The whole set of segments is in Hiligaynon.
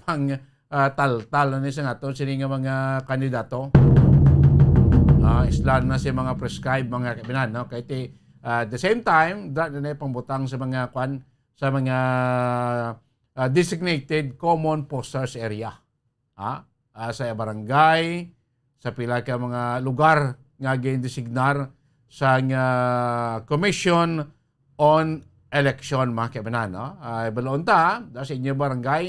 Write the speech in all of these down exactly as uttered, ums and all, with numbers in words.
pang, ah, taltal na ni sa aton sini nga mga kandidato. Ah, islan na si mga prescribed, mga kaibinan, no? Kay ti, ah, at the same time, da na pangbutang sa mga kwan, sa mga, ah, designated common posters area. Ha? Ah, sa barangay, sa pila ka mga lugar nga gindesignar sang Commission on Election, mga kaibinan, no? Ah, balon ta, da sa inyo barangay,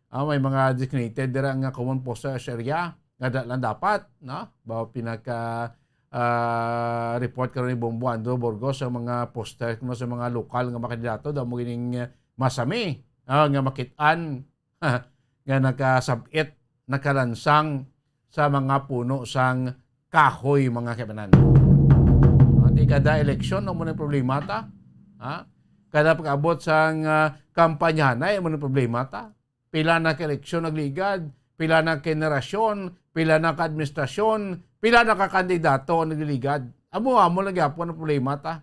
ah, may mga designated dira nga common posters area nga da lang dapat, no? Ba pinaka, ah, report karon ni Bombo Andrew Burgos sa mga poster kuno sa mga lokal nga mga kandidato daw mo gining, ah, masami, ah, nga makit-an nga nakasab-it, nakalansang sa mga puno sang kahoy, mga kaibanan. Ati kada eleksyon, amo na problema ta. Ha? Kada pag-abot sang, ah, kampanyahan, ay, amo na problema ta. Pila na ka eleksyon nagligad, pila na ka henerasyon, pila na ka administrasyon, pila na ka kandidato ang nagliligad. Amo, amo lang gyapon ang problema ta.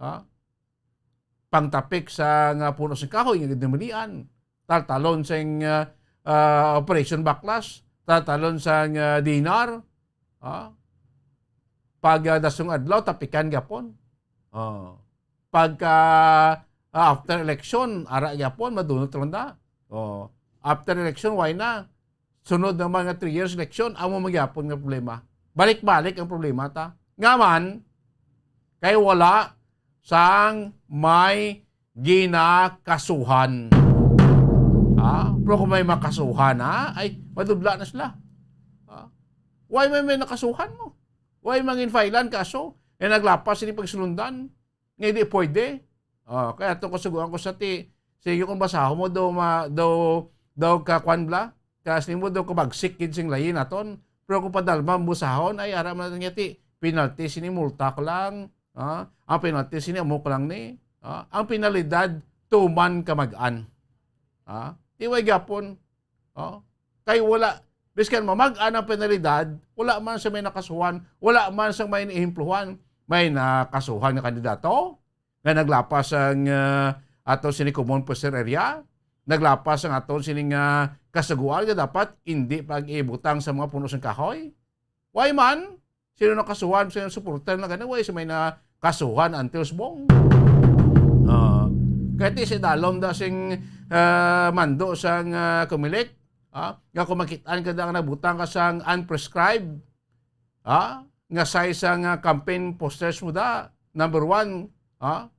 Ha? Pangtapik sa nga puno sing kahoy nga ginamalian, taltalon sing, ah, ah, Operation Baklas, taltalon sang, ah, dinar, ah, pag, ah, dasong adlaw, tapikan gyapon. Oh. Pagka, ah, after election, ara gyapon, madunot lang da. Oh. After election, why na? Sunod naman nga three years election, amo man gyapon nga problema. Balik-balik ang problema ta. Nga man, kay wala sang may ginakasuhan. Ha? Pero kung may makasuhan, ha? Ay, madubla na sila. Ha? Why may, may nakasuhan mo? Why mangin filean kaso? Eh, naglapas ini pagsulundan. Nga hindi pwede. Oh, kaya ato ko suguan ko sa ti, sige kung basahon mo daw ma-, daw, daw ka kwan bla, kasi mo daw kabagsik gid sing lain aton. Pero kung padalma mo basahon, ay ara man niya ti, penalty sini multa ko lang. Ah, ang penalty sini amo ko lang ni. Ah, ang penalidad tuman kamag-an. Ah, tiway gapon. Oh, kay wala, biskan mamag-an ang penalidad, wala man sa may nakasuhan, wala man sa may naehempluhan, may nakasuhan nga kandidato nga naglapas ang, ah, ato sini common poster area, naglapas ang ato sini nga kasugoan nga dapat hindi pag-ibutang sa mga puno sang kahoy. Why man? Sino nakasuhan? Sino supporter na gani? Why sa may nakasuhan until subong? Ah, kay ti sa dalom da sing, ah, mando sang, ah, Comelec, ah, nga kung makitaan ka da nga nagbutang ka sang unprescribed, ah, nga size sang, ah, campaign posters mo da, number one, ah,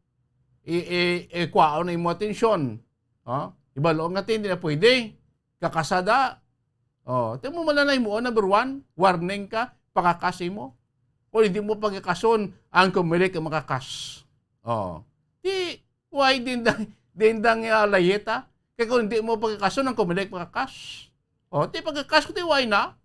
i-, i-, ikwaon na imo atensyon. Ah, ibalo nga ti, hindi na pwede. Kakasada. Oh, ti mo man na himuon, number one, warning ka, pakakas imo. Kung hindi mo pagkakason, ang Comelec ang makakas. Oh. Di, why din dang, din dang, ah, layet, ha? Kaya kung hindi mo pagkakason, ang Comelec makakas. Oh, ti pagkakas ko, ti why na?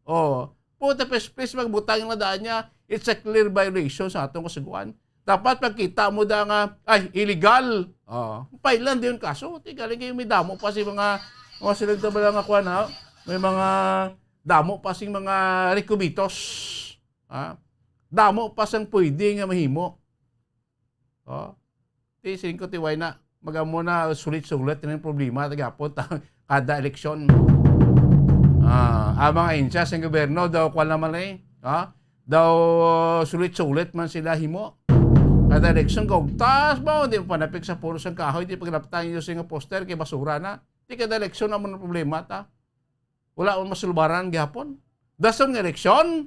Oh, puta, please, please, magbutang na daan niya. It's a clear violation sa atong kasugoan. Dapat pagkita mo da nga, ay, illegal. Oh, pailan din kaso. Ti galing kayo, may damo pa si mga, mga sila ba nga kuwan, ha? May mga damo pa sing mga requisitos. Ha? Damo pa sang pwede nga mahimo. Oh. Ti singko ti why na. Magamo na sulit-sulit ang problema, tagapon ta, kada eleksyon. Ah, ang mga ahensya sa gobyerno daw, kuwan naman eh. Ha? Daw sulit-sulit man sila himo. Kada eleksyon, kaugtas ba? Hindi mo panapik sa puno sang kahoy, di paglaptan nyo sa nga poster, kay basura na. Di kada eleksyon naman ang problema ta. Wala man masulbaran gihapon. Dason nga eleksyon,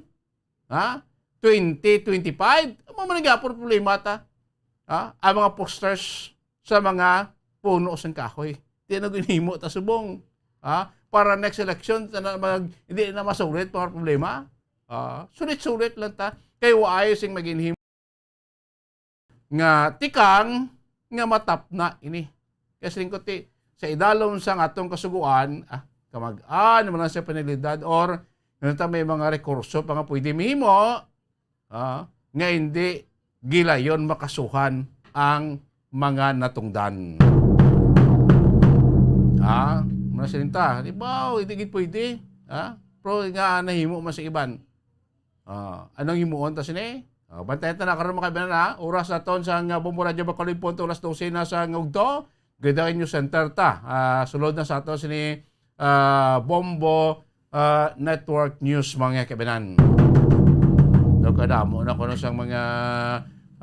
ha? Twenty twenty-five, amo man ang gihapon problema ta. Ha? Ang mga posters sa mga puno sang kahoy. Di na ginhimo ta subong. Ha? Para next election, ta na mag-, hindi na masulit mga problema. Ah, sulit-sulit lang ta. Kay waay sing maginhimo nga tikang nga matapna ini. Kay siling ko ti, sa idalom sang atong kasugoan, ah, kamag-an mo lang sa penalidad or ano ta, may mga rekurso pa nga pwede mahimo, ah, nga hindi gilayon makasuhan ang mga natungdan. Ah, muna siling ta, di ba, oh, hindi gid pwede. Ah, pero nga nahimo man sa iban. Ah, anong himuon ta sini? Ah, bantayan ta na karon, mga kaibigan, ha? Oras naton sa nga Bombo Radyo Bacolod, punto alas dose na sa nga ugto. Gadain News Center ta. Ah, sulod na sa ato sini, ah, Bombo, ah, Network News, mga kabanan. Daw kadamo na kuno sang mga,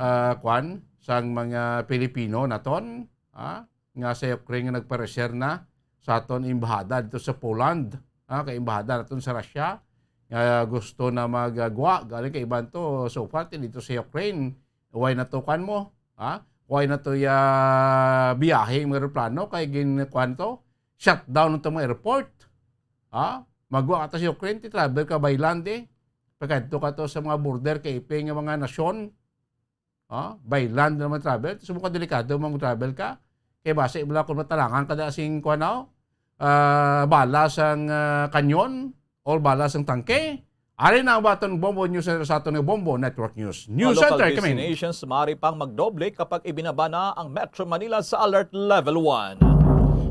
ah, kwan, sang mga Pilipino naton, ah, nga sa Ukraine nga nagpareser na sa aton embahada dito sa Poland, ah, kay embahada naton sa Russia nga gusto na magagwa galing kay iban to so far dito sa Ukraine. Why na to kwan mo? Ha? Why na to ya biyahe ang eroplano kay gin kwan to? Shutdown to mga airport. Ha? Magwa ka to sa Ukraine, ti travel ka by land eh. Pagkadto ka to sa mga border kay ipi nga mga nasyon. Ha? By land naman travel. So, mukhang delikado mo travel ka. Kay basi wala kung matalangan ka da sing kwan, ah, bala sang, ah, kanyon or bala sang tangke. Ari na ang baton Bombo News Center sa aton nga Bombo Network News. News Mga local Center kami. Destinations maaari pang magdoble kapag ibinaba na ang Metro Manila sa Alert Level one.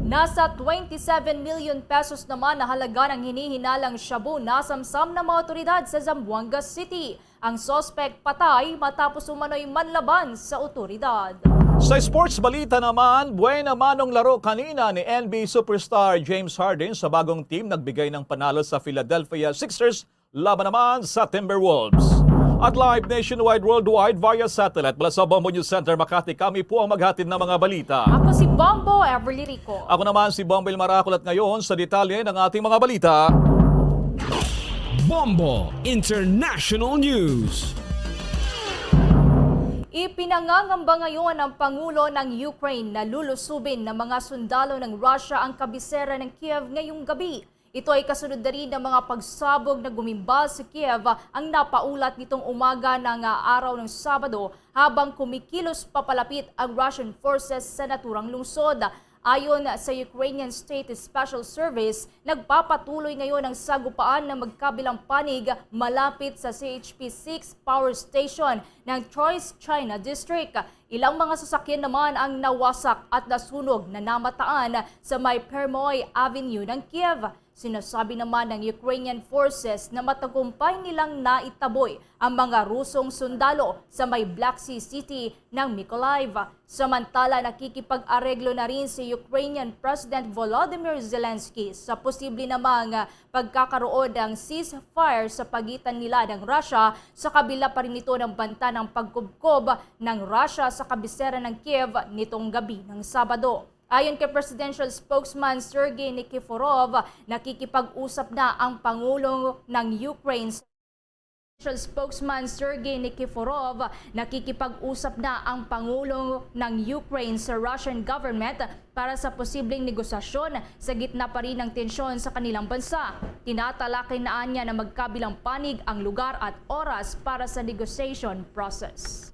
Nasa twenty-seven million pesos naman na halaga ng hinihinalang shabu nasamsam ng mga otoridad sa Zamboanga City. Ang suspect patay matapos umano'y manlaban sa otoridad. Sa sports balita naman, buena manong laro kanina ni N B A superstar James Harden sa bagong team nagbigay ng panalo sa Philadelphia Sixers laban naman sa Timberwolves. At live nationwide, worldwide, via satellite mula sa Bombo News Center, Makati, kami po ang maghatid ng mga balita. Ako si Bombo Everly Rico. Ako naman si Bombo Ilmaraco at ngayon sa detalye ng ating mga balita. Bombo International News. Ipinangangamba ngayon ng Pangulo ng Ukraine na lulusubin ng mga sundalo ng Russia ang kabisera ng Kiev ngayong gabi. Ito ay kasunod na rin ng mga pagsabog na gumimbal sa Kiev ang napaulat nitong umaga ng, ah, araw ng Sabado habang kumikilos papalapit ang Russian forces sa naturang lungsod. Ayon sa Ukrainian State Special Service, nagpapatuloy ngayon ang sagupaan ng magkabilang panig malapit sa C H P six power station ng Troitsk China District. Ilang mga sasakyan naman ang nawasak at nasunog na namataan sa may Permoy Avenue ng Kiev. Sinasabi naman ng Ukrainian forces na matagumpay nilang naitaboy ang mga Rusong sundalo sa may Black Sea city ng Mykolaiv. Samantala, nakikipag-areglo na rin si Ukrainian President Volodymyr Zelensky sa posible namang pagkakaroon ng ceasefire sa pagitan nila ng Russia, sa kabila pa rin nito ng banta ng pagkubkob ng Russia sa kabisera ng Kiev nitong gabi ng Sabado. Ayon kay Presidential Spokesman Sergei Nikiforov, nakikipag-usap na ang Pangulo ng Ukraine. Presidential Spokesman Sergei Nikiforov, nakikipag-usap na ang Pangulo ng Ukraine sa Russian government para sa posibleng negosasyon sa gitna pa rin ng tensyon sa kanilang bansa. Tinatalakay na anya ng magkabilang panig ang lugar at oras para sa negotiation process.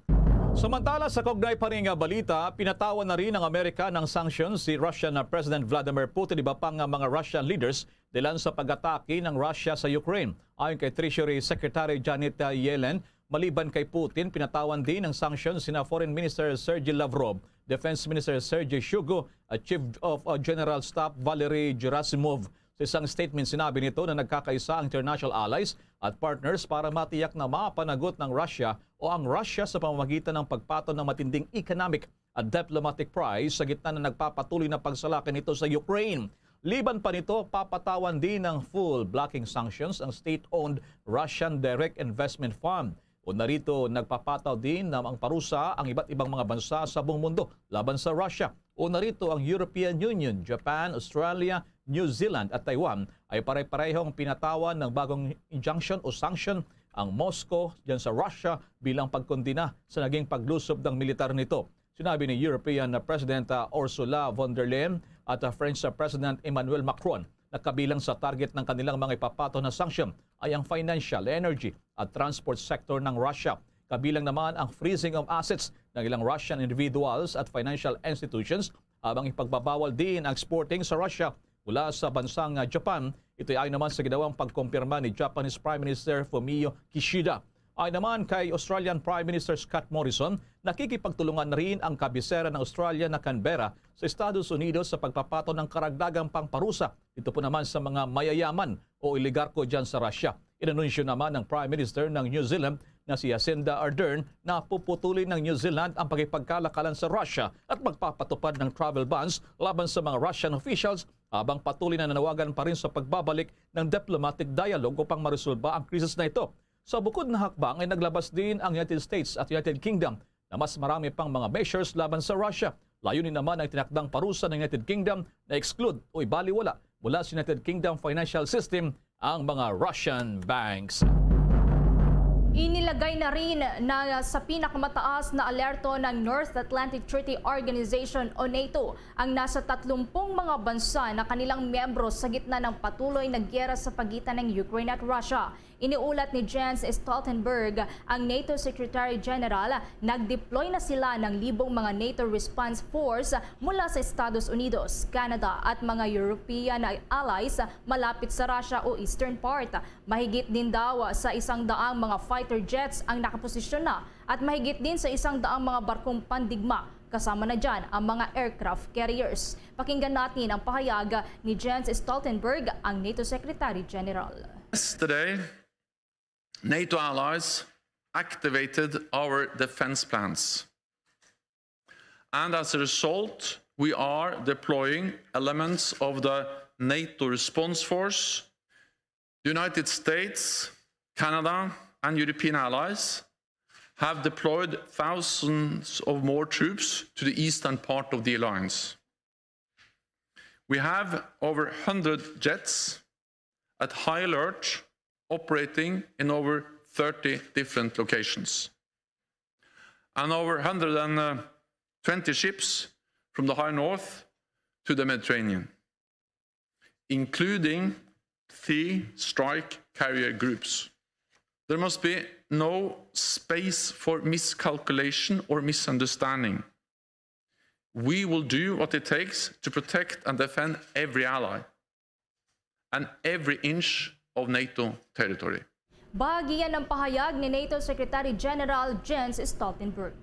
Samantala, sa kaugnay pa rin nga balita, pinatawan na rin ng Amerika ng sanction si Russian President Vladimir Putin, iba pa nga mga Russian leaders, dahilan sa pag-atake ng Russia sa Ukraine. Ayon kay Treasury Secretary Janet, uh, Yellen, maliban kay Putin, pinatawan din ng sanction sina Foreign Minister Sergey Lavrov, Defense Minister Sergey Shoigu, at Chief of, uh, General Staff Valery Gerasimov. Sa isang statement, sinabi nito na nagkakaisa ang international allies at partners para matiyak na mapanagot ng Russia o ang Russia sa pamamagitan ng pagpatol ng matinding economic at diplomatic price sa gitna ng nagpapatuloy na pagsalakay nito sa Ukraine. Liban pa nito, papatawan din ng full blocking sanctions ang state-owned Russian Direct Investment Fund. O narito, nagpapataw din na ang parusa ang iba't ibang mga bansa sa buong mundo laban sa Russia. O narito, ang European Union, Japan, Australia, New Zealand at Taiwan ay pare-parehong pinatawan ng bagong injunction o sanction ang Moscow dyan sa Russia bilang pagkondena sa naging paglusob ng militar nito. Sinabi ni European President, ah, Ursula von der Leyen at, ah, French, ah, President Emmanuel Macron na kabilang sa target ng kanilang mga ipapataw na sanction ay ang financial, energy at transport sector ng Russia. Kabilang naman ang freezing of assets ng ilang Russian individuals at financial institutions, habang ipagbabawal din ang exporting sa Russia mula sa bansang, ah, Japan. Ito'y ayon naman sa ginawang pagkumpirma ni Japanese Prime Minister Fumio Kishida. Ayon naman kay Australian Prime Minister Scott Morrison, nakikipagtulungan na rin ang kabisera ng Australia na Canberra sa Estados Unidos sa pagpapataw ng karagdagang pangparusa dito po naman sa mga mayayaman o oligarko dyan sa Russia. Inanunsyo naman ng Prime Minister ng New Zealand na si Jacinda Ardern na puputulin ng New Zealand ang pakipagkalakalan sa Russia at magpapatupad ng travel bans laban sa mga Russian officials habang patuloy na nanawagan pa rin sa pagbabalik ng diplomatic dialogue upang maresolba ang krisis na ito. Sa bukod na hakbang ay naglabas din ang United States at United Kingdom na mas marami pang mga measures laban sa Russia. Layunin naman ang tinakdang parusa ng United Kingdom na exclude o ibaliwala mula sa United Kingdom financial system ang mga Russian banks. Inilagay na rin na sa pinakamataas na alerto ng North Atlantic Treaty Organization o nato ang nasa tatlumpung mga bansa na kanilang miyembro sa gitna ng patuloy na giyera sa pagitan ng Ukraine at Russia. Iniulat ni Jens Stoltenberg, ang nato Secretary General, nag-deploy na sila ng libong mga nato response force mula sa Estados Unidos, Canada at mga European allies malapit sa Russia o eastern part. Mahigit din daw sa isang daang mga fighter jets ang nakaposisyon na at mahigit din sa isang daang mga barkong pandigma, kasama na dyan ang mga aircraft carriers. Pakinggan natin ang pahayag ni Jens Stoltenberg, ang nato Secretary General. Yesterday, nato allies activated our defense plans. And as a result, we are deploying elements of the nato response force. The United States, Canada, and European allies have deployed thousands of more troops to the eastern part of the alliance. We have over a hundred jets at high alert, operating in over thirty different locations, and over a hundred and twenty ships from the high north to the Mediterranean, including three strike carrier groups. There must be no space for miscalculation or misunderstanding. We will do what it takes to protect and defend every ally and every inch of nato territory. Bahagi yan ng pahayag ni nato Secretary General Jens Stoltenberg.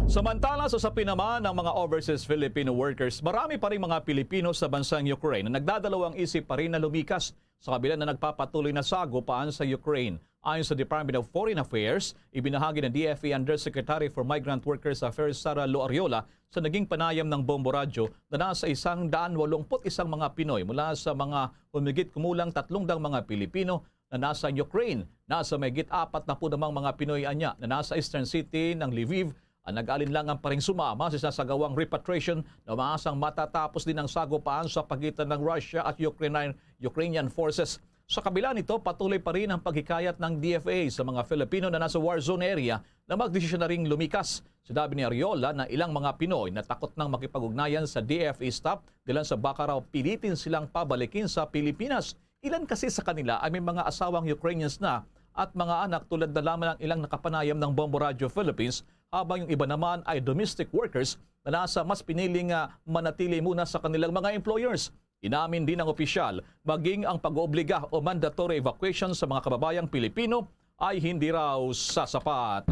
Samantala, sa usapin naman ng mga overseas Filipino workers, marami pa ring mga Pilipino sa bansang Ukraine na nagdadalawang isip pa rin na lumikas sa kabila na nagpapatuloy na sagupaan sa Ukraine. Ayon sa Department of Foreign Affairs, ibinahagi ni D F A Undersecretary for Migrant Workers Affairs Sara Lo Ariola sa naging panayam ng Bombo Radyo na nasa isang daan walongput isang mga Pinoy mula sa mga humigit kumulang tatlong daang mga Pilipino na nasa Ukraine. Nasa mahigit apat na po namang mga Pinoy anya na nasa eastern city ng Lviv ang nag-alinlangan pa ring sumama sa sinasagawang repatriation na umaasang matatapos din ang sagupaan sa pagitan ng Russia at Ukrainian, Ukrainian forces. Sa kabila nito, patuloy pa rin ang paghikayat ng D F A sa mga Filipino na nasa war zone area na magdesisyon na ring lumikas. Sinabi ni Ariola na ilang mga Pinoy na takot nang makipag-ugnayan sa D F A staff dahilan sa baka raw pilitin silang pabalikin sa Pilipinas. Ilan kasi sa kanila ay may mga asawang Ukrainians na at mga anak, tulad na lamang ng ilang nakapanayam ng Bombo Radyo Philippines, habang yung iba naman ay domestic workers na nasa mas piniling, ah, manatili muna sa kanilang mga employers. Inamin din ng opisyal, maging ang pag-oobliga o mandatory evacuation sa mga kababayang Pilipino ay hindi raw sasapat.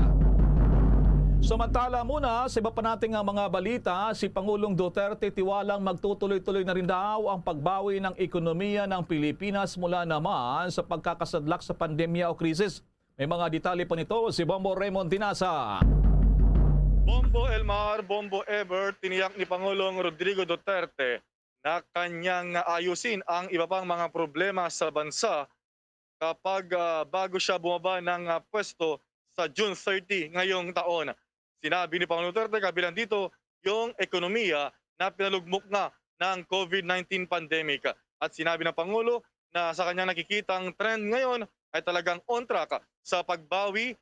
Samantala muna, sa iba pa nating, ah, mga balita, si Pangulong Duterte tiwalang magtutuloy-tuloy na rin daw ang pagbawi ng ekonomiya ng Pilipinas mula naman sa pagkakasadlak sa pandemya o krisis. May mga detalye pa nito si Bombo Raymond Dinasa. Bombo Elmar, Bombo Ever, tiniyak ni Pangulong Rodrigo Duterte na kanyang ayusin ang iba pang mga problema sa bansa kapag, ah, bago siya bumaba ng, ah, pwesto sa June thirty ngayong taon. Sinabi ni Pangulong Duterte, kabilang dito yung ekonomiya na pinalugmok na ng COVID nineteen pandemic. At sinabi ng Pangulo na sa kanyang nakikitang trend ngayon ay talagang on track sa pagbawi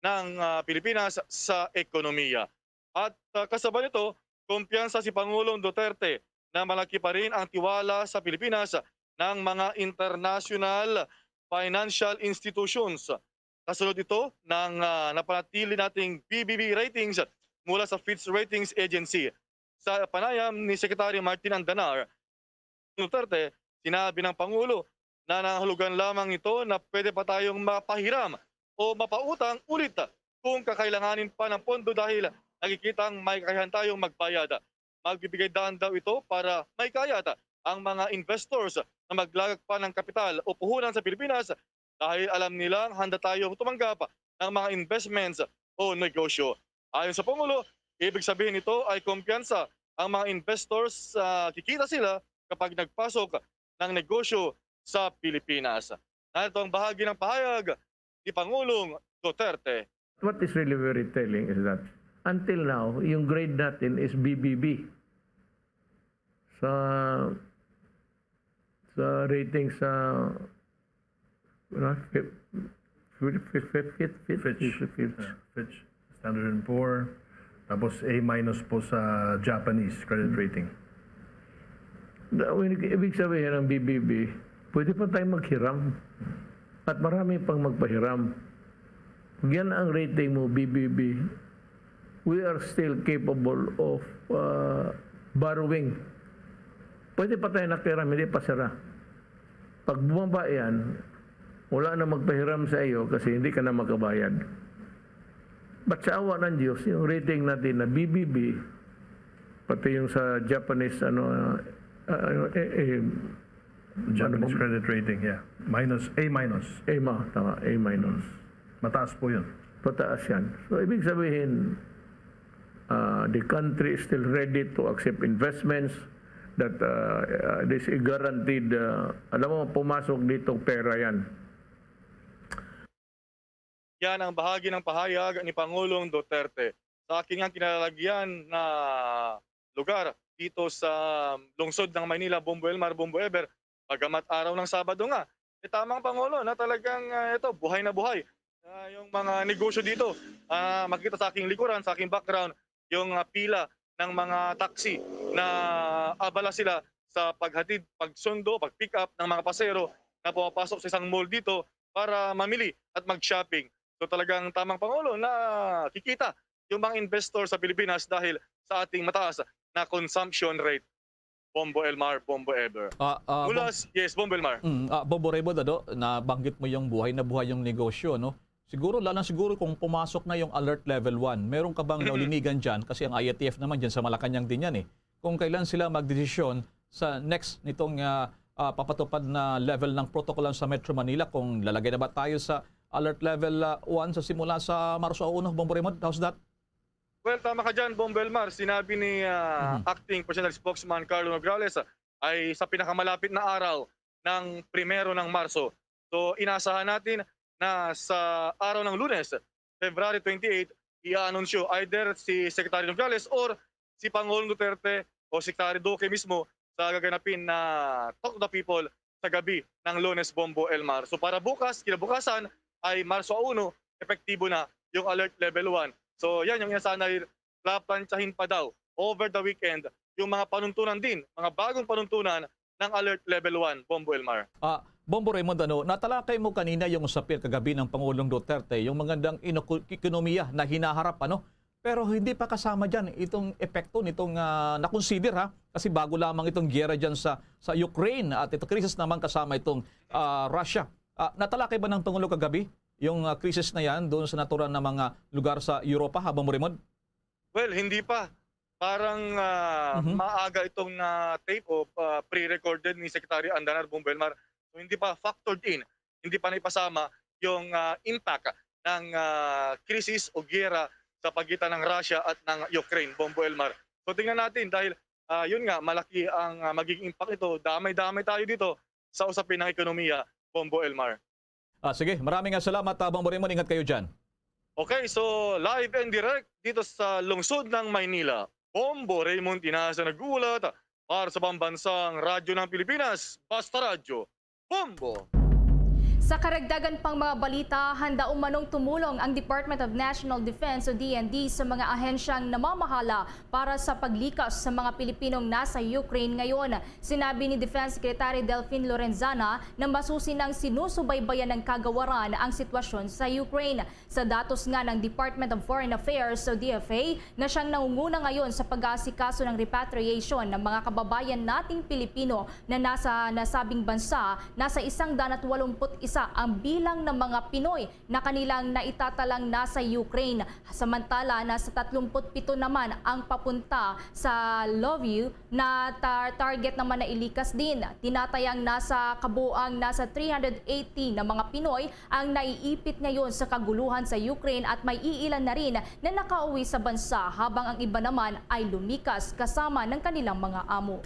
ng, ah, Pilipinas sa ekonomiya. At, ah, kasabay nito, kumpiyansa si Pangulong Duterte na malaki pa rin ang tiwala sa Pilipinas ng mga international financial institutions. Kasunod ito ng, ah, napanatili nating B B B ratings mula sa Fitch Ratings Agency. Sa panayam ni Secretary Martin Andanar, Duterte, sinabi ng Pangulo na nangangahulugan lamang ito na pwede pa tayong mapahiram o mapautang ulit kung kakailanganin pa ng pondo dahil nakikitang may kakayahan tayong magbayad. Magbibigay daan daw ito para mahikayat ang mga investors na maglagak pa ng kapital o puhunan sa Pilipinas dahil alam nilang handa tayong tumanggap ng mga investments o negosyo. Ayon sa Pangulo, ibig sabihin nito ay kumpiyansa ang mga investors, ah, kikita sila kapag nagpasok ng negosyo sa Pilipinas. Narito ang bahagi ng pahayag ni Pangulong Duterte. What is really very telling is that until now, yung grade natin is B B B. Sa, sa rating sa, ano, Fitch, Fitch, Fitch, Fitch, Fitch, Fitch. Fitch. Yeah, Fitch, Standard and Poor. Tapos A minus po sa Japanese credit rating. Da-, when, ibig sabihin ng B B B, pwede pa tayong maghiram. At marami pang magpahiram. Pag yan ang rating mo, B B B, we are still capable of, uh, borrowing. Pwede pa tayo nakiram, hindi pa sira. Pag bumaba yan, wala na magpahiram sa iyo kasi hindi ka na makabayad. But sa awa ng Diyos, yung rating natin na B B B, pati yung sa Japanese, ano, uh, uh, eh, eh, Japanese ano, credit rating, yeah. Minus, A minus. A ma-, tama, A minus. Mataas po yun. Pataas yan. So, ibig sabihin, uh, the country is still ready to accept investments that, uh, uh, this is guaranteed, uh, alam mo, pumasok dito pera yan. Yan ang bahagi ng pahayag ni Pangulong Duterte. Sa akin nga kinalalagyan na lugar dito sa lungsod ng Maynila, Bombo Elmar, Bombo Ever, bagamat araw ng Sabado nga, eh, tamang Pangulo na talagang, ah, ito, buhay na buhay. Ah, yung mga negosyo dito, ah, makita sa aking likuran, sa aking background, yung, ah, pila ng mga taxi na abala sila sa paghatid, pagsundo, pag-pick up ng mga pasero na pumapasok sa isang mall dito para mamili at mag-shopping. So, talagang tamang Pangulo na kikita yung mga investor sa Pilipinas dahil sa ating mataas na consumption rate. Bombo Elmar, Bombo Ever. Ah, ah, Mula Bom-, s-, yes, Bombo Elmar. Mm, ah, Bombo Raymond, ano, nabanggit mo yung buhay na buhay yung negosyo, no? Siguro, lalo na siguro kung pumasok na yung alert level one, meron ka bang Mm. naulinigan dyan? Kasi ang I A T F naman dyan sa Malacañang din yan, eh. Kung kailan sila magdesisyon sa next nitong, ah, ah, papatupad na level ng protocol sa Metro Manila, kung lalagay na ba tayo sa alert level, ah, one sa simula sa Marso uno, Bombo Raymond? How's that? Well, tama ka dyan, Bombo Elmar. Sinabi ni, ah, Mhm. Acting Personal Spokesman Carlo Nograles, ah, ay sa pinakamalapit na araw ng primero ng Marso. So, inaasahan natin na sa araw ng Lunes, February twenty-eight, i-anunsyo either si Secretary Nograles or si Pangulong Duterte o Secretary Duque mismo sa gaganapin na Talk to the People sa gabi ng Lunes, Bombo Elmar. So, para bukas, kinabukasan, ay Marso uno, epektibo na yung alert level one. So, yan yung inasahan, dahil plaplantsahin pa daw over the weekend yung mga panuntunan din, mga bagong panuntunan ng alert level one, Bombo Elmar. Ah, Bombo Raymond, ano, natalakay mo kanina yung usapin kagabi ng Pangulong Duterte, yung magandang inoku-, ekonomiya na hinaharap, ano? Pero hindi pa kasama dyan itong epekto nitong, ah, na-consider, ha? Kasi bago lamang itong giyera dyan sa, sa Ukraine at ito krisis naman kasama itong, ah, Russia. Ah, natalakay ba ng Pangulo kagabi yung, ah, krisis na yan doon sa naturang na mga lugar sa Europa, ha, Bombo Raymond? Well, hindi pa. Parang, ah, Mhm. maaga itong na-tape o, ah, pre-recorded ni Secretary Andanar, Bombo Elmar. So, hindi pa factored in, hindi pa naipasama yung, ah, impact ng, ah, krisis o giyera sa pagitan ng Russia at ng Ukraine, Bombo Elmar. So, tingnan natin dahil, ah, yun nga, malaki ang, ah, magiging impact nito. Damay-damay tayo dito sa usapin ng ekonomiya, Bombo Elmar. Ah, sige, maraming nga salamat, ah, Bombo Raymond. Ingat kayo dyan. Okay, so live and direct dito sa lungsod ng Maynila. Bombo Raymond Tinaza nag-uulat para sa Pambansang Radyo ng Pilipinas, Basta Radyo, Bombo! Sa karagdagan pang mga balita, handa umanong tumulong ang Department of National Defense o D N D sa mga ahensyang namamahala para sa paglikas sa mga Pilipinong nasa Ukraine ngayon. Sinabi ni Defense Secretary Delfin Lorenzana na masusi nang sinusubaybayan ng kagawaran ang sitwasyon sa Ukraine. Sa datos nga ng Department of Foreign Affairs o D F A, na siyang nangunguna ngayon sa pag-aasikaso ng repatriation ng mga kababayan nating Pilipino na nasa nasabing bansa, nasa isang daan at walumput isa ang bilang ng mga Pinoy na kanilang naitatalang nasa Ukraine. Samantala, nasa tatlumput pito naman ang papunta sa Lviv na tar-, target naman na ilikas din. Tinatayang nasa kabuang nasa three hundred eighty na mga Pinoy ang naiipit ngayon sa kaguluhan sa Ukraine at may iilan na rin na nakauwi sa bansa, habang ang iba naman ay lumikas kasama ng kanilang mga amo.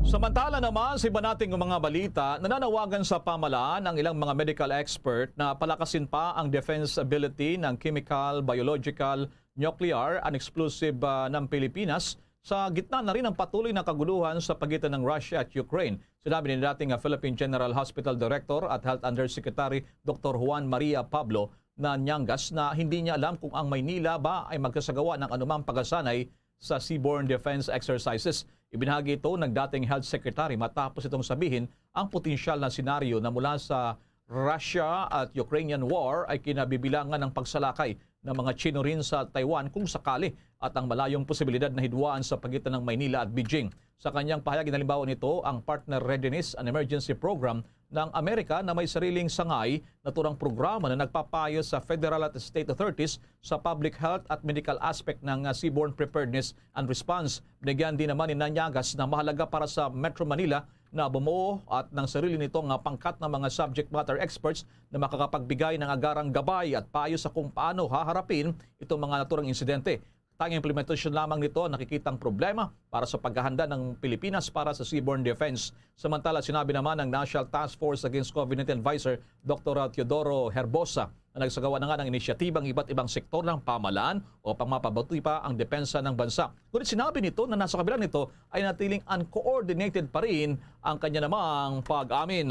Samantala naman, sa iba nating mga balita, nananawagan sa pamahalaan ang ilang mga medical expert na palakasin pa ang defense ability ng chemical, biological, nuclear, and explosive ah, ng Pilipinas sa gitna na rin ng patuloy na kaguluhan sa pagitan ng Russia at Ukraine. Sinabi ni dating ah, Philippine General Hospital Director at Health Undersecretary Doctor Juan Maria Pablo na Ñangas na hindi niya alam kung ang Maynila ba ay magsasagawa ng anumang pagkasanay sa seaborne defense exercises. Ibinahagi ito ng dating health secretary matapos itong sabihin ang potensyal na senaryo na mula sa Russia at Ukrainian war ay kinabibilangan ng pagsalakay ng mga Chinorin sa Taiwan kung sakali at ang malayong posibilidad na hidwaan sa pagitan ng Maynila at Beijing. Sa kanyang pahayag, ginhalimbawa nito ang Partner Readiness and Emergency Program ng Amerika na may sariling sangay na turang programa na nagpapayo sa federal at state authorities sa public health at medical aspect ng ah, seaborne preparedness and response. Binigyan din naman ni Nañagas na mahalaga para sa Metro Manila na bumuo at ng sarili nito nga pangkat ng mga subject matter experts na makakapagbigay ng agarang gabay at payo sa kung paano haharapin itong mga naturang insidente. Tanging implementasyon lamang nito ang nakikitang problema para sa paghahanda ng Pilipinas para sa seaborne defense. Samantala, sinabi naman ng National Task Force Against COVID nineteen Advisor Dr. Teodoro Herbosa na nagsagawa na nga ng inisyatibang iba't ibang sektor ng pamahalaan upang mapabuti pa ang depensa ng bansa. Ngunit sinabi nito na nasa kabila nito ay natiling uncoordinated pa rin ang kanya namang pag-amin.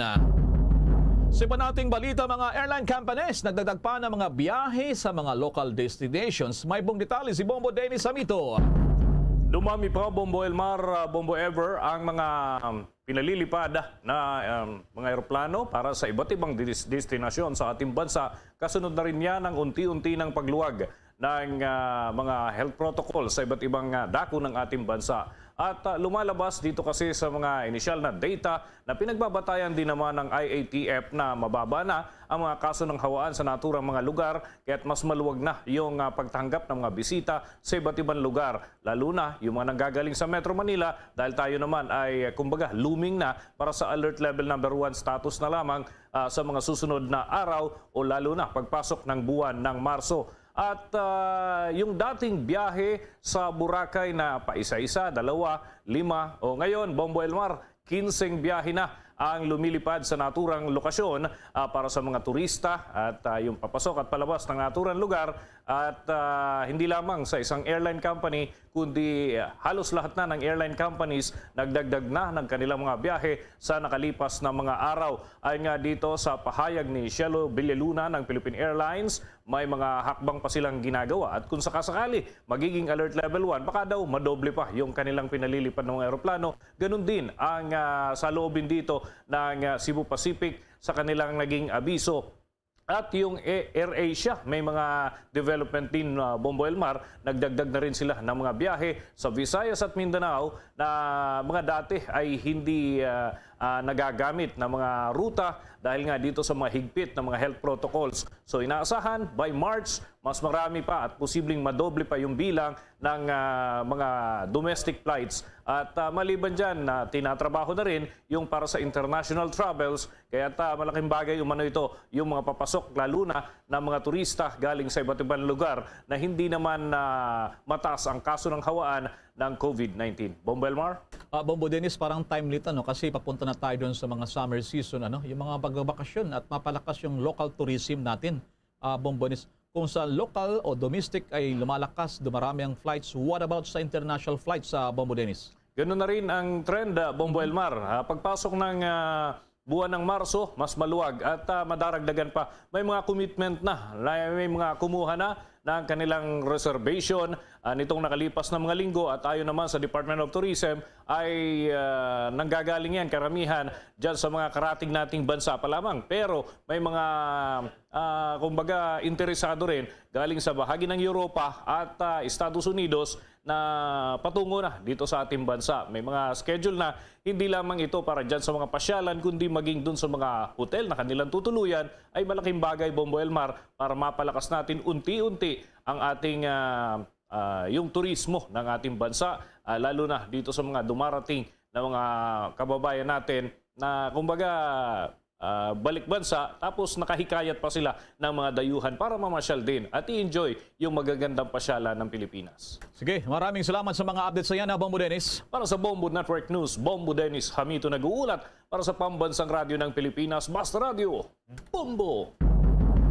Sa iba nating balita, mga airline companies nagdagdag pa ng mga biyahe sa mga local destinations. May buong detalye si Bombo Dennis Amito. Dumami pa, Bombo Elmar, uh, Bombo Ever, ang mga um, pinalilipad na um, mga eroplano para sa iba't ibang dis- destinasyon sa ating bansa. Kasunod na rin yan ang unti-unti ng pagluwag ng uh, mga health protocol sa iba't ibang uh, dako ng ating bansa. At uh, lumalabas dito kasi sa mga inisyal na data na pinagbabatayan din naman ng I A T F na mababa na ang mga kaso ng hawaan sa naturang mga lugar, kaya't mas maluwag na yung uh, pagtanggap ng mga bisita sa iba't ibang lugar, lalo na yung mga nanggagaling sa Metro Manila, dahil tayo naman ay kumbaga looming na para sa alert level number one status na lamang uh, sa mga susunod na araw o lalo na pagpasok ng buwan ng Marso. At uh, yung dating biyahe sa Boracay na paisa-isa, dalawa, lima, o ngayon, Bombo Elmar, kinseng biyahe na ang lumilipad sa naturang lokasyon uh, para sa mga turista at uh, yung papasok at palabas ng naturang lugar at uh, hindi lamang sa isang airline company kundi uh, halos lahat na ng airline companies nagdagdag na ng kanilang mga biyahe sa nakalipas na mga araw. Ayon nga dito sa pahayag ni Shelo Villaluna ng Philippine Airlines, may mga hakbang pa silang ginagawa at kung sakasakali magiging alert level one, baka daw madoble pa yung kanilang pinalilipad ng mga eroplano. Ganun din ang uh, saloobin dito ng uh, Cebu Pacific sa kanilang naging abiso. At yung AirAsia, may mga development din, uh, Bombo Elmar, nagdagdag na rin sila ng mga biyahe sa Visayas at Mindanao na mga dati ay hindi uh, uh, nagagamit na mga ruta dahil nga dito sa mga higpit na mga health protocols. So inaasahan, by March, mas marami pa at posibleng madoble pa yung bilang ng uh, mga domestic flights. At uh, maliban dyan, uh, tinatrabaho na rin yung para sa international travels. Kaya uh, malaking bagay umano ito yung mga papasok, lalo na ng mga turista galing sa iba't ibang lugar na hindi naman uh, mataas ang kaso ng hawaan ng COVID nineteen. Bombo Elmar? Uh, Bombo Dennis, parang timely ito, no? Kasi papunta na tayo doon sa mga summer season, ano? Yung mga pagbabakasyon at mapalakas yung local tourism natin, uh, Bombo Dennis. Kung sa local o domestic ay lumalakas, dumarami ang flights, what about sa international flights, uh, Bombo Dennis? Ganun na rin ang trend, uh, Bombo Elmar. Uh, pagpasok ng uh, buwan ng Marso, mas maluwag at uh, madaragdagan pa. May mga commitment na, may mga kumuha na ng kanilang reservation uh, nitong nakalipas na mga linggo at ayon naman sa Department of Tourism ay uh, nanggagaling yan karamihan dyan sa mga karating nating bansa pa lamang. Pero may mga uh, kumbaga interesado rin galing sa bahagi ng Europa at uh, Estados Unidos na patungo na dito sa ating bansa. May mga schedule na hindi lamang ito para dyan sa mga pasyalan kundi maging dun sa mga hotel na kanilang tutuluyan ay malaking bagay, Bombo Elmar, para mapalakas natin unti-unti ang ating uh, uh, yung turismo ng ating bansa, uh, lalo na dito sa mga dumarating na mga kababayan natin na kumbaga ah, balik bansa, tapos nakahikayat pa sila ng mga dayuhan para mamasyal din at i-enjoy yung magagandang pasyalan ng Pilipinas. Sige, maraming salamat sa mga updates sa yan, ah, Bombo Dennis. Para sa Bombo Network News, Bombo Dennis Hamito nag-uulat. Para sa Pambansang Radyo ng Pilipinas, Basta Radyo, Bombo!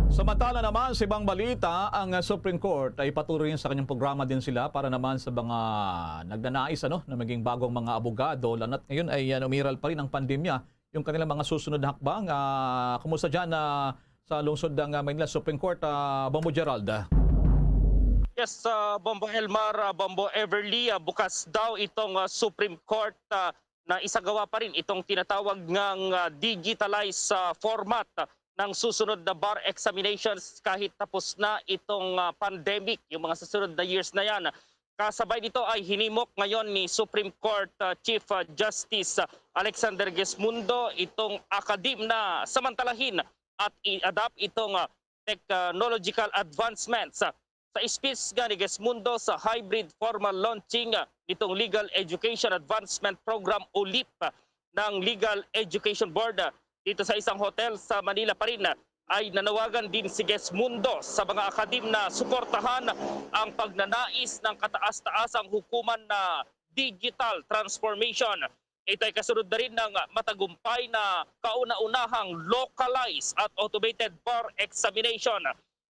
Samantala naman, sa ibang balita, ang, ah, Supreme Court ay patuloy sa kanyang programa din sila para naman sa mga nagnanais, ano, na maging bagong mga abogado, lalo't ngayon ay, ah, umiral pa rin ang pandemya. Yung kanilang mga susunod na hakbang, ah, kumusta dyan, ah, sa lungsod ng, ah, Manila Supreme Court, ah, Bombo Gerald? Yes, ah, Bombo Elmar, ah, Bombo Everly, ah, bukas daw itong, ah, Supreme Court, ah, na isagawa pa rin itong tinatawag ngang, ah, digitalized, ah, format ng susunod na bar examinations kahit tapos na itong, ah, pandemic, yung mga susunod na years na yan. Kasabay nito ay hinimok ngayon ni Supreme Court, ah, Chief, ah, Justice, ah, Alexander Gesmundo itong akadim na samantalahin at i-adapt itong, ah, technological advancements. Sa speech nga ni Gesmundo sa hybrid formal launching, ah, nitong Legal Education Advancement Program o lip, ah, ng Legal Education Board, ah, dito sa isang hotel sa Manila pa rin, ah, ay nanawagan din si Gesmundo sa mga akadim na suportahan ang pagnanais ng kataas-taasang hukuman na digital transformation. Ito ay kasunod na rin ng matagumpay na kauna-unahang localized at automated bar examination.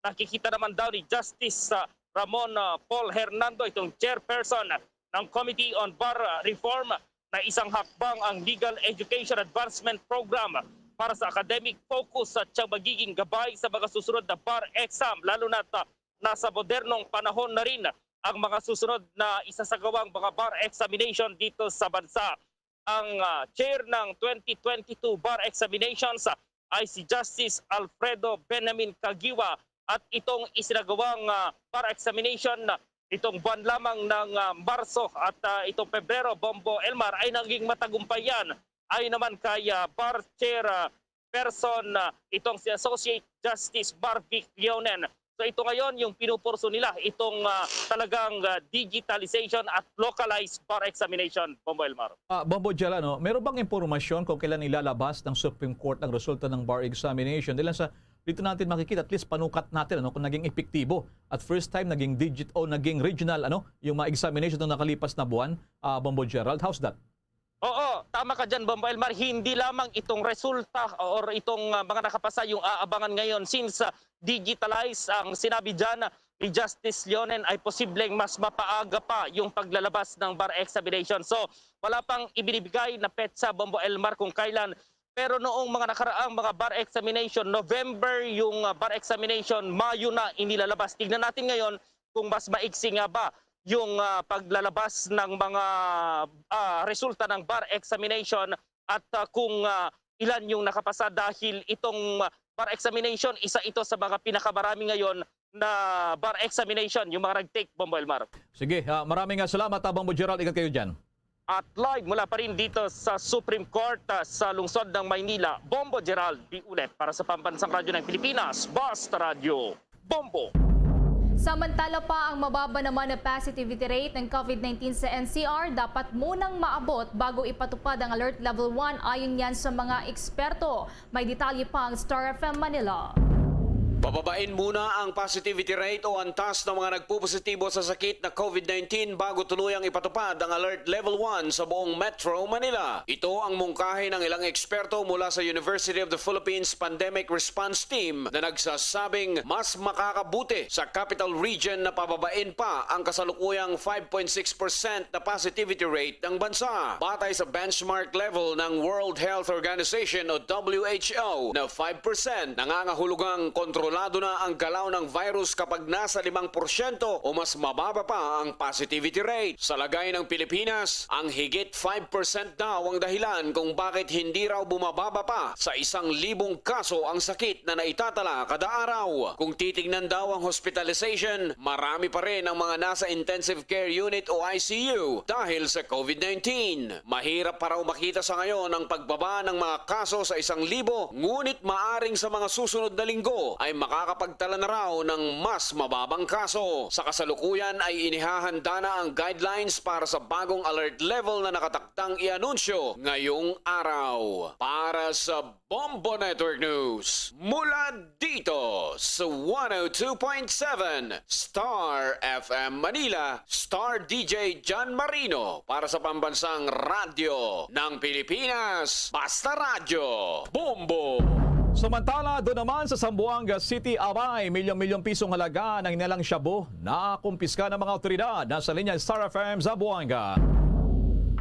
Nakikita naman daw ni Justice, ah, Ramon, ah, Paul Hernando, itong chairperson ng Committee on Bar Reform, na isang hakbang ang Legal Education Advancement Program para sa academic focus at siyang magiging gabay sa mga susunod na bar exam, lalo na nasa modernong panahon na rin ang mga susunod na isasagawang mga bar examination dito sa bansa. Ang, ah, chair ng twenty twenty-two bar examinations, ah, ay si Justice Alfredo Benjamin Caguioa, at itong isinagawang, ah, bar examination, ah, itong buwan lamang ng, ah, Marso at, ah, itong Pebrero, Bombo Elmar, ay naging matagumpay yan. Ayon naman kay, ah, bar chair, ah, person, ah, itong si Associate Justice Marvic Leonen. So ito ngayon yung pinupurso nila, itong, ah, talagang, ah, digitalization at localized bar examination, Bombo Elmar. Ah, Bombo Jel, ano, meron bang impormasyon kung kailan ilalabas ng Supreme Court ang resulta ng bar examination? Dahil sa dito natin makikita, at least panukat natin, ano, kung naging epektibo at first time naging digit o naging regional, ano, yung mga examination ng nakalipas na buwan, ah, Bombo Gerald. How's that? Oo, tama ka dyan, Bombo Elmar. Hindi lamang itong resulta or itong, ah, mga nakapasa yung aabangan ngayon since, ah, digitalize ang sinabi dyan ni Justice Leonen ay posibleng mas mapaaga pa yung paglalabas ng bar examination. So, wala pang ibinibigay na petsa, Bombo Elmar, kung kailan. Pero noong mga nakaraang mga bar examination, November yung, ah, bar examination, Mayo na inilalabas. Tignan natin ngayon kung mas maiksi nga ba yung, ah, paglalabas ng mga, ah, resulta ng bar examination at, ah, kung, ah, ilan yung nakapasa, dahil itong, ah, bar examination, isa ito sa mga pinakamarami ngayon na bar examination, yung mga nag-take, Bombo Elmar. Sige, ah, maraming, ah, salamat, ah, Bombo Gerald. Ingat kayo dyan. At live mula pa rin dito sa Supreme Court, ah, sa lungsod ng Maynila, Bombo Gerald Biulet para sa Pambansang Radyo ng Pilipinas, Basta Radyo, Bombo. Samantala pa ang mababa naman na positivity rate ng COVID nineteen sa N C R, dapat munang maabot bago ipatupad ang Alert Level one, ayon yan sa mga eksperto. May detalye pa ang Star F M Manila. Pababain muna ang positivity rate o antas ng mga nagpupositibo sa sakit na COVID nineteen bago tuluyang ipatupad ang Alert Level one sa buong Metro Manila. Ito ang mungkahi ng ilang eksperto mula sa University of the Philippines Pandemic Response Team na nagsasabing mas makakabuti sa Capital Region na pababain pa ang kasalukuyang five point six percent na positivity rate ng bansa. Batay sa benchmark level ng World Health Organization o W H O na five percent, nangangahulugang kontrolado na ang galaw ng virus kapag nasa limang porsyento o mas mababa pa ang positivity rate. Sa lagay ng Pilipinas, ang higit five percent daw ang dahilan kung bakit hindi raw bumababa pa sa isang libong kaso ang sakit na naitatala kada araw. Kung titingnan daw ang hospitalization, marami pa rin ang mga nasa intensive care unit o I C U dahil sa COVID nineteen. Mahirap pa raw makita sa ngayon ang pagbaba ng mga kaso sa isang libo, ngunit maaring sa mga susunod na linggo ay makakapagtala na raw ng mas mababang kaso. Sa kasalukuyan ay inihahanda na ang guidelines para sa bagong alert level na nakatakdang i-anunsyo ngayong araw. Para sa Bombo Network News, mula dito sa one oh two point seven Star F M Manila, Star D J John Marino para sa Pambansang Radyo ng Pilipinas, Basta Radyo, Bombo! Samantala, doon naman sa Zamboanga City, abay, milyon-milyong pisong halaga ng nilalang shabu na kumpiska ng mga awtoridad. Nasa linya ang Star F M Zamboanga.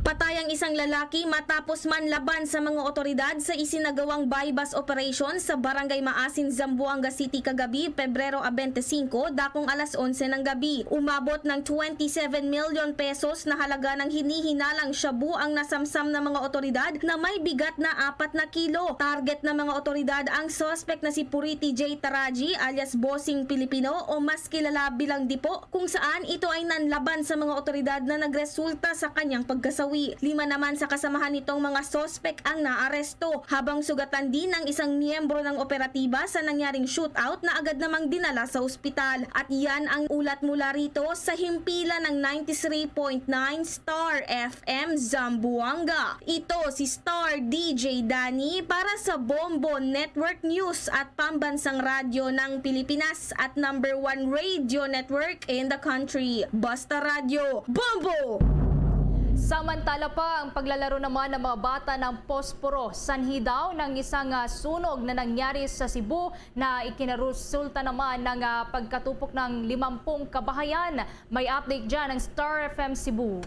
Patay ang isang lalaki matapos manlaban sa mga otoridad sa isinagawang buy-bust operation sa Barangay Maasin, Zamboanga City kagabi, Pebrero a twenty-five, dakong alas onse ng gabi. Umabot ng twenty-seven million pesos na halaga ng hinihinalang shabu ang nasamsam ng mga otoridad na may bigat na apat na kilo. Target ng mga otoridad ang suspect na si Puriti J Taraji alias Bossing Pilipino o mas kilala bilang Dipo, kung saan ito ay nanlaban sa mga otoridad na nagresulta sa kanyang pagkasawi. Lima naman sa kasamahan nitong mga suspek ang naaresto, habang sugatan din ang isang miyembro ng operatiba sa nangyaring shootout na agad namang dinala sa ospital. At yan ang ulat mula rito sa himpilan ng ninety-three point nine Star F M Zamboanga. Ito si Star D J Danny para sa Bombo Network News at Pambansang Radyo ng Pilipinas at number one radio network in the country. Basta Radyo, Bombo! Samantala pa, ang paglalaro naman ng mga bata ng posporo, sanhi daw ng isang, ah, sunog na nangyari sa Cebu na ikinaresulta naman ng, ah, pagkatupok ng limampung kabahayan. May update dyan ang Star F M Cebu.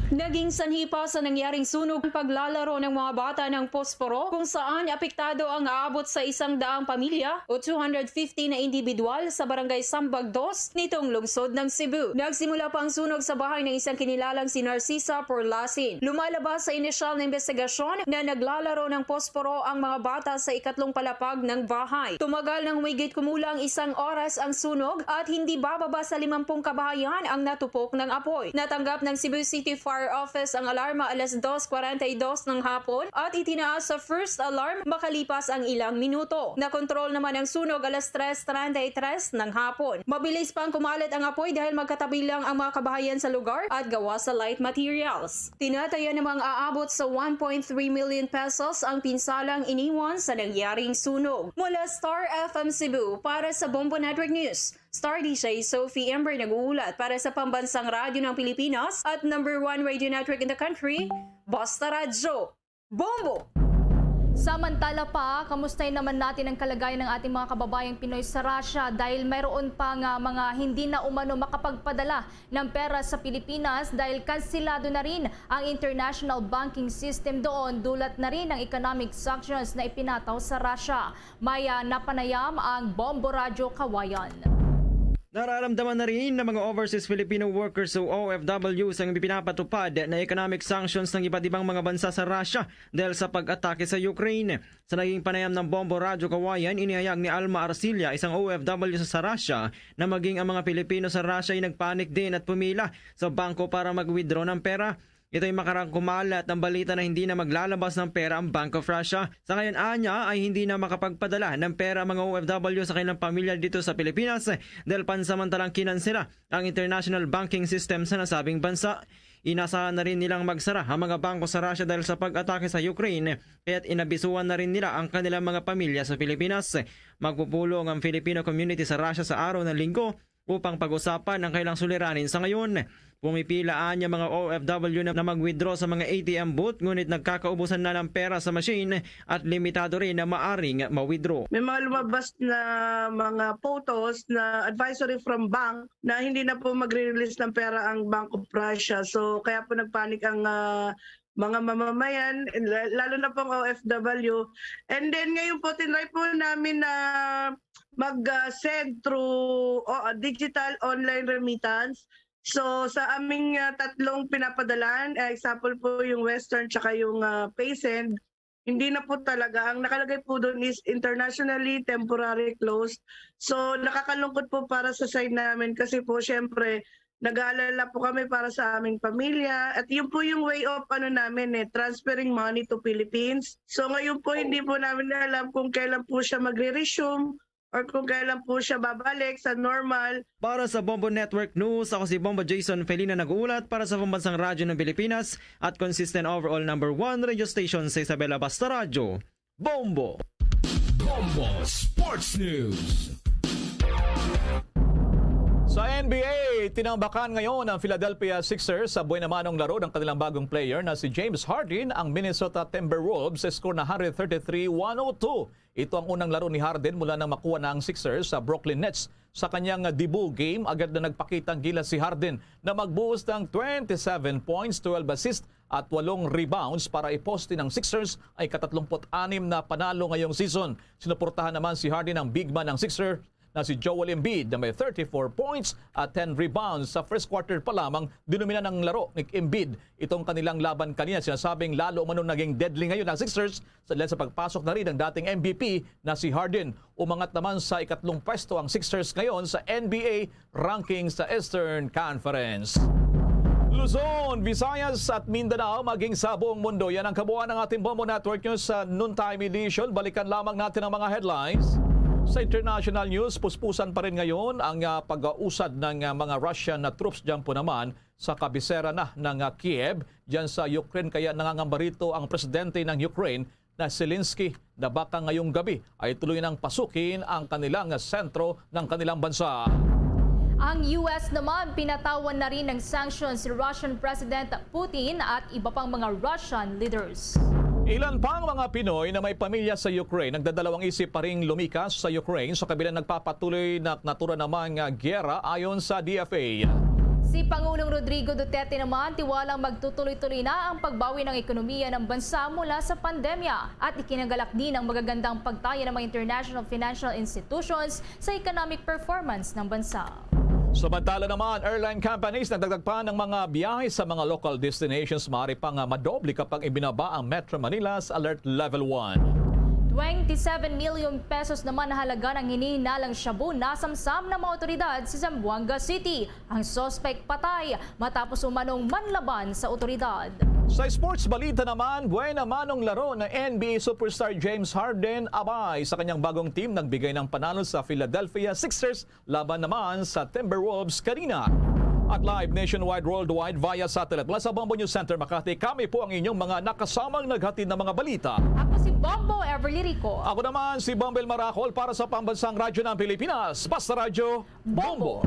Naging sanhi pa sa nangyaring sunog ang paglalaro ng mga bata ng posporo, kung saan apektado ang aabot sa isang daang pamilya o two hundred fifty na individual sa Barangay Sambag Dos nitong lungsod ng Cebu. Nagsimula pa ang sunog sa bahay ng isang kinilalang si Narcisa Porlasin. Lumalabas sa inisyal na investigasyon na naglalaro ng posporo ang mga bata sa ikatlong palapag ng bahay. Tumagal ng humigit kumulang isang oras ang sunog at hindi bababa sa limampung kabahayan ang natupok ng apoy. Natanggap ng Cebu City Fire Office ang alarma alas dos kwarenta y dos ng hapon at itinaas sa first alarm makalipas ang ilang minuto. Nakontrol naman ang sunog alas tres treinta y tres ng hapon. Mabilis pang kumalat ang apoy dahil magkatabi lang ang mga kabahayan sa lugar at gawa sa light materials. Tinataya namang aabot sa one point three million pesos ang pinsalang iniwan sa nangyaring sunog. Mula Star F M Cebu, para sa Bombo Network News, Star D J Sophie Ember nag-uulat para sa Pambansang Radyo ng Pilipinas at number one radio network in the country, Basta Radyo, Bombo! Samantala pa, kamustahin naman natin ang kalagayan ng ating mga kababayang Pinoy sa Russia dahil mayroon pa nga mga hindi na umano makapagpadala ng pera sa Pilipinas dahil kansilado na rin ang international banking system doon, dulat na rin ang economic sanctions na ipinataw sa Russia. May, ah, napanayam ang Bombo Radyo Kawayan. Nararamdaman na rin ng mga overseas Filipino workers o O F Ws ang ipinapatupad na economic sanctions ng iba't ibang mga bansa sa Russia dahil sa pag-atake sa Ukraine. Sa naging panayam ng Bombo Radyo Kawayan, inihayag ni Alma Arcilla, isang O F W sa, sa Russia, na maging ang mga Pilipino sa Russia ay nagpanik din at pumila sa bangko para mag-withdraw ng pera. Ito'y makarang kumalat ang balita na hindi na maglalabas ng pera ang Bank of Russia. Sa ngayon, anya, ay hindi na makapagpadala ng pera ang mga O F W sa kanilang pamilya dito sa Pilipinas dahil pansamantalang kinansela ang international banking system sa nasabing bansa. Inasahan na rin nilang magsara ang mga bangko sa Russia dahil sa pag-atake sa Ukraine, kaya't inabisuhan na rin nila ang kanilang mga pamilya sa Pilipinas. Magpupulong ang Filipino community sa Russia sa araw ng Linggo upang pag-usapan ang kailang suliranin sa ngayon. Pumipila anya mga O F W na, na mag-withdraw sa mga A T M booth, ngunit nagkakaubusan na ng pera sa machine at limitado rin na maaring ma-withdraw. May mga lumabas na mga photos na advisory from bank na hindi na po magre-release ng pera ang Bank of Russia. So, kaya po nagpanik ang, ah, mga mamamayan, la-, lalo na pong O F W. And then ngayon po, tinry po namin na mag, ah, send through, o, ah, digital online remittance. So, sa aming, ah, tatlong pinapadalan, eh, example po yung Western tsaka yung, ah, PaySend, hindi na po talaga. Ang nakalagay po doon is internationally temporary closed. So, nakakalungkot po para sa side namin kasi po, syempre, nag-aalala po kami para sa aming pamilya. At yun po yung way of, ano namin eh, transferring money to Philippines. So, ngayon po, hindi po namin alam kung kailan po siya magre-resume. or kung kailan po siya babalik sa normal. Para sa Bombo Network News, ako si Bombo Jason Felina nag-uulat para sa Pambansang Radyo ng Pilipinas at consistent overall number one radio station sa Isabela, Basta Radyo, Bombo. Bombo Sports News. Sa N B A, tinambakan ngayon ang Philadelphia Sixers sa buhay naman ng laro ng kanilang bagong player na si James Harden, ang Minnesota Timberwolves, sa score na one thirty-three one oh two. Ito ang unang laro ni Harden mula nang makuha na ang Sixers sa Brooklyn Nets. Sa kanyang debut game, agad na nagpakita ang gilas si Harden na magbuhos ng twenty-seven points, twelve assists at walong rebounds para iposte ng Sixers ay ikatatlumput-anim na panalo ngayong season. Sinuportahan naman si Harden ng big man ng Sixers na si Joel Embiid na may thirty-four points at ten rebounds. Sa first quarter pa lamang, dinomina ng laro ni Embiid itong kanilang laban kanina. Sinasabing lalo umano naging deadly ngayon ang Sixers sa, dahil sa pagpasok na rin ng dating M V P na si Harden. Umangat naman sa ikatlong pwesto ang Sixers ngayon sa N B A ranking sa Eastern Conference. Luzon, Visayas at Mindanao, maging sa buong mundo. Yan ang kabuuan ng ating Bombo Network News sa noontime edition. Balikan lamang natin ang mga headlines. Sa international news, puspusan pa rin ngayon ang, ah, pag-usad ng, ah, mga Russian na troops dyan po naman sa kabisera na ng, ah, Kiev, dyan sa Ukraine. Kaya nangangamba rito ang presidente ng Ukraine na Zelensky na baka ngayong gabi ay tuloy nang pasukin ang kanilang sentro ng kanilang bansa. Ang U S naman, pinatawan na rin ng sanctions si Russian President Putin at iba pang mga Russian leaders. Ilan pang mga Pinoy na may pamilya sa Ukraine nagdadalawang isip pa ring lumikas sa Ukraine sa kabilang nagpapatuloy na natura namang, ah, giyera, ayon sa D F A. Si Pangulong Rodrigo Duterte naman, tiwalang magtutuloy-tuloy na ang pagbawi ng ekonomiya ng bansa mula sa pandemya at ikinagalak din ang magagandang pagtaya ng mga international financial institutions sa economic performance ng bansa. Samantala naman, airline companies nagdagdag pa ng mga biyahe sa mga local destinations. Maaari pang, ah, madoble kapag ibinaba ang Metro Manila's Alert Level one. Twenty-seven million pesos naman halaga ng hinihinalang shabu nasamsam ng mga otoridad sa Zamboanga City. Ang suspek patay matapos umanong manlaban sa otoridad. Sa sports balita naman, buena manong laro na N B A superstar James Harden, abay, sa kanyang bagong team nagbigay ng panalo sa Philadelphia Sixers laban naman sa Timberwolves kanina. At live nationwide, worldwide via satellite mula sa Bombo News Center Makati, kami po ang inyong mga nakasamang naghatid ng mga balita. Ako si Bombo Everly Rico. Ako naman si Bombel Maracol para sa Pambansang Radyo ng Pilipinas, Basta Radyo, Bombo.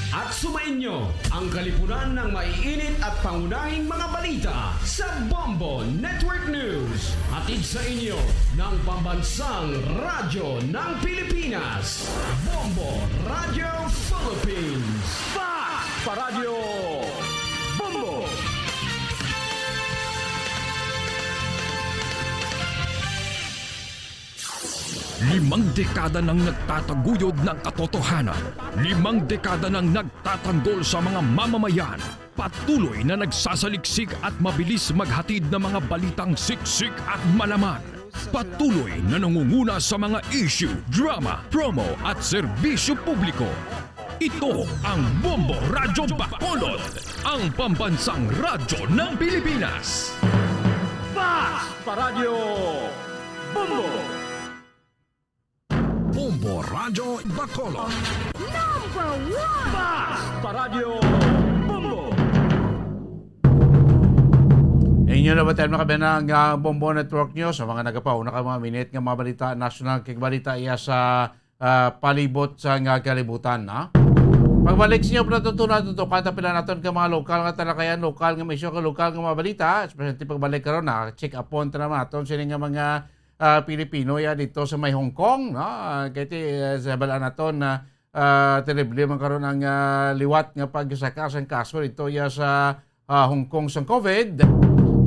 At sumainyo ang kalipunan ng maiinit at pangunahing mga balita sa Bombo Network News. Hatid sa inyo ng Pambansang Radyo ng Pilipinas, Bombo Radio Philippines. Fast Paradyo Bombo! Limang dekada nang nagtataguyod ng katotohanan. Limang dekada nang nagtatanggol sa mga mamamayan. Patuloy na nagsasaliksik at mabilis maghatid ng mga balitang siksik at malaman. Patuloy na nangunguna sa mga issue, drama, promo at serbisyo publiko. Ito ang Bombo Radyo Bacolod, ang pambansang radyo ng Pilipinas. Fast Paradyo Bombo! Bombo Radyo Bacolod. Number one! Fast Paradyo Bombo! Inyo na ba tayo makabiyan ang, ah, Bombo Network News? Sa mga nagapauna ka mga minute nga mga balita, national kag balita iya sa, ah, palibot sa nga kalibutan, ha? Pagbalik sa inyo, pala tutunan, tutukan, tapilan naton ka mga lokal nga talakayan, lokal nga isyu, ka lokal nga mga balita, especially pagbalik karon, ha? Check upon ta naman aton sini nga mga ah, Pilipino ya dito sa may Hong Kong, no? Ah, kay ti, ah, sa balaan naton na, ah, terrible man karon ang, ah, liwat nga pagsaka sang kaso dito ya sa, ah, Hong Kong sang COVID.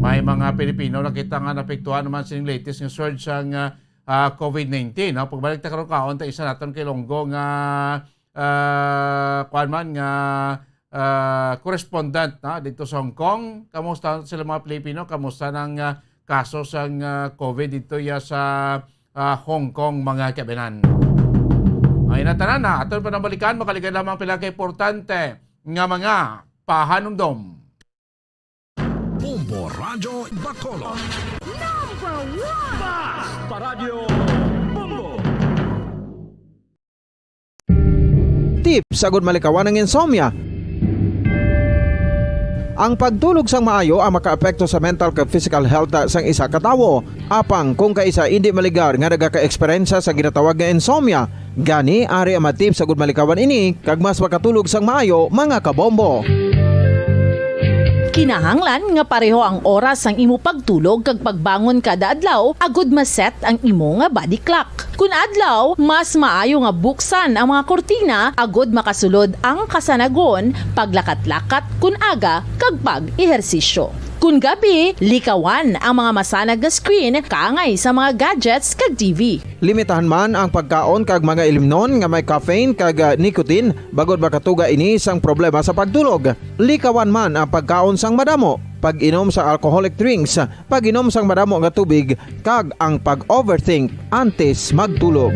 May mga Pilipino nakita nga naapektuhan naman sining latest nga surge sang, ah, ah, COVID nineteen, no? Pagbalik ta karon kaon ta isa naton kay Longgo nga, ah, kuan man nga, ah, correspondent, no, dito sa Hong Kong. Kamusta sila mga Pilipino? Kamusta nang, ah, kaso sang, ah, COVID dito ya sa, ah, Hong Kong, mga kabinan? Ay na tanan na, aton panambalikan, makalikan lamang pila ka importante nga mga pahanumdom. Bombo Radyo Bacolod. Number one! Fast Paradyo Bombo! tips sa gud malikawan ang insomnia. Ang pagtulog sang maayo ang makaapekto sa mental kag physical health sang isa ka tawo. Apang kung kaisa indi maligar nga nagaka-eksperyensya sa ginatawag nga insomnia, gani ari ang mga tips sa gud malikawan ini kag mas makatulog sang maayo, mga kabombo. Kinahanglan nga pareho ang oras sang imo pagtulog kag pagbangon kada adlaw agud ma-set ang imo nga body clock. Kun adlaw, mas maayo nga buksan ang mga kurtina agud makasulod ang kasanagon, paglakat-lakat kun aga, kag pag-ehersisyo. Kun gabi, likawan ang mga masanag nga screen kaangay sa mga gadgets kag T V. Limitahan man ang pagkaon kag mga ilimnon nga may caffeine kag, ah, nicotine, bangod makatuga ini sang problema sa pagtulog. Likawan man ang pagkaon sang madamo, pag-inom sa alcoholic drinks, pag-inom sang madamo nga tubig, kag ang pag-overthink antes magtulog.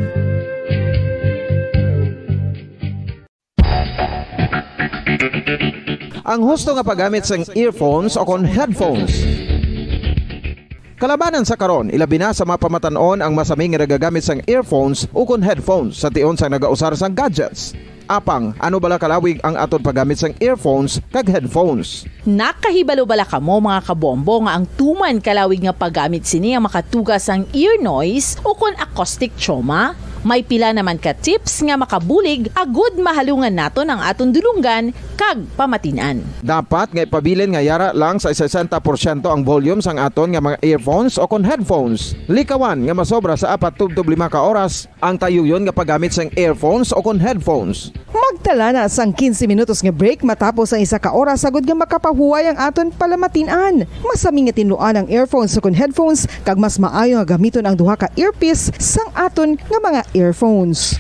Ang husto nga paggamit sang earphones o kon headphones. Kalabanan sa karon, ilabi na sa mga pamatan-on ang masami nga nagagamit sang earphones o kon headphones sa tion sang nagausar sang gadgets. Apang, ano bala kalawig ang aton paggamit sang earphones kag headphones? Nakahibalo bala kamo, mga kabombo, nga ang tuman kalawig nga paggamit sini ang makatuga sang ear noise o kon acoustic trauma? May pila naman ka tips nga makabulig agud mahalungan naton ang aton dulonggan kag pamatin-an. Dapat nga ipabilin nga yara lang sa sesenta porsyento ang volume sang aton nga mga earphones o kon headphones. Likawan nga masobra sa apat tubtob lima ka oras ang tayuyon nga paggamit sang earphones o kon headphones. Magtala na sang quince minutos nga break matapos ang isa ka oras agud nga makapahuway ang aton palamatin-an. Masami nga tinluan ang earphones o kon headphones, kag mas maayo nga gamiton ang duha ka earpiece sang aton nga mga earphones.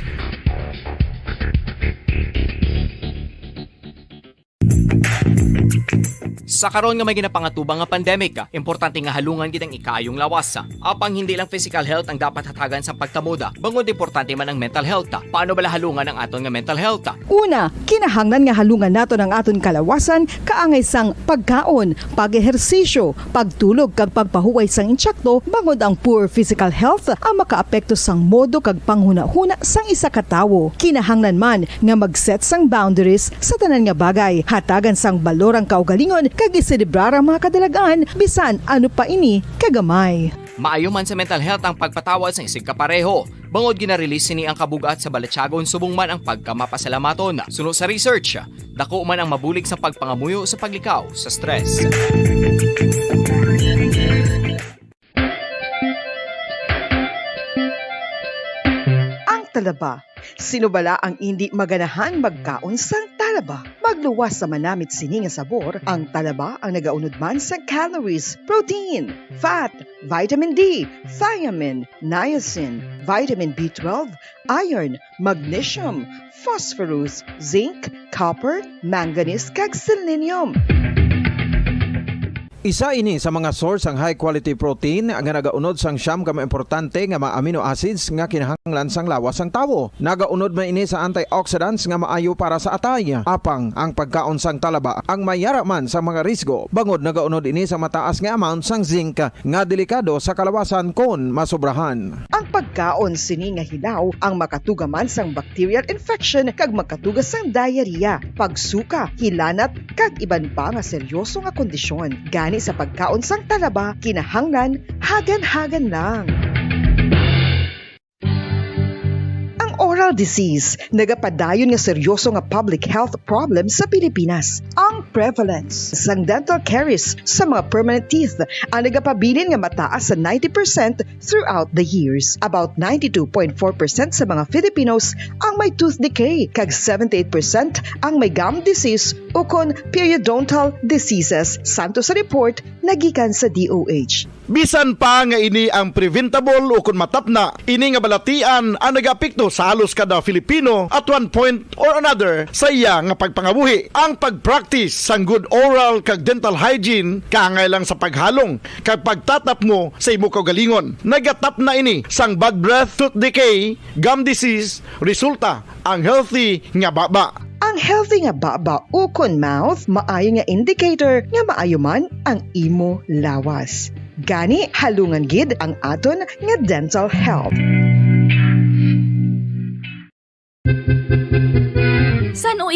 Sa karon nga may ginapangatubang nga pandemic, importante nga halungan gid ang ikaayong lawas. Apang hindi lang physical health ang dapat hatagan sa pagtamod, bangod importante man ang mental health. Paano bala halungan ang aton nga mental health? Una, kinahanglan nga halungan naton ang aton kalawasan kaangay sang pagkaon, pag-ehersisyo, pagtulog kag pagpahuway sang insakto, bangod ang poor physical health ang makaapekto sang modo kag panghunahuna sang isa ka tawo. Kinahanglan man nga mag-set sang boundaries sa tanan nga bagay, hatagan sang balor ang kaugalingon kag iselebrar ang mga kadalagan, bisan ano pa ini kagamay. Maayo man sa mental health ang pagpatawad sang isigkapareho, bangod gina-release sini ang kabug-at sa balatyagon subong man ang pagkamapasalamaton. Suno sa research, dako man ang mabulig sa pagpangamuyo sa paglikaw sa stress. Ang talaba. Sino bala ang indi maganahan magkaon sang talaba? Magluwas sa manamit sini nga sabor, ang talaba ang nagaunod man sa calories, protein, fat, vitamin D, thiamine, niacin, vitamin B twelve, iron, magnesium, phosphorus, zinc, copper, manganese, kag selenium. Isa ini sa mga source sang high quality protein nga nagaunod sang siyam ka mga importante nga mga amino acids nga kinahanglan sang lawas sang tawo. Nagaunod man ini sa antioxidants nga maayo para sa atay. Apang ang pagkaon sang talaba ang may yara man sa mga risgo, bangod nagaunod ini sa mataas nga amount sang zinc nga delikado sa kalawasan kon masobrahan. Ang pagkaon sini nga hilaw ang makatuga man sang bacterial infection kag makatuga sang diarrhea, pagsuka, hilanat, kag iban pa nga seryoso nga kondisyon. Gani sa pagkaon sang talaba, kinahanglan hagan-hagan lang. Ang oral disease nagapadayon nga seryoso nga public health problem sa Pilipinas. Ang prevalence sang dental caries sa mga permanent teeth ang nagapabilin nga mataas sa ninety percent throughout the years. About ninety-two point four percent sa mga Filipinos ang may tooth decay, kag seventy-eight percent ang may gum disease ukon periodontal diseases, santo sa report nagikan sa D O H. Bisan pa nga ini ang preventable ukon matapna, ini nga balatian ang nagaapekto sa halos kada Filipino at one point or another sa iya nga pagpangabuhi. Ang pag-practice sang good oral kag dental hygiene kaangay lang sa paghalong kag pagtatapmo sa imo kaugalingon. Nagatapna ini sang bad breath, tooth decay, gum disease, resulta ang healthy nga baba. Ang healthy nga baba ukon mouth maayo nga indicator nga maayo man ang imo lawas. Gani, halungan gid ang aton nga dental health.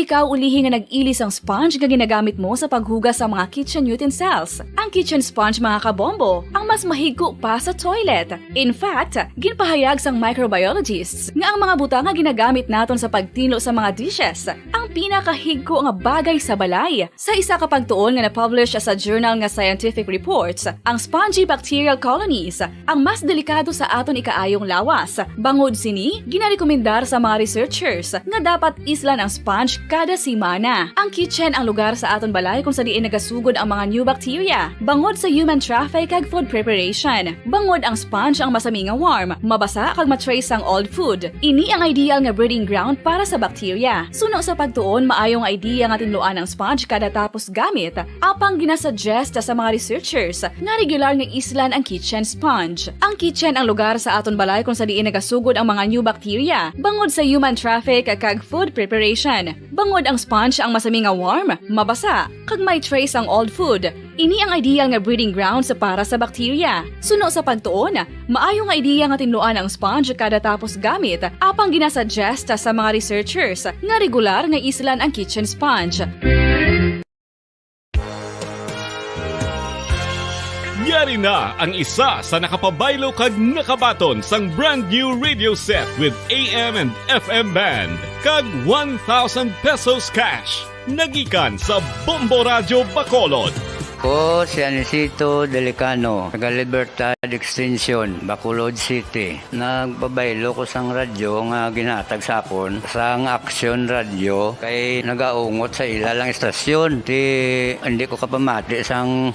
Ikaw ulihi nga nag-ili sang sponge nga ginagamit mo sa paghugas sa mga kitchen utensils. Ang kitchen sponge, mga kabombo, ang mas mahigko pa sa toilet. In fact, ginpahayag sang microbiologists nga ang mga butang nga ginagamit naton sa pagtinlo sa mga dishes ang pinakahigko nga bagay sa balay. Sa isa ka pagtuon nga na-publish sa journal nga Scientific Reports, ang spongy bacterial colonies ang mas delikado sa aton ikaayong lawas. Bangod sini, ginarekomendar sa mga researchers nga dapat islan ang sponge kada semana. Ang kitchen ang lugar sa aton balay kung sa diin nagasugod ang mga new bacteria, bangod sa human traffic kag food preparation. Bangod ang sponge ang masami nga warm, mabasa kag ma-trace ang old food. Ini ang ideal nga breeding ground para sa bacteria. Suno sa pagtuon, maayo nga idea nga tinluan ang sponge kada tapos gamit, apang ginasuggest sa mga researchers nga regular nga islan ang kitchen sponge. Ang kitchen ang lugar sa aton balay kung sa diin nagasugod ang mga new bacteria, bangod sa human traffic kag food preparation. Bangod ang sponge ang masami nga warm, mabasa, kag may trace ang old food. Ini ang ideal nga breeding grounds para sa bacteria. Suno sa pagtuon, maayo nga idea nga tinluan ang sponge kada tapos gamit, apang ginasuggest sa mga researchers nga regular nga islan ang kitchen sponge. Yari na ang isa sa nakapabaylo kag nakabaton sang brand new radio set with A M and F M band kag one thousand pesos cash. Nagikan sa Bombo Radyo Bacolod. Ko si Anisito Delicano, taga Libertad Extension, Bacolod City. Nagpabaylo ko sang radyo nga ginhatag sa akon sang Action Radio kay nagaungot sa ila lang istasyon. Ti hindi ko kapamati sang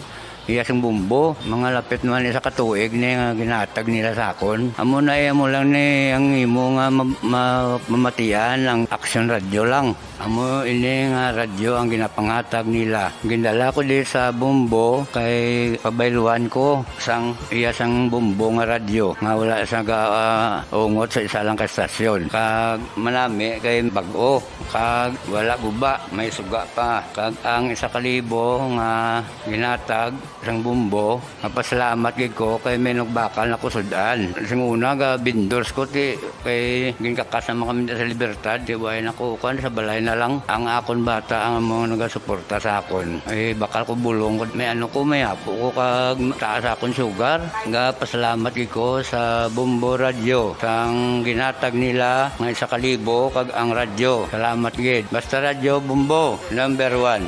iya sang bumbo. Mga lapit man isa ka tuig ni nga ginhatag nila sa akon. Amo na iya mo lang ni ang imo nga ma- ma- mamatian ang Action Radio lang. Amo ini nga radyo ang ginapanghatag nila. Gindala ko di sa Bombo kay pabayluan ko sang iya sang Bombo nga radyo nga wala sa ga ah, ungot sa isa lang ka estasyon. Kag manami kay bag-o kag wala guba, may suga pa. Kag ang isa ka libo nga ginatag sang Bombo, mapasalamat gid ko kay may nagbakal na ko sud-an. Sing una ga vendors ko ti kay ginkakas naman kami sa Libertad, ti way na ko kuan sa balay na lang. Ang akon bata ang amo nagasuporta sa akon. Ay bakal ko bulong ko may ano ko may apo ko kag taas akon sugar. Ga pasalamat gid ko sa Bombo Radio sang ginatag nila nga isa ka libo kag ang radyo. Salamat gid. Basta Radyo Bombo, number one.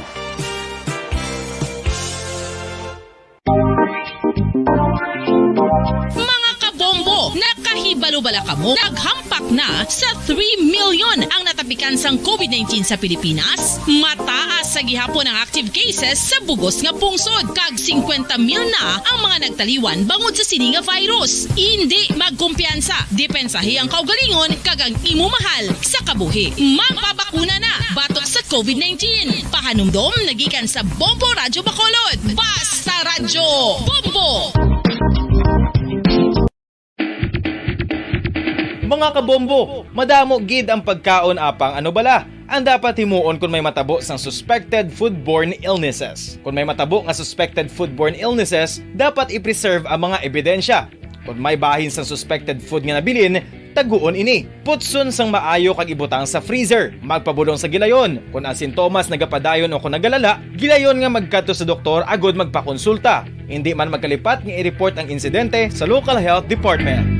Mga kabombo, nakahibalo bala kamo? Naghampak na sa three million ang natapikan sang COVID nineteen sa Pilipinas. Mataas sa gihapon ang active cases sa bugos nga pungsod, kag singkwenta mil na ang mga nagtaliwan bangod sa sini nga virus. Indi magkumpiyansa, depensahi ang kaugalingon kag ang imo mahal sa kabuhi. Magpabakuna na batok sa COVID nineteen. Pahanumdom nagikan sa Bombo Radyo Bacolod. Basta Radyo Bombo! Mga kabombo, madamo gid ang pagkaon apang ano bala ang dapat himuon kon may matabo sang suspected foodborne illnesses. Kon may matabo nga suspected foodborne illnesses, dapat i-preserve ang mga ebidensya. Kon may bahin sang suspected food nga nabilin, taguon ini. Putson sang maayo kag ibutang sa freezer. Magpabulong sa gilayon. Kon ang sintomas nagapadayon o kon nagalala, gilayon nga magkadto sa doktor agud magpakonsulta. Indi man magkalipat nga i-report ang insidente sa local health department.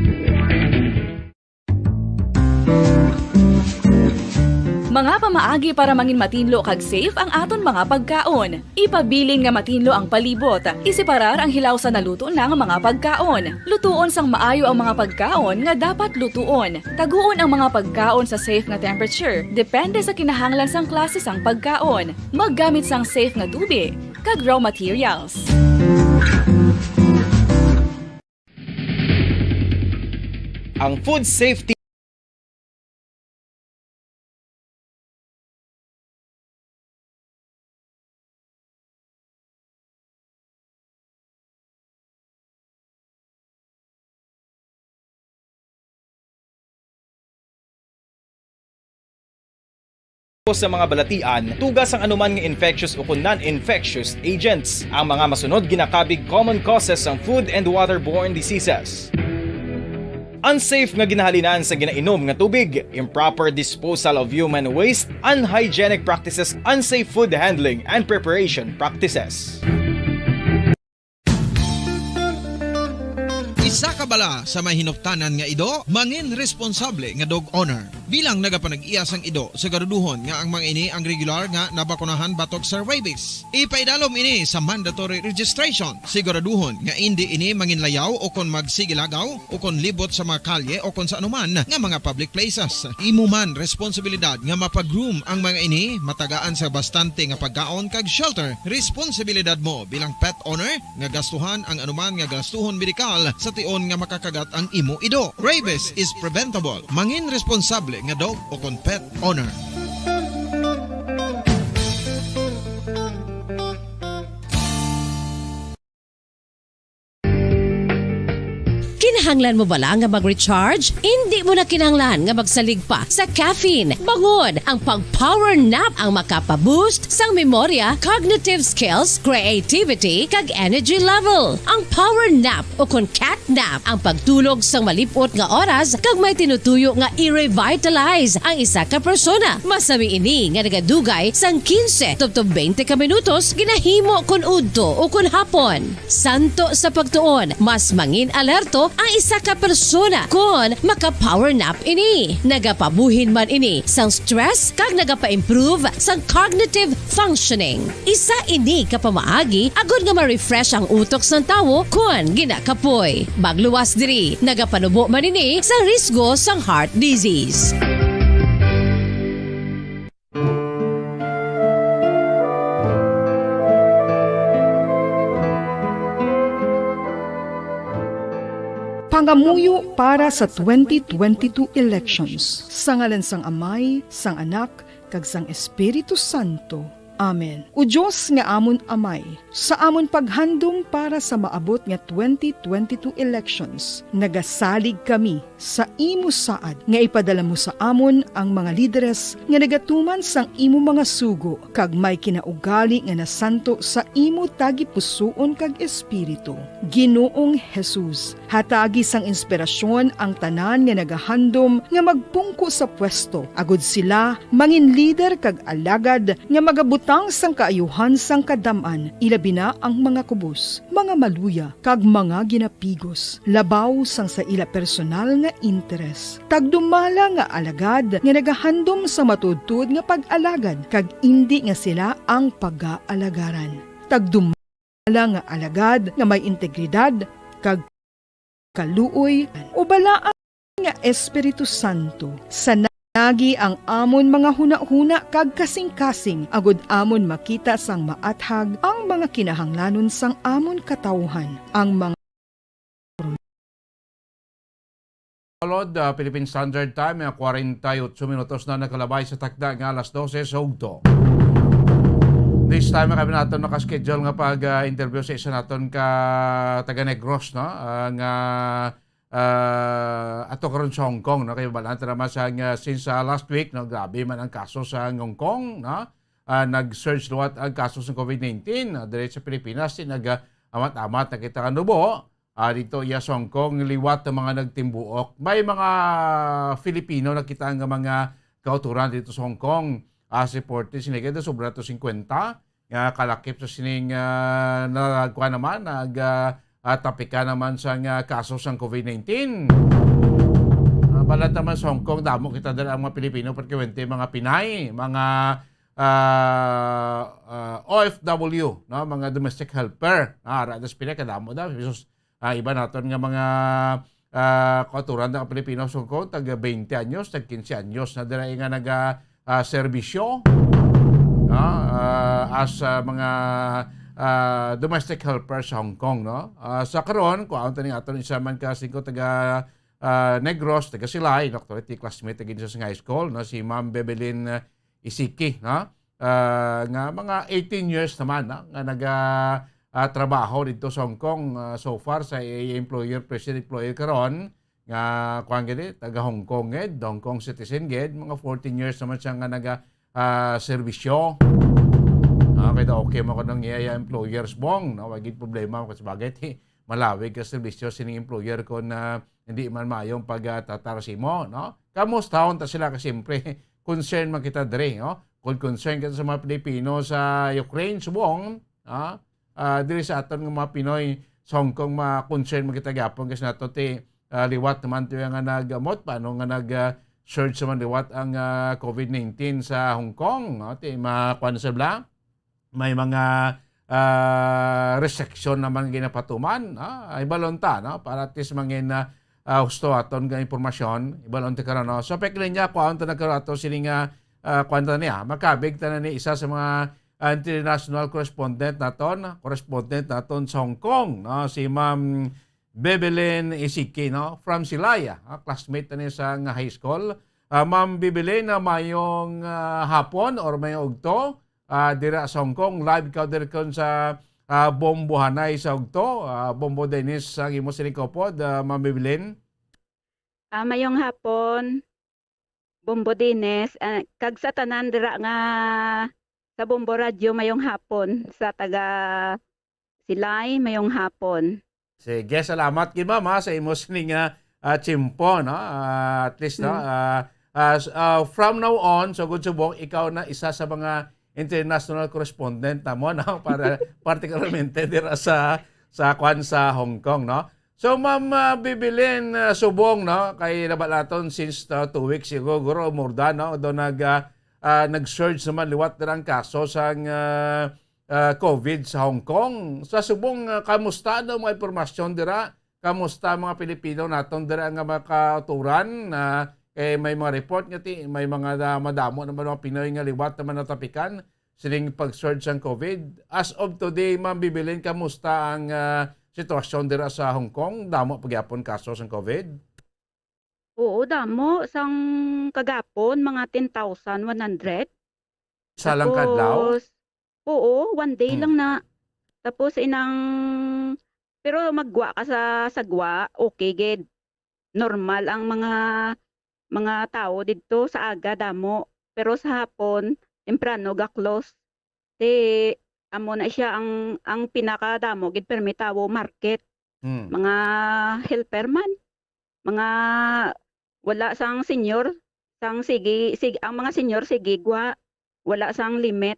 Mga pamaagi para mangin matinlo kag safe ang aton mga pagkaon. Ipabilin nga matinlo ang palibot. Iseparar ang hilaw sa naluto na nga mga pagkaon. Lutuon sang maayo ang mga pagkaon nga dapat lutuon. Taguon ang mga pagkaon sa safe nga temperature, depende sa kinahanglan sang klase sang pagkaon. Maggamit sang safe nga tubi kag raw materials. Ang food safety sa mga balatian, tuga sang anuman nga infectious ukon non-infectious agents. Ang mga masunod ginakabig common causes sang food and waterborne diseases. Unsafe nga ginahalinan sa ginainom nga tubig, improper disposal of human waste, unhygienic practices, unsafe food handling and preparation practices. Isa ka bala sa may hinuptanan nga ido, mangin responsable nga dog owner. Bilang nagapanag-iya sang ido, siguraduhon nga ang mga ini ang regular nga nabakunahan batok sa rabies. Ipaidalom ini sa mandatory registration. Siguraduhon nga indi ini manginlayaw o kon magsigilagaw o kon libot sa mga kalye o kon sa anuman nga mga public places. Imo man responsibilidad nga mapagroom ang mga ini, matagaan sa bastante nga pagkaon kag shelter. Responsibilidad mo bilang pet owner nga gastuhan ang anuman nga gastuhon medikal sa tion nga makakagat ang imo ido. Rabies is preventable. Mangin responsable nga dog o kon pet owner. Kinahanglan mo bala nga mag-recharge? Indi mo na kinahanglan nga magsalig pa sa caffeine. Bangod, ang pag-power nap ang makapaboost sang memorya, cognitive skills, creativity, kag energy level. Ang power nap o kon cat nap ang pagtulog sang malip-ot nga oras kag may tinutuyo nga i-revitalize ang isa ka persona. Masami ini nga nagadugay sang quince tubtob twenty ka minutos ginahimo kon udto o kon hapon. Santo sa pagtuon, mas mangin alerto ang isa ka persona kon maka-power nap ini. Nagapabuhin man ini sang stress kag nagapa-improve sang cognitive functioning. Isa ini ka pamaagi agud nga ma-refresh ang utok sang tawo kon ginakapoy. Magluwas diri, nagapanubo man ini sa risgo sang heart disease. Pangamuyo para sa twenty twenty-two elections. Sa ngalan sang Amay, sang Anak, kag sang Espiritu Santo. Amen. O Dios nga amon Amay, sa amon paghandom para sa maabot nga twenty twenty-two elections, nagasalig kami sa imo saad nga ipadala mo sa amon ang mga lideres nga nagatuman sang imo mga sugo kag may kinaugali nga nasanto sa imo tagipusoon kag espiritu. Ginoong Jesus, hatagi sang inspirasyon ang tanan nga nagahandom nga magpungko sa pwesto, agud sila mangin lider kag alagad nga magabutang sang kaayuhan sang kadam-an, ilabi na ang mga kubos, mga maluya, kag mga ginapigos, labaw sang sa ila personal nga interes. Tagdumala nga alagad nga nagahandom sa matuodtuod nga pag-alagad, kag indi nga sila ang pagaalagaran. Tagdumala nga alagad nga may integridad kag kaluoy, o balaan nga Espiritu Santo, sanagi ang amon mga hunahuna kag kasingkasing, agud amon makita sang maathag ang mga kinahanglanon sang amon katawuhan, ang mga Lord, ah, Philippine Standard Time, mga kwarenta y otso minutos na nakalabay sa takda nga alas dose sa ugto. This time, kami naton naka-schedule nga pag, ah, interview sa isa naton ka taga Negros, no? Ah, nga, ah, ato karon sa Hong Kong, no? Kay balaan ta naman sa, nga, since, ah, last week, no, grabe man ang kaso sa Hong Kong, no? Ah, nag-surge liwat ang kaso sa covid nineteen, ah, diri sa Pilipinas, di nag, ah, amat-amat na kita kanubo. Ah, dito iya sa Hong Kong, liwat ang mga nagtimbuok. May mga Filipino nakita nga mga kauturan dito sa Hong Kong. Ah, si forty, sinigit na sobra to fifty nga kalakip sa sining, ah, nagkuha naman, nag, ah, ah, tapika naman sa nga kaso sang covid nineteen. Ah, balat naman sa Hong Kong, damo kita dala ang mga Pilipino, particularmente mga Pinay, mga, ah, ah, O F W, no? Mga domestic helper. Ah, ara das Pinay, kadamo da. Bisos, ah, iba naton nga mga, ah, kauturan nga Pilipino sa Hong Kong, tag twenty anyos, tag quince anyos na dira nga naga, ah, serbisyo, no? Ah, as, ah, mga, ah, domestic helper sa Hong Kong, no? Ah, sa karon, kuhaon ta ning aton isa man ka singko taga, ah, Negros, taga Silay, no? Actually, classmate again sa high school, no? Si Ma'am Bebelin, ah, Isiki, no? Ah, nga mga eighteen years naman, no? Nga naga, ah, trabaho dito sa Hong Kong, ah, so far sa iya employer, present employer karon, nga kuan gid, taga Hong Kong gid, Hong Kong citizen gid, mga fourteen years naman siya nga naga, ah, serbisyo. Ah, kaya okay mo ko nang iya employers, bong, no? Wagid problema kasi bagay, ti, malawig ka serbisyo sining employer kon, ah, hindi man maayong pagtatar sa imo, no? Kamustahon ta sila kasi siyempre concern man kita diri, no? Kung concern kita sa mga Pilipino sa Ukraine, subong, ah, ah, diri sa aton nga mga Pinoy sa Hong Kong, ma-concern man kita gyapon kasi nato ti, ah, liwat naman to nga nag-, amot, paano nga nag, ah, surge naman liwat ang, ah, covid nineteen sa Hong Kong, no? Ti makuan sa bla, may mga, ah, restriction naman ginapatuman, ah, ibalon ta, no? Para at least mangin, ah, ah, husto aton nga impormasyon, ibalon ta karon, no? So, peklinya, kuhaon ta na karon ato sini nga, ah, kuwan ta niya, makabig ta na ni isa sa mga, ah, international correspondent naton, correspondent naton sa Hong Kong, no? Si Ma'am Bebelin Isiki, no? From Silay, ah, classmate na niya sa nga high school. Ah, Ma'am Bebelin, na mayong, ah, hapon or mayong ugto, ah, dira sa Hong Kong. Live ka diri kon sa, ah, Bombo Hanay sa ugto. Ah, Bombo Dennis ang imo sining kaupod, ah, Ma'am Bebelin. Ah, mayong hapon, Bombo Dennis, ah, kag sa tanan dira nga sa Bombo Radyo, mayong hapon. Sa taga Silay, mayong hapon. Sige, salamat gid, ma'am, ha, sa imo sini nga, ah, tiyempo, no? Ah, at least, no, Mm. ah, ah, s-, ah, from now on, so good subong, ikaw na isa sa mga international correspondent namo, no? Para particularmente dira sa, sa kwan sa Hong Kong, no? So, Ma'am, ah, Bibilin, ah, subong, no? Kay nabal-aton since, ah, two weeks ago, guro, more than, no? Do nag, ah, ah, nag-surge naman liwat dira ang kaso sang, ah, ah, covid sa Hong Kong. Sa subong, ah, kamusta daw mga impormasyon dira? Kamusta ang mga Pilipino naton dira nga mga kauturan? Ah, kay may mga report nga ti-, may mga da-, madamo naman mga Pinoy nga liwat naman natapikan sining pag-surge sang covid. As of today, Ma'am Bibilin, kamusta ang, ah, sitwasyon dira sa Hong Kong? Damo pa gyapon kaso sang covid? Oo, damo. Sang kagapon, mga ten thousand one hundred. Sa lang kadlaw? Tapos, oo, one day Hmm. lang na. Tapos inang, pero magwa ka sa sagwa, okay gid. Normal ang mga, mga tawo didto sa aga, damo. Pero sa hapon, temprano ga-close. Ti, amo na siya ang, ang pinakadamo gid permi tawo, market. Hmm. Mga helper man. Mga wala sang senior, sang sige, sig-, ang mga senior, sige, gwa, wala sang limit.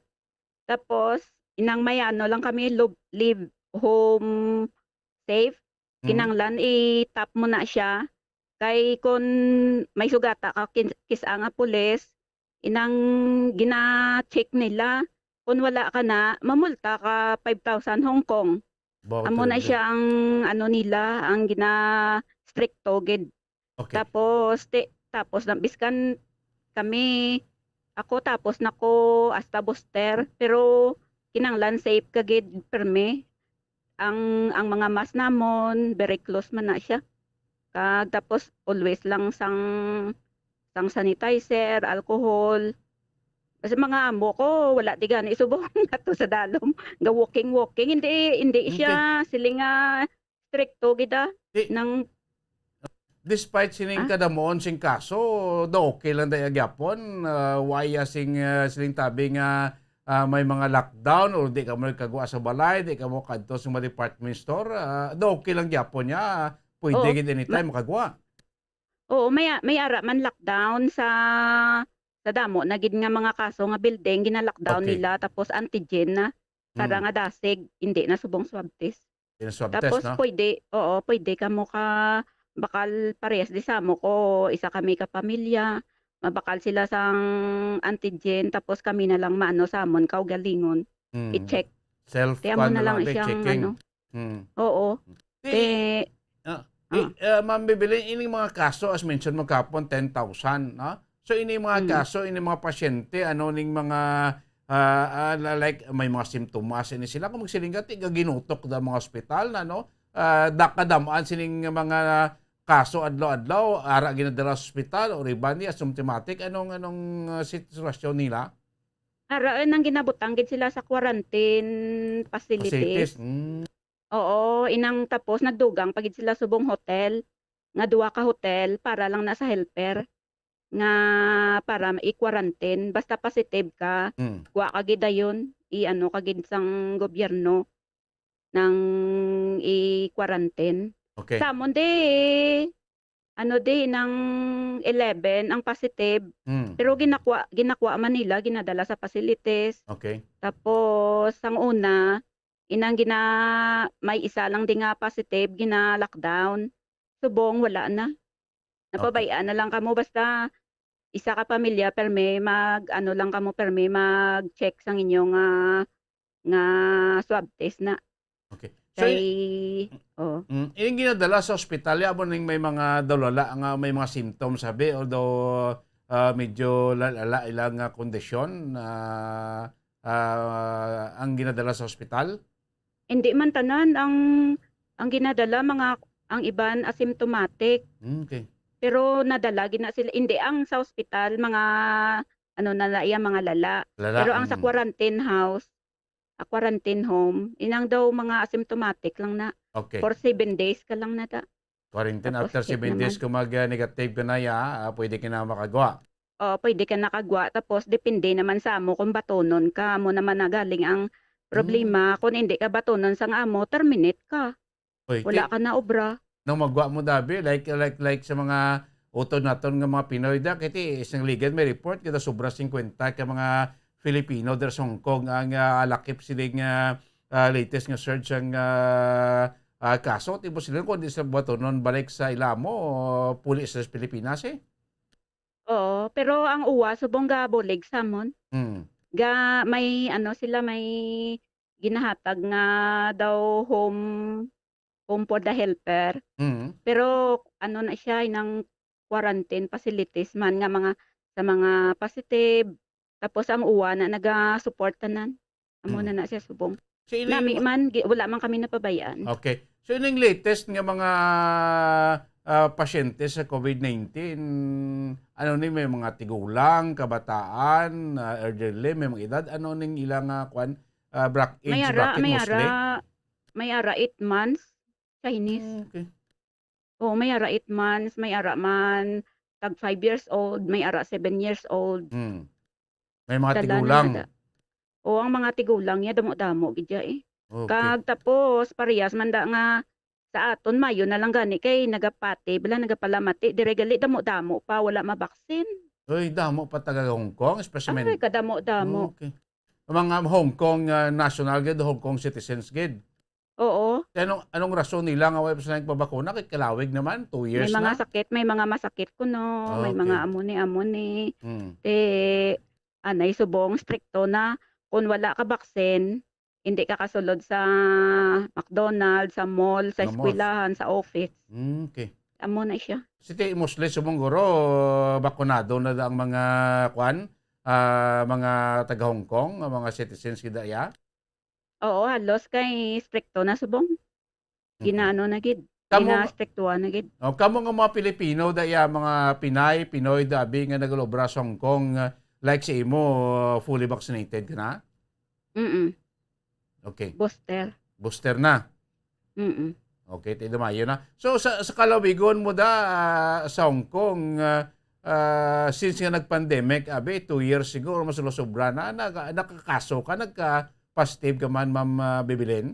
Tapos, inang may ano lang kami, lub-, live home safe. Mm. Kinanglan i-tap mo na siya. Kay kun may sugata ka, kin-, kis-a nga pulis, inang gina-check nila. Kun wala ka na, mamulta ka five thousand Hong Kong. Amo na siya ang, ano nila, ang gina-stricto gid. Okay. Tapos, ti-, tapos na, biskan kami, ako tapos na ko hasta booster, pero kinanglan safe ka gid permi. Ang, ang mga mask namon, very close man na siya. Kag tapos always lang sang, sang sanitizer, alcohol. Kasi mga amo ko, wala di gani subong ato sa dalom. Ga walking, walking. Hindi, hindi Okay. siya siling nga stricto gid, ah, Di-, nang despite sining Ah? kadamuon sing kaso, do okay lang day agyapon. Ah, why, ah, sing, ah, siling tabi nga, ah, may mga lockdown or di ka mo nagkagwa sa balay, di ka mo kadto sa mga department store, ah, do okay lang gyapon niya. Pwede Oo. gid anytime Ma- makagwa. Oo, may, may ara man lockdown sa, sa damo na gid nga mga kaso nga building, gina-lockdown Okay. nila, tapos antigen na, para Mm. nga dasig, hindi na subong swab test. Yung swab Tapos test, no? pwede, oo, pwede kamo ka, bakal parehas di sa amo ko, isa kami ka pamilya, mabakal sila sang antigen, tapos kami na lang maano sa amon, kaugalingon, Mm. i-check. Self, Kaya mo kuwan na na lang lang, be, siyang checking. ano. Mm. Oo. Di, Te, ah, di, ah. ah, Ma'am Bebelin, ining mga kaso, as mentioned mo kapon, ten thousand, no? So, ini mga Mm. kaso, ini mga pasyente, ano, ning mga, ah, ah, la-, like, may mga simptomas, ini sila, kung magsiling ka, ti, gaginutok da mga ospital na, no? Ah, da-, kadam-an sining mga kaso adlaw-adlaw, ara ginadala sa ospital, or iban ni asymptomatic, anong, anong, ah, sitwasyon nila? Ara, eh, nang ginabutang gid sila sa quarantine facilities. Facilities, mm. Oo, inang tapos nagdugang pa gid sila subong hotel, nga duha ka hotel para lang na sa helper, nga para i-quarantine. Basta positive ka, Mm. kuha ka gid dayon, i-ano ka gid sang gobyerno. nang i-quarantine. Okay. Sa amon di, ano di, nang eleven ang positive, Mm. pero ginakwa-, ginakwa man nila, ginadala sa facilities. Okay. Tapos, sang una, inang gina-, may isa lang di nga positive, gina-lockdown. Subong, wala na. Okay. Napabayaan na lang kamo, basta isa ka pamilya, permi mag-ano lang kamo, permi mag-check sang inyo nga, nga swab test na. Okay. So, Kay, i-, oh. Mm, ining ginadala sa ospital, ya mo ning may mga dalala nga may mga symptoms, sabi, although, ah, medyo lalala ilang, ah, kondisyon, ah, ah, ang ginadala sa ospital? Hindi man tanan ang, ang ginadala, mga, ang iban asymptomatic. Mm, okay. Pero nadala gina sila. Hindi, ang sa ospital, mga, ano na la-, iya, mga lala. Lala, Pero ang sa mm. quarantine house, a quarantine home, inang daw mga asymptomatic lang na. Okay. For seven days ka lang na ta. Quarantine. Tapos after check seven days naman. Kung mag, ah, negative ka na, ya, ah, pwede ka na makagwa. Oh, pwede ka nakagwa. Tapos, depende naman sa amo kung batonon ka. Amo naman na galing ang problema. Mm. Kung hindi ka batonon sang amo, terminate ka. Oy, Wala ti-, ka na obra. Nang magwa mo, dabi, like, like, like sa mga utod naton nga mga Pinoy, da, kiti, isang ligad may report, kita sobra singkwenta ka mga Filipino der sa Hong Kong ang, ah, alakip sila nga, ah, latest nga surge ang, ah, ah, kaso. Tipo sila, kung di sa batonon balik sa ila mo, puli sa Pilipinas, eh. Oo, pero ang uwa subong gabulig sa amon. Mm. Ga-, may ano sila, may ginahatag nga daw home, home for the helper. Mm. Pero ano na siya, inang quarantine facilities man nga mga, sa mga positive. Tapos ang uwa na naga-support tanan. Amo Mm. na na siya subong. Si Nami Ilin-, man, gi-, wala man kami napabayaan. Okay. So, ining latest nga mga, ah, pasyente sa COVID nineteen, ano ni, may mga tigulang, kabataan, ah, elderly, may mga edad, ano ning ilang, ah, kwan, ah, brak-, May age ara, bracket may mostly? ara, may ara eight months, Chinese. Mm, okay. Oo, may ara eight months, may ara man tag five years old, may ara seven years old. Mm. May mga Dala na tigulang. nada. Oo, ang mga tigulang niya, damo-damo gid ya, eh. Okay. Kag tapos, parehas man da nga sa aton, mayo na lang gani kay nagapati, bala, nagapalamati, dire gali damo-damo pa, wala mabaksin. Uy, damo pa taga Hong Kong, especially. Ay, kadamo-damo. Okay. Ang mga Hong Kong, ah, national gid, Hong Kong citizens gid. Oo. Kaya anong, anong rason nila nga wala pa sila nagpabakuna? Kay kalawig naman, two May years mga na. sakit, may mga masakit kuno, may Okay. mga amo ni, amo ni. Hmm. Te, anay subong, strikto na. Kung wala ka baksin, hindi ka kasulod sa McDonald's, sa mall, sa Sa mall. eskwelahan, sa office. Hmm, okay. Amo na siya. Si ti mostly subong guro, bakunado na ang mga, kwan, ah, mga taga Hong Kong, ang mga citizens gid ya? Oo, halos kay strikto na subong. Mm-mm. Ginaano na gid, Kamo nga ginastriktuhan na gid. Oh, kamo nga mga Pilipino, da ya, mga Pinay, Pinoy, da abi nga nagalobra sa Hong Kong, ah, like sa imo, ah, fully vaccinated ka na? Mm-mm. Okay. Booster. Booster na? Mm-mm. Okay, ti dumayo na. So, sa, sa kalawigon mo da, ah, sa Hong Kong, ah, ah, since nga nag-pandemic, abi, two years siguro, mas sobra na, naka-, nakakaso ka, nagka-positive ka man, Ma'am, ah, Bibilin?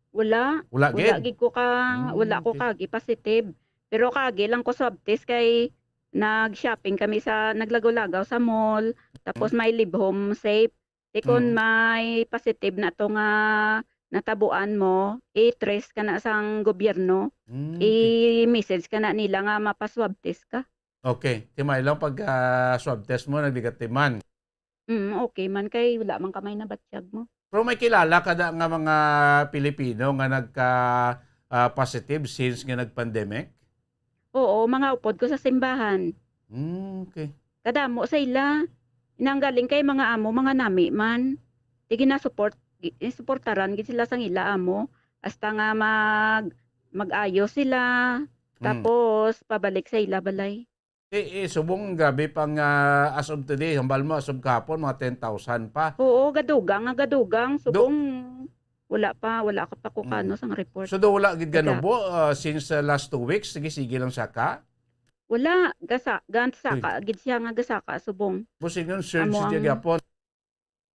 Wala. Wala Wala gid? gid ko ka, Hmm, wala ko okay. kagi positive. Pero kagi lang ko swab test kay nag-shopping kami sa, naglagaw-lagaw sa mall. Tapos Hmm. may Live Home Safe. Di kon Hmm. may positive na to nga natabuan mo, i-trace ka na sang gobyerno. Hmm, okay. I-message ka na nila nga mapa-swab test ka. Okay. Ti may lang pag, ah, swab test mo, nag-negative man. Mm, okay man kay wala man ka may nabatyag mo. Pero may kilala ka da nga mga Pilipino nga nagka, ah, positive since nga nag-pandemic? Oo, mga upod ko sa simbahan. Mm, okay. Kadamo sa ila. Nanggaling kay mga amo, mga nami man. Sige na support, gi-, suportaran gid sila sang ila amo. Hasta nga mag-, mag-ayo sila. Mm. Tapos pabalik sa ila balay. Eh, eh, subong grabe pang, ah, as of today, hambal mo, as of kahapon, mga ten thousand pa. Oo, gadugang nga gadugang. Do- Subong wala pa, wala ka pa kung Mm. kano sang report. So, do wala gid Taga- ganubo, ah, since, ah, last two weeks, sige, sige lang saka? Wala, gasa-, gansaka Uy. gid siya nga gasaka, subong. Busing nun, surge Amo siya ang gyapon.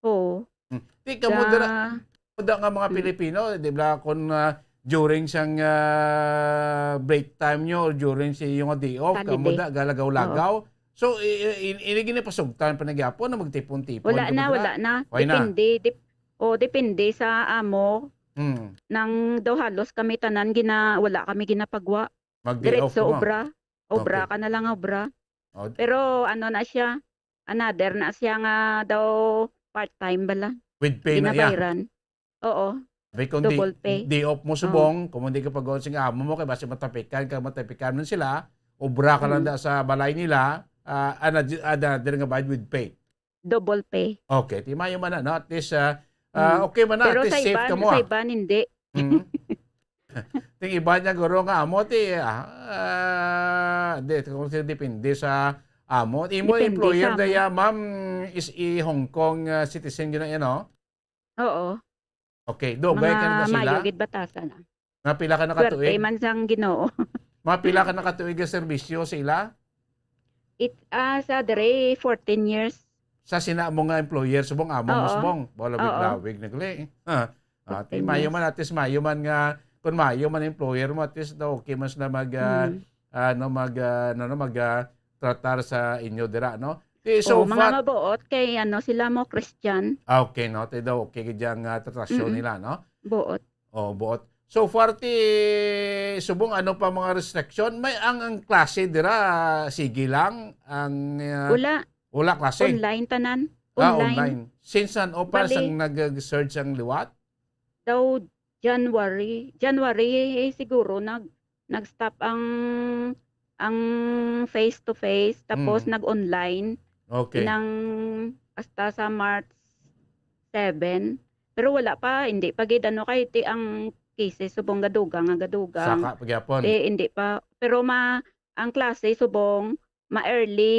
Oo. Hmm. Di ka mo Sa dira-, Da nga mga Mm. Pilipino, di ba, kung, ah, during sang, ah, break time nyo or during sa inyong day off, kamo Holiday. da, galagaw-lagaw. Oo. So, i-, i-, i-, ini ginapasugtan pa na gyapon na magtipon-tipon Wala kamo na, dira? Wala na. Why na? Depende. Dep-, o, depende sa amo. Mm. Nang daw halos kami tanan gina-, wala kami ginapagwa. Mag-day off Diretso ka mo? obra. Obra Okay. ka na lang, obra. Oh. Pero ano na siya, another na siya nga daw part-time bala. With pay na iya? Ginabayran. Oo. Sabi kung di, Double pay. Day off mo Oo. subong, kung hindi ka pag-uot sing amo mo, kay basi matapikan ka, matapikan man sila, obra ka lang Mm. da sa balay nila, ah, ana-, another nga bayad with pay. Double pay. Okay, ti mayo man na, no? At least, ah, ah, Mm. okay man na, Pero at least sa safe iban, ka mo, sa ah. iban, hindi. Mm. Ting iba niya, guro, nga amo, ti, ah, ah, di, kung sino depende sa amo. Imo Depende employer sa amo. daya, ma'am, is a Hong Kong, ah, citizen yun, ano? Oo. Okay, dugay ka na Mga sila? mayo gid batasan, ah. Nga pila ka Swerte nakatuig? man sang Ginoo. Mga pila ka nakatuig ang serbisyo sa ila? It, ah, sa diri, fourteen years. Sa sina mo nga employer, subong amo mo Oo. subong. Bola, Oo. Lawig na gali. Ah, ah, ti Fifteen mayo years. man, at least mayo man nga, kung mayo man employer mo, at least daw okay man sila mag, ah, Mm. ano, mag, ah, ano, no, mag, ah, tratar sa inyo dira, no? Ti, so Oh, mga far mabuot kay, ano, sila mo Christian. Ah, okay, no? Ti daw okay gid yang, ah, tratasyon Mm-mm. nila, no? Buot. Oh, buot. So far, ti subong ano pa mga restriction? May ang, ang klase dira, sige lang, ang, ah, Wala. wala klase? Online tanan. Ah, Online. online. Since an opas Bali ang nag-surge ang liwat? Daw January. January, eh, siguro nag-, nag-stop ang, ang face to face, tapos Mm. nag-online. Okay. Inang hasta sa March seven. Pero wala pa, hindi pa gid ano kay ti ang cases subong gadugang nga gadugang. Saka pa gyapon. Ti hindi pa. Pero ma-, ang klase subong ma-early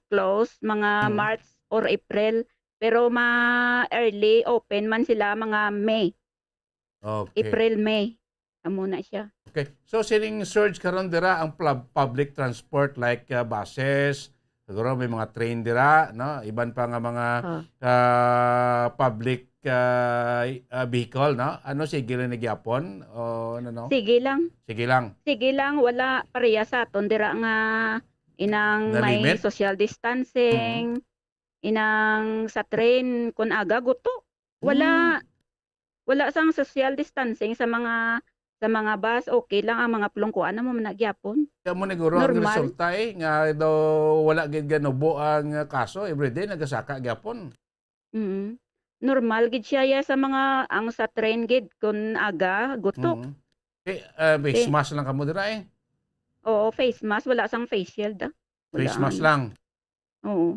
close mga Mm. March or April. Pero ma-early open man sila mga May. Okay. April, May. Amo na siya. Okay. So, sining surge karon dira ang pla-, public transport like, uh, buses, siguro may mga train dira, no? Iban pa nga mga, Ah. uh, public, uh, uh, vehicle, no? Ano, sige lang ni gyapon? O, ano, no? Sige lang. Sige lang. Sige lang, wala pareha sa aton dira nga inang Na may limit? social distancing, Mm. inang sa train, kun aga, guto. Wala, Hmm. wala sang social distancing sa mga, sa mga bus, okay lang ang mga plungkuan na mo man na gyapon. Kaya mo niguro ang Normal. resulta, eh, nga daw wala gid ganubo ang, ah, kaso, everyday nagasaka gyapon. Mm. Normal gid siya, ya, sa mga, ang sa train gid, kun aga, guto. Mm. Eh, ah, face Eh. mask lang kamo dira, eh. Oo, face mask, wala sang face shield, ah. Wala Face mask ang lang. Oo.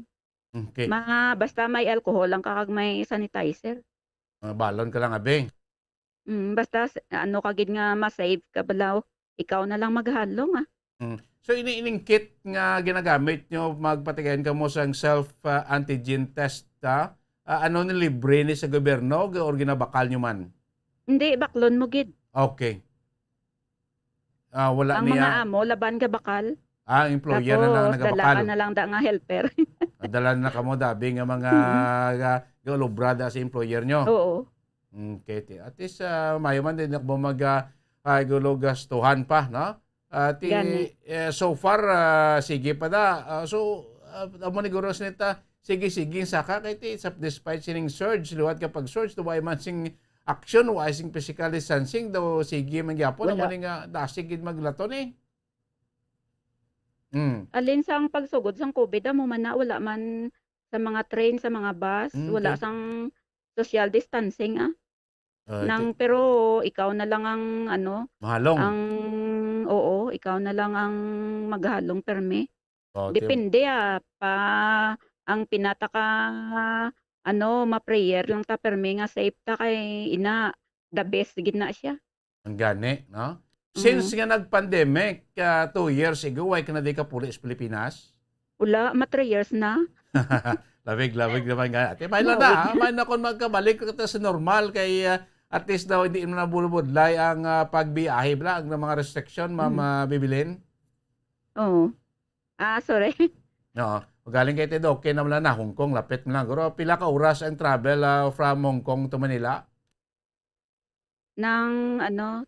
Okay. Mga, basta may alcohol lang ka kag may sanitizer. Mga balon ka lang, abi. Mm, basta s-, ano ka gid nga ma-save ka bala, ikaw na lang maghalong, ah. Mm. So, ini, ining kit nga ginagamit nyo, magpatigayon kamo sang self, ah, antigen test, ah? Ah, ano ni, libre ni sa gobyerno g-, or ginabakal nyo man? Hindi, baklon mo gid. Okay. Ah, wala Ang niya mga amo, laban ka bakal. Ah, ang employer na lang Tapos, dala nagabakal. ka na lang da nga helper. Ah, dala na kamo, dabi nga mga Mm. ga-, gaulobra da sa employer nyo. Oo. Okay, ti-, at least, ah, mayo man din ako mag, ah, ah, gulo gastuhan pa, no? Ah, ti-, Gani. eh, so far, ah, sige pa da. Ah, so, ah, amo ni guro sinita, sige, sige, saka kay ti, sa, despite sining surge, liwat ka pag-surge, tuway man sing action, wa sing physical distancing, daw sige man gyapon, Wala. amo ni nga, dasig gid maglaton, eh. Mm. Alin sang pagsugod sang COVID, amo man na, wala man sa mga train, sa mga bus, Mm, wala okay. sang social distancing, ah. Ah, Nang, ti- pero ikaw na lang ang, ano, Mahalong. ang, oo, ikaw na lang ang maghalong permi. Oh, ti- Depende, ah, pa, ang pinataka, ano, ma-prayer lang ta permi nga safe ta kay ina, the best gid na siya. Ang gani, no? Since Mm. nga nag-pandemic, ah, two years ago, way ka na di kapuli sa Pilipinas? Wala, ma three years na. Labig, labig naman nga. Ate, may na, Mao. ha? May na kung magkabalik ka sa normal kay, ah, at least daw hindi mo na bulubudlay ang, ah, pagbiyahe, bla, ang mga restriction, Ma'am, Mm. ah, Bibilin? Oo. Ah, sorry. Oo. Galing kay Tedo, okay naman na, Hong Kong, lapit mo lang. Guro, pila ka oras ang travel, ah, from Hong Kong to Manila? Nang ano,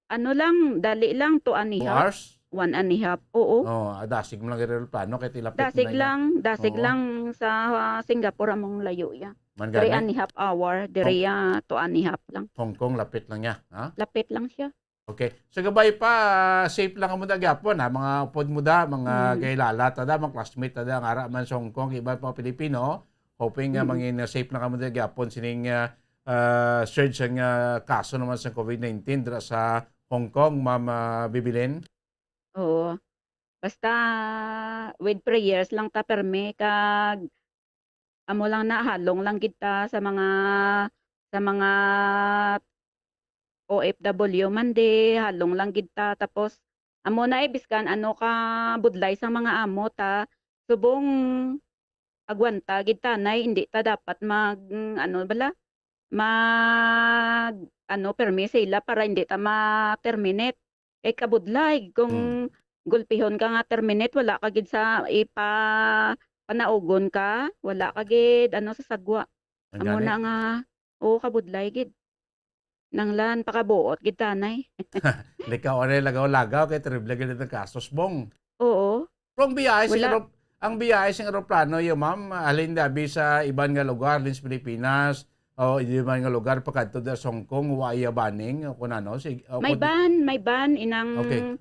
ano lang, dali lang, two and a half. Two hours? One and a half, oo. Oh, ah, dasig mo lang gid ang eroplano kay tilapit Dasig na lang, dasig Oo. lang sa, ah, Singapore among layo ya. Man Three gani? and a half hour, diri Hong ya, two and a half lang. Hong Kong, lapit lang niya, ha? Lapit lang siya. Okay. So, gabay pa, safe lang kamo da gyapon, ha? Mga upod mo da, mga Mm. kailala ta da, mga classmate ta da, nga ara man sa Hong Kong, iban pa Pilipino, hoping nga Mm. mangin, uh, safe lang kamo da gyapon sining, uh, uh, surge sang, uh, kaso naman sa covid nineteen dira sa Hong Kong, Ma'am, uh, Bibilin? Oo. Basta with prayers lang ta permi kag amo lang na, halong lang gid ta sa mga, sa mga O F W man di, halong lang gid ta. Tapos, amo na eh, biskan ano ka budlay sang mga amo ta, subong agwanta gid tanay, hindi ta dapat mag, ano bala, mag, ano, permi sila para hindi ta ma-terminate. Kay kabudlay, kung Hmm. gulpihon ka nga terminate, wala ka gid sa ipa-, panaugon ka, wala ka gid, ano, sa sagwa. Ang Amo gani? na nga, oo, kabudlay gid. Nanglan, pakabuot gid tanay. Likaw, ano, lagaw-lagaw, kay terrible gid ang kasos, bong. Oo. Pero ang biyahe sa Wala. erop-, ang biyahe sa eroplano, yo, ma'am, halin dabi sa iban nga lugar, din sa Pilipinas, o iban nga lugar, pakadto da sa Hong Kong, wa iya banning, o kung ano, sig-, o May kung ban, may ban, inang Okay.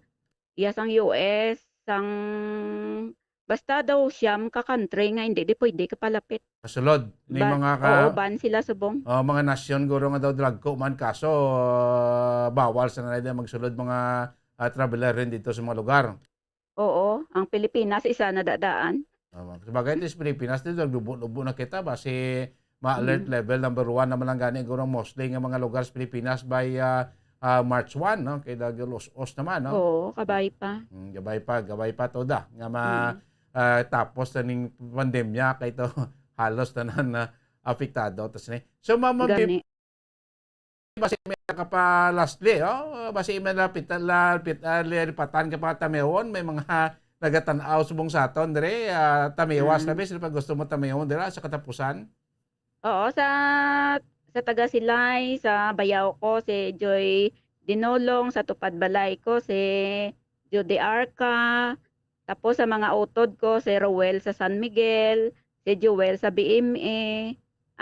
iya sang U S, sang, basta daw siyam ka country nga hindi di pwede ka palapit. Kasulod, ni Ban, mga ka-, oo, ban sila subong. oh, mga nasyon, guro nga daw dragko man, kaso, ah, bawal sa nanay magsulod mga, ah, traveler rin dito sa mga lugar. Oo, ang Pilipinas, isa na dadaan. Tama. Sabagay, ito sa Pilipinas, dito, naglubo-lubo na kita, basi ma-alert Mm. level number one naman lang gani, guro, mostly nga mga lugar sa Pilipinas by, ah, ah, March one, no? Kay dagil os-os naman, no? Oo, kabay pa. Mm, gabay pa, gabay pa to da, nga ma-, Mm. ah, tapos na ning pandemya, kay to halos tanan na apektado. Tas ni, so, ma'am, ma'am, Gani. basi may ka pa lastly, oh, basi may lapit, lapit, ah, lipatan ka pa tamihon, may mga nagatan-aw subong sa aton, dire, ah, tamiwas Mm. na, bis, pag gusto mo tamihon, dire, sa katapusan. Oo, sa, sa taga Silay, sa bayaw ko, si Joy Dinolong, sa tupad balay ko, si Judy Arca, tapos sa mga utod ko, si Roel sa San Miguel, si Joel sa B M A,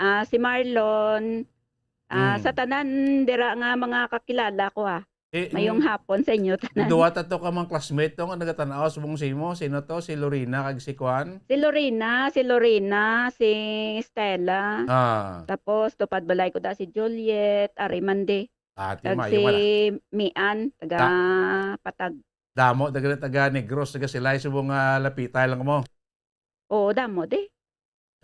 ah, si Marlon, ah, Mm. sa tanan dira nga mga kakilala ko, ah. Eh, Mayong mm, hapon sa inyo tanan. Duwa ta to ka mga classmate to nga nagatan-aw subong sa imo. Sino to? Si Lorena kag si Kwan? Si Lorena, si Lorena, si Stella. Ah. Tapos, tupad balay ko da si Juliet, Arimande. Ah, ti Kag mayo si pala. Mian, taga Da- Patag. Damo, taga, taga Negros, taga Silay, subong nga lapitay lang mo. Oo, damo di.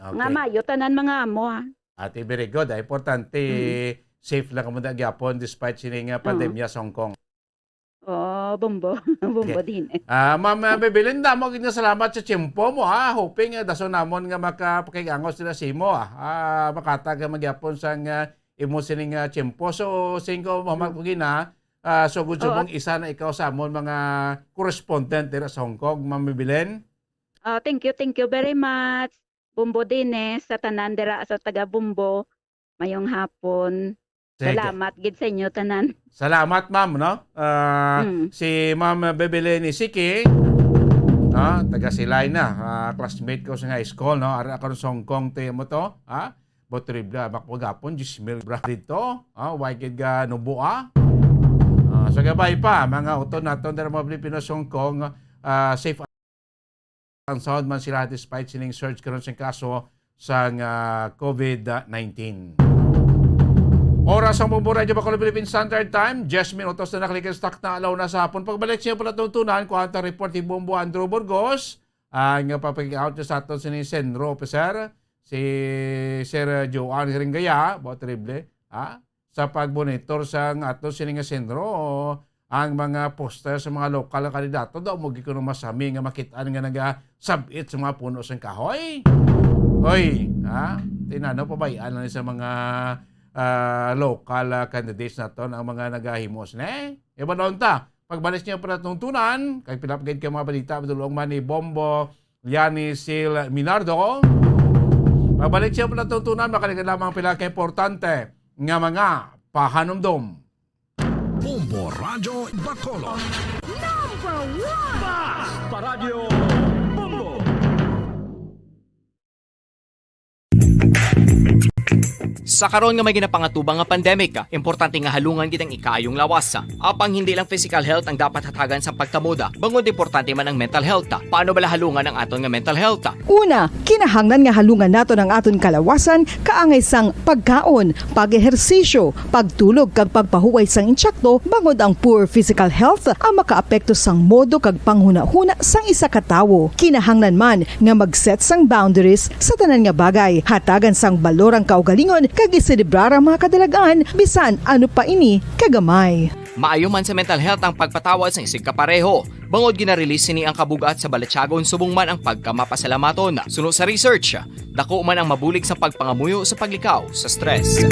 Nga Okay. mayo tanan mga amo, ah. Ate, very good. Ah, importante, Mm. safe lang kamo na gyapon despite sini nga Oo. pandemya sa Hong Kong. Oo, bombo. Bombo Okay. din. Ah, Ma'am, ah, Bibilin, damo gid nga salamat sa tiyempo mo, ha. Hoping, ah, dason namon nga makapakig-angos sila sa imo, ah. Ah, makatag ka man gyapon sang, ah, imo sining, ah, tiyempo. So, singko, mahuman Mm. ko gina, ah, so, good Oo. subong isa na ikaw sa amon mga correspondent dira sa Hong Kong, Ma'am Bibilin. Ah, thank you, thank you very much. Bombo Dines, sa tanan dira sa taga Bombo, mayong hapon. Sige. Salamat gid sa inyo tanan. Salamat, ma'am, no? Ah, Mm. si Ma'am Bebeleni Siki, no? Taga Silay na, ah, classmate ko sa high school, no? Ara ako sa Hong Kong, tayo mo to, ha? Bo, terrible, ah, makapagapon, diyes mil bra dito, ha? Why gid ga nubo, ah? Ah, sa gabay pa, mga utod naton, dara mga Pilipino sa Hong Kong, ah, safe ang sound man sila despite sining surge karon sa kaso sang, ah, covid nineteen. Oras ang Bombo Radyo Bacolod Philippine Standard Time, diyes minutos na nakalikan sa takna, alaw na sa hapon. Pagbalik siya pala tungtunan, kuha ang report ni Bombo Andrew Burgos, ang papag-out sa aton sining Senro officer, si Sir Joan Ringaya, ba, terrible, ha? Sa pagmonitor sang ato sini nga sentro, ang mga poster sa mga lokal nga kandidato daw mo gid kuno masami nga makit-an nga nagasab-it sa mga puno sang kahoy. Hoy, ha? Tinano, pabay-an lang sa mga, ah, local, ah, candidates naton ang mga nagahimo sini. Iba daw ta. Pagbalik niya para tungtunan, kay pila pa gid ka mga balita, madulong man ni Bombo, Liani Sil Minardo. Pagbalik siya pala tuntunan, makalikan lamang pila ka importante nga mga pahanumdom. Bombo Radyo Bacolod. Number one! Bas pa Radyo Bombo! Sa karon nga may ginapangatubang nga pandemic, importante nga halungan gid ang ikaayong lawas. Apang hindi lang physical health ang dapat hatagan sang pagkamoda, bangod importante man ang mental health. Paano bala halungan ang aton nga mental health? Una, kinahanglan nga halungan naton ang aton kalawasan kaangay sang pagkaon, pag-ehersisyo, pagtulog kag pagpahuway sang intsakto, bangod ang poor physical health ang makaapekto sang modo kag panghunahuna sang isa ka tawo. Kinahanglan man nga mag-set sang boundaries sa tanan nga bagay, hatagan sang balor ang kaugalingon kag iselebrar ang mga kadalag-an bisan ano pa ini kagamay. Maayo man sa mental health ang pagpatawad sang isigka pareho. Bangod gina-release sini ang kabug-at sa balatyagon subong man ang pagkamapasalamaton. Suno sa research, dako man ang mabulig sa pagpangamuyo sa paglikaw sa stress.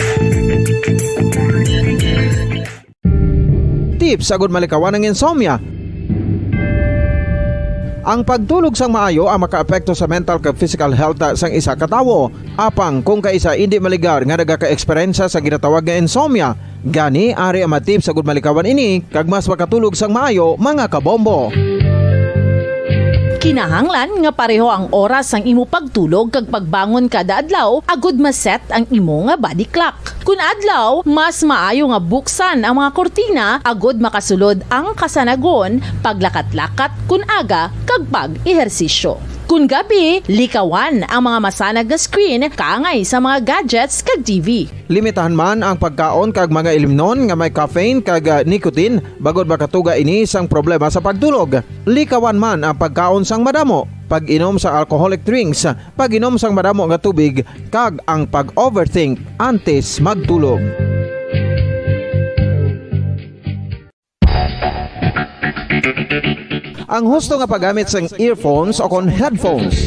Tips agud malikawan ang insomnia. Ang pagtulog sang maayo ang makaapekto sa mental kag physical health sang isa ka tawo. Apang kung kaisa indi maligar nga nagaka-eksperyensya sa ginatawag nga insomnia, gani ari ang mga tips agud malikawan ini kag mas makatulog sang maayo, mga kabombo. Kinahanglan nga pareho ang oras sang imo pagtulog kag pagbangon kada adlaw agud ma-set ang imo nga body clock. Kun adlaw, mas maayo nga buksan ang mga kurtina agud makasulod ang kasanagon, paglakat-lakat kun aga, kag pag-ehersisyo. Kun gabi, likawan ang mga masanag nga screen kaangay sa mga gadgets kag T V. Limitahan man ang pagkaon kag mga ilimnon nga may caffeine kag, ah, nicotine, bangod makatuga ini sang problema sa pagtulog. Likawan man ang pagkaon sang madamo, pag-inom sang alcoholic drinks, pag-inom sang madamo nga tubig, kag ang pag-overthink antes magtulog. Ang husto nga paggamit sang earphones o kon headphones.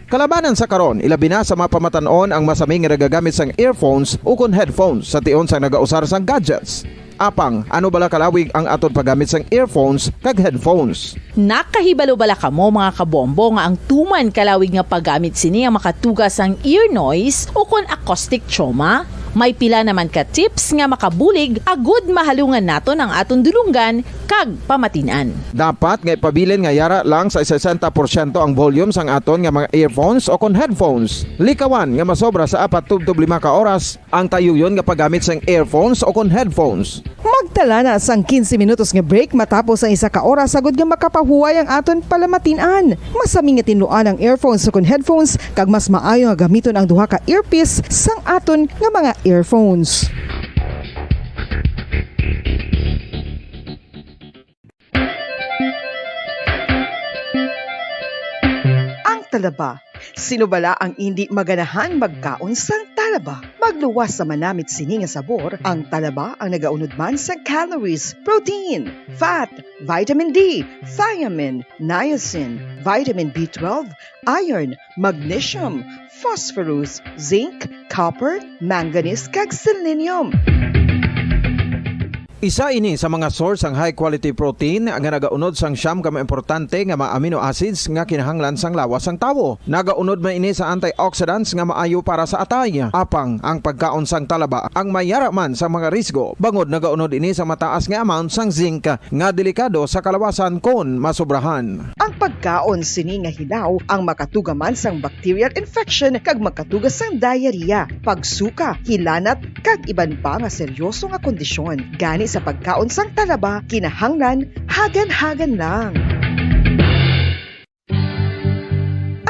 Kalabanan sa karon, ilabi na sa mga pamatan-on ang masami nga nagagamit sang earphones o kon headphones sa tion sang nagausar sang gadgets. Apang, ano bala kalawig ang aton paggamit sang earphones kag headphones? Nakahibalo bala kamo, mga kabombo, nga ang tuman kalawig nga paggamit sini ang makatuga sang ear noise o kon acoustic trauma? May pila naman ka tips nga makabulig agud mahalungan naton ang aton dulonggan kag pamatin-an. Dapat nga ipabilin nga yara lang sa sesenta porsyento ang volume sang aton nga mga earphones o kon headphones. Likawan nga masobra sa apat tubtob lima ka oras ang tayuyon nga paggamit sang earphones o kon headphones. Magtala na sang quince minutos nga break matapos ang isa ka oras agud nga makapahuway ang aton palamatin-an. Masami nga tinluan ang earphones o kon headphones, kag mas maayo nga gamiton ang duha ka earpiece sang aton nga mga earphones. Ang talaba. Sino bala ang indi maganahan magkaon sang talaba? Magluwas sa manamit sini nga sabor, ang talaba ang nagaunod man sa calories, protein, fat, vitamin D, thiamine, niacin, vitamin B twelve, iron, magnesium, phosphorus, zinc, copper, manganese, kag selenium. Isa ini sa mga source sang high quality protein nga nagaunod sang siyam ka mga importante nga mga amino acids nga kinahanglan sang lawas sang tawo. Nagaunod man ini sa antioxidants nga maayo para sa atay. Apang ang pagkaon sang talaba ang may yara man sa mga risgo, bangod nagaunod ini sa mataas nga amount sang zinc nga delikado sa kalawasan kon masobrahan. Ang pagkaon sini nga hilaw ang makatuga man sang bacterial infection kag makatuga sang diarrhea, pagsuka, hilanat, kag iban pa nga seryoso nga kondisyon. Gani sa pagkaon sang talaba, kinahanglan hagan-hagan lang.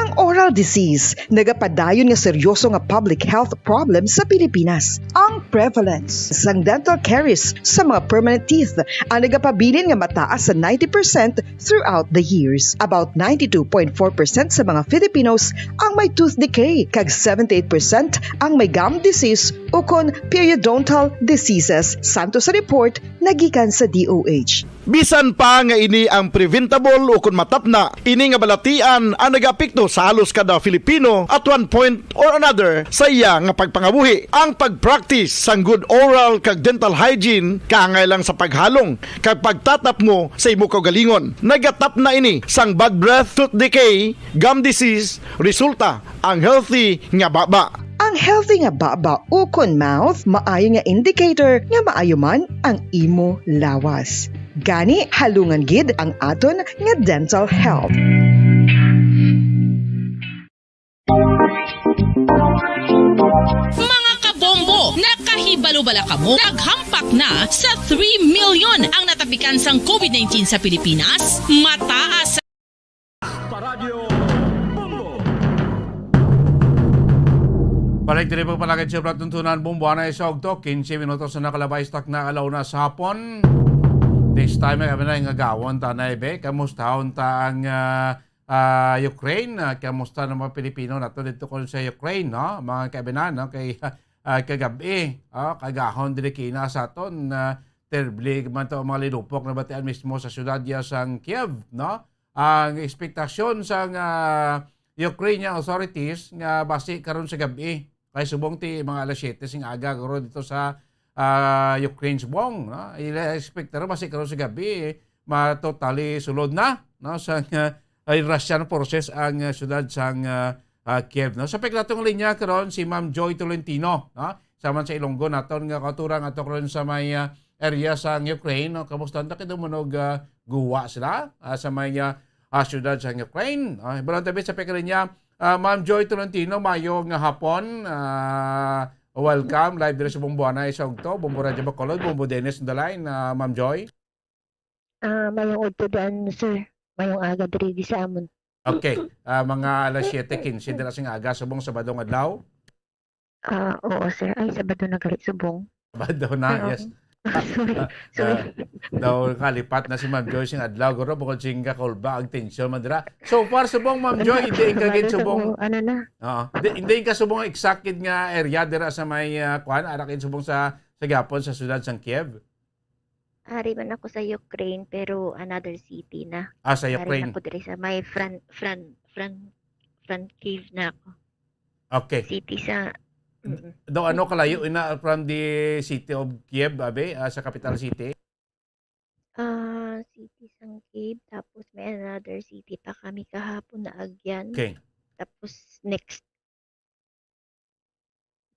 Ang oral disease nagapadayon nga seryoso nga public health problem sa Pilipinas. Ang prevalence sang dental caries sa mga permanent teeth ang nagapabilin nga mataas sa ninety percent throughout the years. About ninety-two point four percent sa mga Filipinos ang may tooth decay, kag seventy-eight percent ang may gum disease ukon periodontal diseases, santo sa report nga gikan sa D O H. Bisan pa nga ini ang preventable ukon matapna, ini nga balatian ang nagaapekto sa halos kada Filipino at one point or another sa iya nga pagpangabuhi. Ang pag-practice sang good oral kag dental hygiene kaangay lang sa paghalong kag pagtatapmo sa imo kaugalingon. Nagatapna ini sang bad breath, tooth decay, gum disease, resulta ang healthy nga baba. Ang healthy nga baba ukon mouth maayo nga indicator nga maayo man ang imo lawas. Gani, halungan gid ang aton nga dental health. Mga kabombo, nakahibalo bala kamo? Naghampak na sa three million ang natapikan sang COVID nineteen sa Pilipinas. Mataas Paradyo Bombo. Balik diri pagpalagad sa Palatuntunan, Bombo, anay sa ugto, quince minutos na nakalabay sa takna alauna sa hapon. This time, ay, abinay nga gawon ta na, ibe. Kamustahon ta ang, ah, ah, Ukraine? Ah, kamusta ang mga Pilipino nato dito kon sa Ukraine, no? Mga kaibinan, no? Kay, ah, kagabi, oh, kagahon diri kina sa aton, ah, terrible man to ang mga linupok na batian mismo sa syudad ya sang Kiev, no? Ang ekspektasyon sang, ah, Ukrainian authorities nga basi karon sa gabi, kay subong ti mga alas siyete sing aga guro dito sa, ah, Ukraine subong, no? Ila expect na basi karon sa gabi, ma-totally sulod na, no? Sa, ah, ay Russian forces ang, ah, syudad sang, ah, ah, Kiev, no? Sa pagkatong linya karon si Ma'am Joy Tolentino, no? Sa man sa Ilonggo naton nga kauturan ato karon sa may, ah, area sa Ukraine, no? Kamusta ang takido mo nog, ah, guwa sila, ah, sa may, ah, ah, syudad sa Ukraine? Ah, ibalang tabi sa pagkalinya, ah, Ma'am Joy Tolentino, mayo nga hapon. Ah, welcome live diri sa Bombo Anay sa Ugto, Bombo Radyo Bacolod, Bombo Dennis on the line, ah, Ma'am Joy. Ah, mayong udto daan, sir. Mayong aga diri di sa amon. Okay. Ah, mga alas siyete quince dira sing aga, subong Sabado nga adlaw. Ah, oo, sir. Ay, Sabado na gali, subong. Sabado na, Ay, oo. yes. Ah, Sorry. ah, Sorry. ah, daw kalipat na si Ma'am Joy sing adlaw, guro, bukod sing kakulba ang tensyon man dira. So far, subong, Ma'am Joy, Wala, hindi ka gid wala sa subong. ko, ano na. Oo. Hindi, hindi ka subong exact gid nga area dira sa may, ah, kuan, ara kay subong sa, sa gihapon sa syudad sang Kiev. Ari man ako sa Ukraine, pero another city na. Ah, sa Ari Ukraine. na ko diri sa may Fran-, Fran-, Fran-, Fran-, Kiev na ako. Okay. City sa, mm-mm. Daw ano kalayo ina from the city of Kiev, abi, ah, sa capital city? Ah, city sang Kiev, tapos may another city pa kami kahapon na agyan. Okay. Tapos next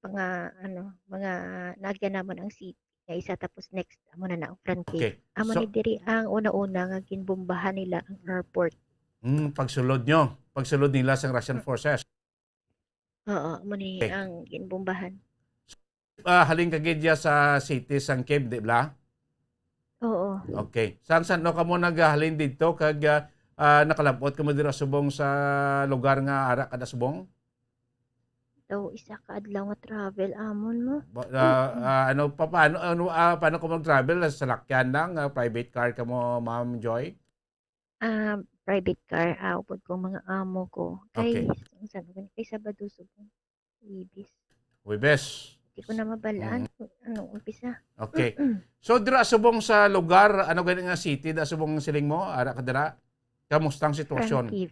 mga, ano, mga naagyan namon ang city nga isa, tapos next amo na na ang Fran Kiev. Okay. Amo So ni diri ang una-una nga ginbombahan nila ang airport. Mm, pagsulod nyo, pagsulod nila sang Russian Mm. forces. Oo, amo ni Okay. ang ginbombahan. Ah, halin ka gid ya sa city sang Kiev, di ba? Oo. Okay. Sang san-o kamo naghalin didto kag, ah, ah, nakalab-ot kamo dira subong sa lugar nga ara kada subong? Daw isa ka adlaw nga travel amon mo. Ba-, ah, ah, ano pa, paano, ano, ah, paano ko mag-travel? Sa salakyan lang, ah, private car kamo, Ma'am Joy? Ah, private car, ah, upod kong mga amo ko. Kay, Okay. Unsa na gani? Kay Sabado subong. Huwebes. Huwebes. Di ko na mabalaan Mm. kung anong umpisa. Okay. So, dira subong sa lugar, ano gani nga city, da subong siling mo, ara ka dira? Kamusta ang sitwasyon? Kharkiv.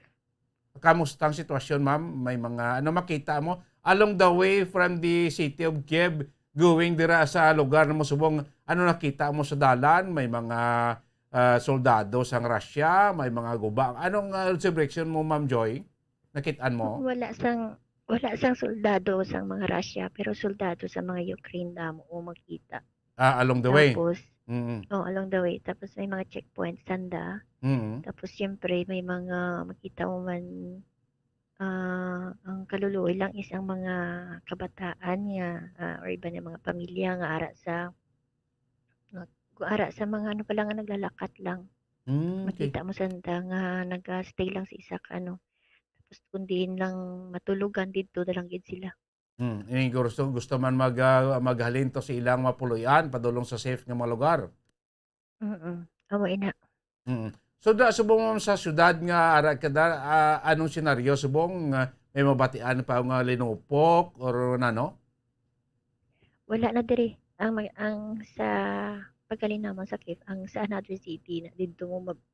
Kamusta ang sitwasyon, ma'am? May mga, ano makita mo? Along the way from the city of Kiev, going dira sa lugar na mo subong, ano nakita mo sa dalan? May mga, ah, soldado sang Russia, may mga guba. Anong, ah, observation mo, Ma'am Joy? Nakit-an mo? Wala sang, wala sang soldado sang mga Russia, pero soldado sa mga Ukraine damo o makita. Ah, along the way? Tapos, Mm. oh, along the way. Tapos may mga checkpoint sanda. Mm. Tapos, siyempre, may mga makita mo man, ah, ang kaluluoy lang is ang mga kabataan nga, ah, or iba na mga pamilya nga ara sa, nga, ara sa mga ano pa lang, nga naglalakat lang. Mm, okay. Makita mo sanda nga naga-stay lang sa isa ka ano. Tapos kung diin lang matulogan, didto na lang gid sila. Hmm, ini gusto, gusto man mag, ah, maghalin to sa ilang mapuloy-an, padulong sa safe nga mga lugar. Mm, amo ina. Mm. So, da, subong mo sa syudad nga ara ka da, ah, anong senaryo subong, ah, may mabatian pa nga linupok or nano? Wala na diri. Ang may, ang sa pagkalinamon sa Kiev, ang sa another city na didto mo mab-,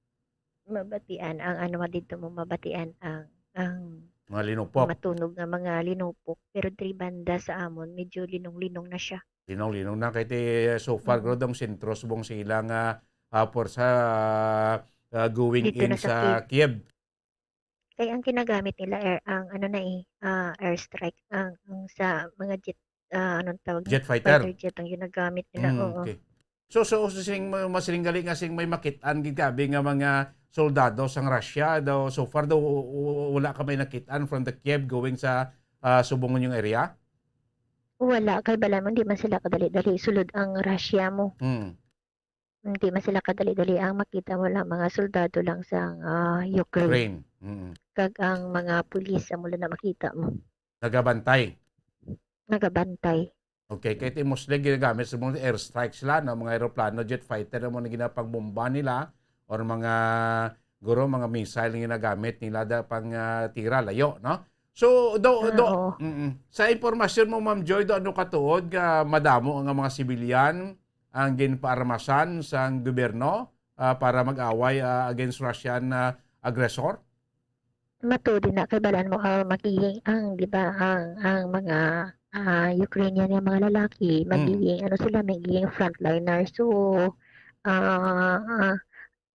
mabatian ang ano nga dito mo mabatian ang, ang Mga linupok. matunog nga mga linupok. Pero diri banda sa amon, medyo linong-linong na siya. Linong-linong na kay ti, so far, Mm. gro, dong sentro subong sa ilang, ah, ah, pwersa, ah, going Dito in na sa sa Kiev. Kiev. Kay ang ginagamit nila air, ang ano na eh, ah, airstrike, ang, ang sa mga jet, ah, anong tawag niya? Jet fighter. Fighter jet ang ginagamit nila, Mm, oo. Okay. So, so, so, sing ma-, masiling gali nga sing may makit-an gid kabi nga mga soldado sang Russia daw, so far daw, w-, w-, wala ka may nakit-an from the Kiev going sa, ah, subong ninyong area? Wala, kay bala mo, hindi man sila kadali-dali sulod ang Russia mo. Mm. Hindi man sila kadali-dali ang makita mo lang, mga soldado lang sang, ah, Ukraine. Ukraine. Mm. Kag ang mga pulis, amo lang na makita mo. Nagabantay. Nagabantay. Okay, kay ti mostly ginagamit sa mga airstrike sila, no? Mga eroplano, jet fighter, amo na ginapangbomba nila, or mga, guro, mga missile nga ginagamit nila da pang, ah, tira, layo, no? So, do, Ah, do, oo. Mm-mm. Sa impormasyon mo, Ma'am Joy, do, ano katuod nga madamo ang mga sibilyan ang ginpaarmasan sang gobyerno, ah, para mag-away, ah, against Russian, ah, aggressor? Matuod na kay balaan mo, ah, magiging ang, di ba, ang, ang mga, ah, Ukrainian nga mga lalaki, Mm. magiging, ano sila, magiging frontliner. So, ah, ah,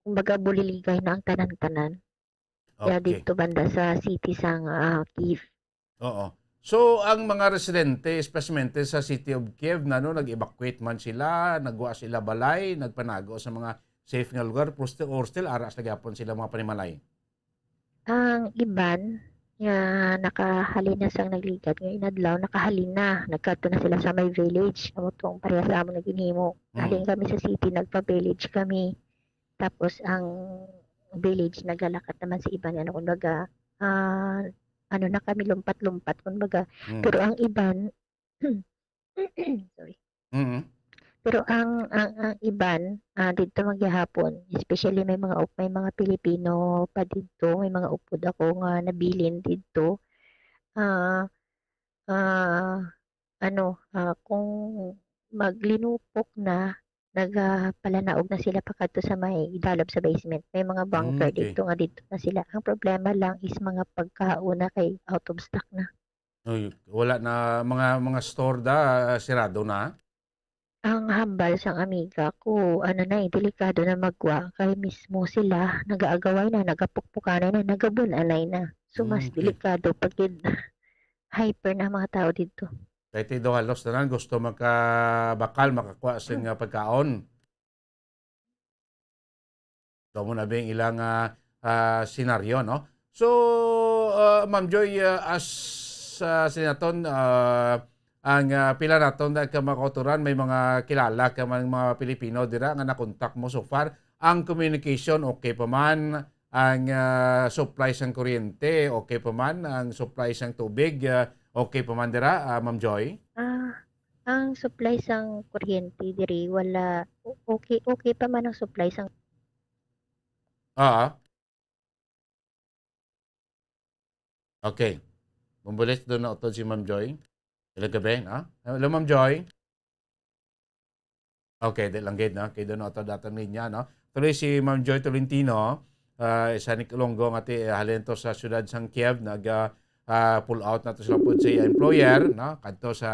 kumbaga, buliligay na ang tanan-tanan. Kaya Okay. dito banda sa city sang, ah, Kyiv. Oo. So, ang mga residente, especialmente sa city of Kiev, nano, nag-evacuate man sila, nagwa sila balay, nagpanago sa mga safe nga lugar, pero still, or still, ara sila gyapon sila mga panimalay? Ang iban nga nakahalin na sang nagligad nga inadlaw, nakahalin na, nagkadto na sila sa may village. Amo tong pareha sa amon nga ginhimo. Mm. Halin kami sa city, nagpa-village kami. Tapos ang village nagalakat naman sa iban, ano, kumbaga, ah, ano na kami, lumpat-lumpat, kumbaga. Mm. Pero ang iban, sorry. Mm. Pero ang, ang, ang iban, ah, didto man gihapon, especially may mga up-, may mga Pilipino pa didto, may mga upod ako nga nabilin didto. Ah, ah, ano, ah, kung maglinupok na, nagapalanaog na sila pakadto sa may idalom sa basement. May mga bunker Mm, okay. didto nga didto na sila. Ang problema lang is mga pagkaon na kay out of stock na. Ay, wala na, mga, mga store da, sirado na? Ang hambal sang amiga ko, ano na eh, delikado na magwa, kay mismo sila nagaagaway na, nagapukpukanay na, nagabun-anay na. So, mas Mm, okay. delikado pa gid. Hyper na ang mga tao didto. Kay ti daw halos tanan gusto makabakal, makakuha sing, ah, pagkaon. Daw mo na ba yung ilang, ah, ah, senaryo, no? So, ah, Ma'am Joy, ah, as, ah, sinaton, ah, ang, ah, pila naton na ka mga kautoran, may mga kilala ka man mga Pilipino dira nga nakontak mo so far. Ang communication, okay pa man? Ang, ah, supply sang kuryente, okay pa man? Ang supply sang tubig, ah, okay pa man dira, ah, Ma'am Joy? Ah, ang supply sang kuryente diri wala, o-, okay, okay pa man ang supply sang Ah. Okay. Bumbulis doon na utod si Ma'am Joy. Hello, gabi, no? Hello, Ma'am Joy. Okay, di lang gid, no? Kay doon na utod atong linya, no? Tuloy si Ma'am Joy Tolentino, ah, isa ni Kalunggo nga ti-, halin to sa siyudad sang Kiev, nag, ah, ah, pull out na to sila po sa employer, no? Kadto sa,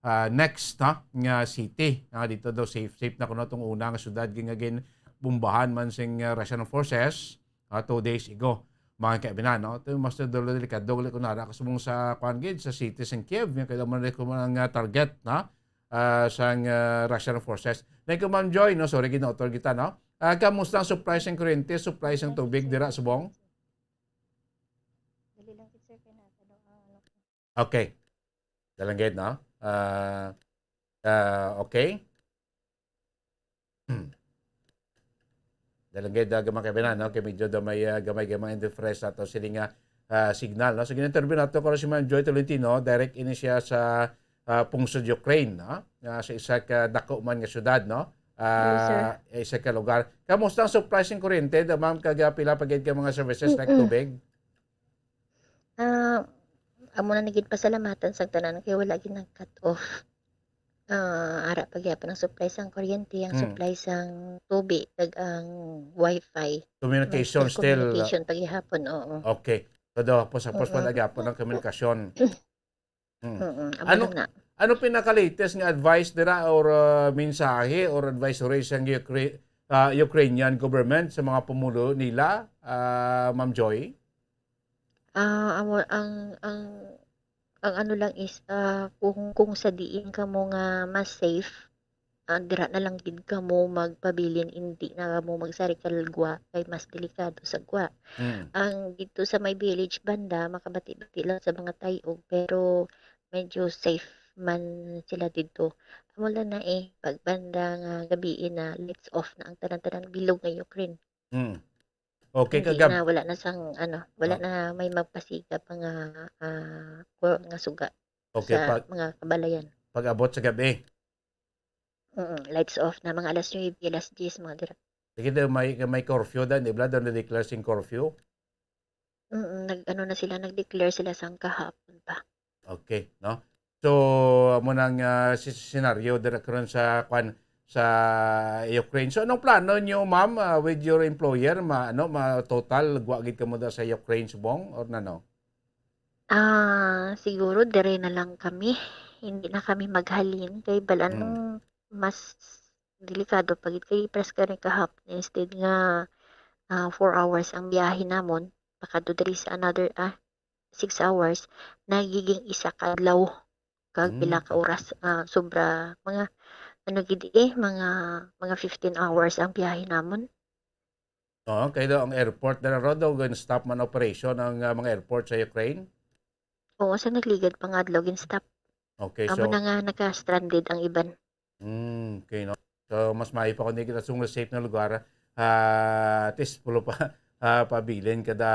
ah, next, no? Nga city, no? Dito daw safe, safe na kuno tong una nga siyudad nga ginbombahan man sing, ah, Russian forces, ah, two days ago. Mga kaibinan, no? Ito yung mas delikado, gali ko nara, kasubong sa, kuwan gid, sa city sang Kiev, yung kailangan man ko mga target, no? Ah, sang, ah, Russian forces. Thank you, Ma'am Joy, no? Sorry, ginautol kita, no? Ah, kamusta ang supply sang kuryente, supply sang tubig dira, subong? Dali lang, sir, kay nasa do ang ano ko. Okay. Dalanggit, no? Ah, ah, okay. Dalanggit, ah, gamay kaibinan, no? Kay medyo daw may, ah, gamay-gamay interference sa ato sini nga, ah, signal, no? So, gin-interview nato ko si Ma'am Joy Tolentino, direct ini siya sa, ah, pungsod Ukraine, no? Ah, sa isa ka dako man nga syudad, no? Yes, sir. Ah, isa ka lugar. Kamusta ang supply sing kuryente, da, ma'am, kag, ah, pila pa gid ka mga services like Mm-mm. tubig? Ah, amo na ni gid pasalamatan sa tanan kay wala gid nag-cut off. Ah, ara pa gyapon ang supply sang kuryente, ang Hmm. supply sang tubig, kag ang wifi. Communication May still, communication pa gihapon, oo. Okay. So, daw, hapos-hapos pa Mm-mm. na gyapon ang komunikasyon. Mm. Mm-mm. Amo Ano, lang na. ano pinaka-latest nga advice dira or, uh, mensahe or advisory sang Ukra-, uh, Ukrainian government sa mga pumulo nila, uh, Ma'am Joy? Ah, amo ang ang ang ano lang is, ah, kung kung sa diin kamo nga mas safe, ah, dira na lang gid kamo magpabilin, indi na kamo magsarikal gwa kay mas delikado sa gwa. Mm. Ang dito sa may village banda, makabati-bati lang sa mga tayog, pero medyo safe man sila dito. Amo lang na, eh, pag banda nga gabii na, lights off na ang tanan-tanan bilog nga Ukraine. Mm. Okay, hindi kagab- na, wala na sang, ano, wala Oh. na may magpasiga pa nga, ah, ku-, nga suga Okay, sa pag, mga kabalayan. Pag-abot sa gabi. Mm, lights off na, mga alas nuebe, alas diyes, mga dira. Sige, daw may, may curfew da, di ba? Daw na-declare sing curfew? Mm, nag-, ano na sila, nag-declare sila sang kahapon pa. Okay, no? So, amo nang, ah, si-, senaryo dira karon sa, kwan, sa Ukraine. So, anong plano niyo, ma'am, ah, with your employer? Ma-, ano, ma-, total, gwa gid kamo da sa Ukraine subong, or nano? Ah, siguro dire na lang kami. Hindi na kami maghalin kay bal-an Mm. mas delikado pa gid kay pares gani kahapon, instead nga, ah, four hours ang biyahe namon, pakadto diri sa another, ah, six hours, nagiging isa ka adlaw kag pila ka Mm. oras, ah, sobra mga ano gid, eh, mga, mga fifteen hours ang biyahe namon. Oo, kay daw ang airport na ro daw, gin-stop man operation ang, ah, mga airport sa Ukraine? Oo, sa nagligad pa nga adlaw, gin-stop. Okay, Amo so na nga naka-stranded ang iban. Mm, okay, no? So, mas maayo pa kung di kita sumulod sa safe na lugar, ah, at least pulo pa, ah, pabilin kada